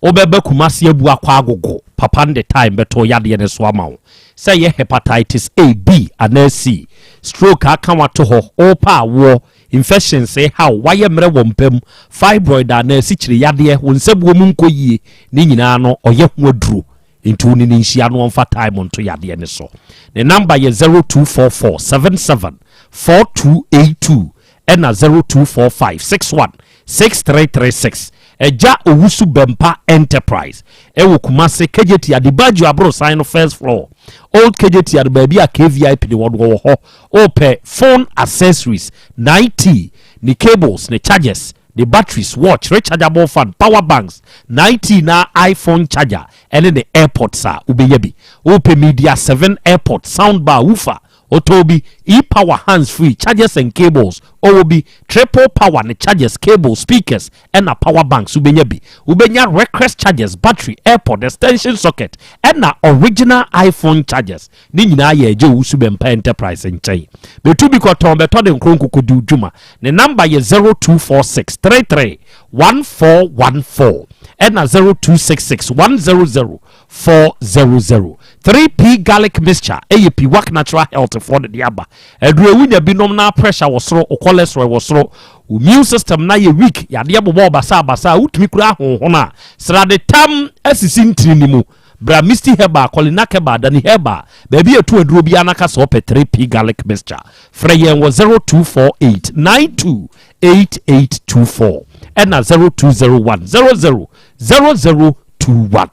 wobɛba Kumasi abu akɔ agogo, papa no de time bɛto wo yadeɛ no so ama wo. Sɛ ɛyɛ Hepatitis A, B anaa C, stroke aka wo ato hɔ, worepɛ awoɔ, infections reha wo, woayɛ mmerɛ wɔ mpa mu, fibroid anaa asikyire yadeɛ, wo nsabuo mu nkɔ yie, ne nyinaa no ɔyɛ ho aduro. Nti wo ne no nhyia na ɔmfa time nto yadeɛ no so. Ne number yɛ 0244 77 4282 ɛna 0245 61 6336. Agya Owusu Bɛmpa Enterprise ɛwɔ Kumase Kejetia Adibajo Aborosan no first floor, Old Kejetia no baabi a KVIP no wɔ no wɔwɔ hɔ. Wopɛ phone accessories, 9T, ne cables, ne chargers, ne batteries, watch, rechargeable fan, power banks, 9T na iPhone charger ɛne ne airpods a wobɛnya bi. Wopɛ Media 7 airpod, sound bar, woofer, ɔtɔɔ bi, e-power hands free, chargers and cables, ɔwɔ bi, triple power ne chargers, cables, speakers ɛna power banks wobɛnya bi. Wobɛnya Recrest chargers, battery, airpod, extension socket ɛna original iPhone chargers. Ne nyinaa yɛ Agya Owusu Bɛmpa Enterprise nkyɛn. Bɛtu bi kɔtɔn, bɛtɔ de nkoro nkokɔdi wo dwuma. Ne namba yɛ 0246 33 1414 ɛna 0266 100 400. 3P Garlic Mixture ɛyɛ Piwak Natural Health foɔ de de aba. Aduro yi wonya bi nom na pressure wɔ soro, wo cholesterol wɔ soro, wo immune system no ayɛ weak, yadeɛ bobɔ wo basabasa a wotumi kura ahonhono a, srade tam asisi ntini no mu. Bra Misty Herbal, Kolinak Herbal, Dani Herbal, baabi a ɛtu aduro biara na ka sɛ wopɛ 3P Garlic Mixture. Frɛ yɛn wɔ 0248 92 8824 ɛna 0201 00 0021.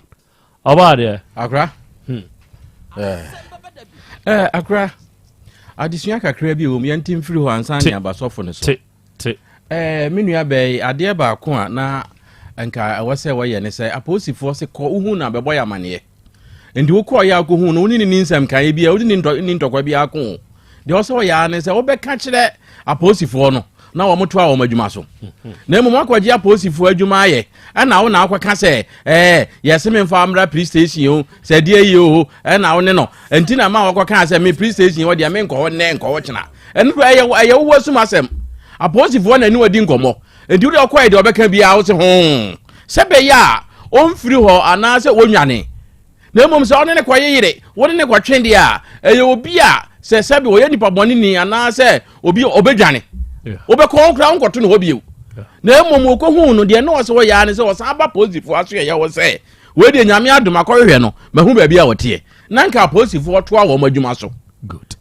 Ɔbaa deɛ. Akora. Hmm. Eh, eh, akora. Adesua kakra bi wɔ mu yɛnte mfiri hɔ ansa ne abasɔfo no so. Te, te. Eh, me nua bɛyi adeɛ baako a na nka ɛwɔ sɛ wɔyɛ ne sɛ apolisifoɔ se kɔ wohu na bɛbɔ yɛ amaneɛ. Nti wokɔɔ yɛ akɔhu no wo ne ne ni nsɛm kaeɛ bi a wode ne ntɔkwa bi ako o. Deɛ ɔsɛ ɔyɛ ara ne sɛ wobɛka kyerɛ apolisifoɔ no na wɔn toa wɔn adwuma so. Na mmom akɔgye apolisifoɔ adwuma ayɛ ɛna wo na akɔka sɛ ɛɛ yɛse me mfa mmra police station o sɛ deɛ yi o ɛna wo ne no nti na ma wɔkɔka sɛ me police station hɔ deɛ menkɔ hɔ nnɛ nkɔ hɔ kyena. Ɛno koraa ɛyɛ ɛyɛ wowɔ asum asɛm. Apolisifoɔ na ne wadi nkɔmmɔ. Nti wode ɔkɔɛ deɛ ɔbɛka biara wo se ho sɛ bɛyɛ a ɔmfiri hɔ anaasɛ wɔnwane. Na mmom sɛ ɔne ne kɔyeyere, wo ne ne kɔtwe deɛ a, ɛyɛ obi a sɛ sɛbi ɔyɛ nipa bɔne ni anaasɛ obi ɔbɛdwane. Wobɛkɔ hɔ koraa wonkɔto ne hɔ bio. Na mmom wɔkɔhuu no deɛ na ɔsɛ wɔyɛ ara ne sɛ ɔsan ba polisifoɔ aso ɛyɛ hɔ sɛ wei deɛ Nyame adom akɔhwehwɛ no mahu baabi a ɔteɛ. Na nka apolisifoɔ toa wɔn adwuma so.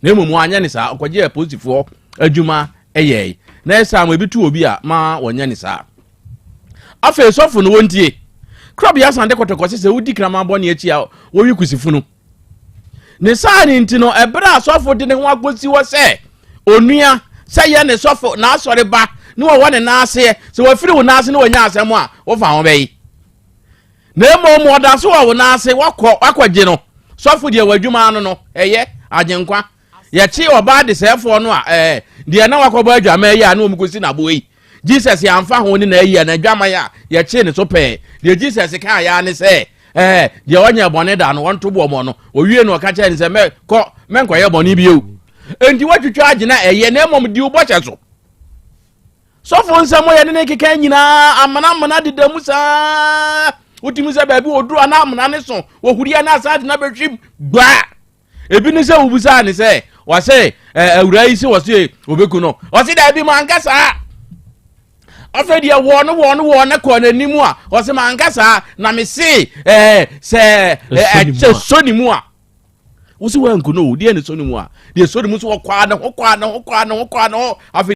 Na mmom wɔanyɛ ne saa, ɔkɔgye apolisifoɔ adwuma yɛe. Na ɛsaa ma ebi to obi a ma wɔnyɛ ne saa. Afei sɔfo no wɔntie. Korabea san de kɔtɔkɔ sɛ sɛ wodi kraman bɔne akyi a wɔwe kusifunu. Ne saa ne nti no, ɛberɛ a sɔfo de ne ho akɔsi hɔ sɛ onua Sɛ yɛ ne sɔfo, n'asɔre ba, ne wɔwɔ ne nan aseɛ, sɛ wafiri wo nan ase ne wanya asɛm a, wofa ho bɛyi. Na mmom ɔda so wɔ wo nan ase, wakɔ wakɔgye no. Sɔfo deɛ w'adwuma ano no, ɛyɛ agyenkwa. Yɛkye ɔbaa desɛefoɔ no a, ɛɛ, deɛ na wakɔbɔ adwaman yi a ne wɔn kɔsi n'aboɔ yi. Jesus amfa ho ne n'ayi a n'adwaman a yɛkyee ne so pɛɛ. Deɛ Jesus kaa ya ne sɛ, ɛɛ, deɛ ɔnyɛ bɔne da no, wɔnto boɔ mɔ no. Owie no ɔka kyerɛ ne sɛ, mɛ, kɔ, mɛnkɔyɛ bɔne bio. Enti woatwitwa agyina ɛyɛ na mmom di wo bɔhyɛ so. Sɔfo nsɛm yɛ ne ne keka nyinaa amena amena deda mu saa. Wotumi sɛ baabi wɔduru a na amena ne so wɔhuri a na asan de na bɛhwim gbaa. Ebi ne sɛ wobisaa ne sɛ wɔsɛ awura yi sɛ wɔsɛ obeku no. Ɔse daabi manka saa. Afei deɛ wɔɔ no wɔɔ no wɔɔ no kɔɔ n'anim a ɔse manka saa na mese ɛɛ sɛ ɛkyɛ sɔ ne mu a. Wosi wanku no o deɛ ne sɔ ne mu a deɛ sɔ ne mu so wɔkɔa ne ho kɔa ne ho kɔa ne ho kɔa ne ho afei.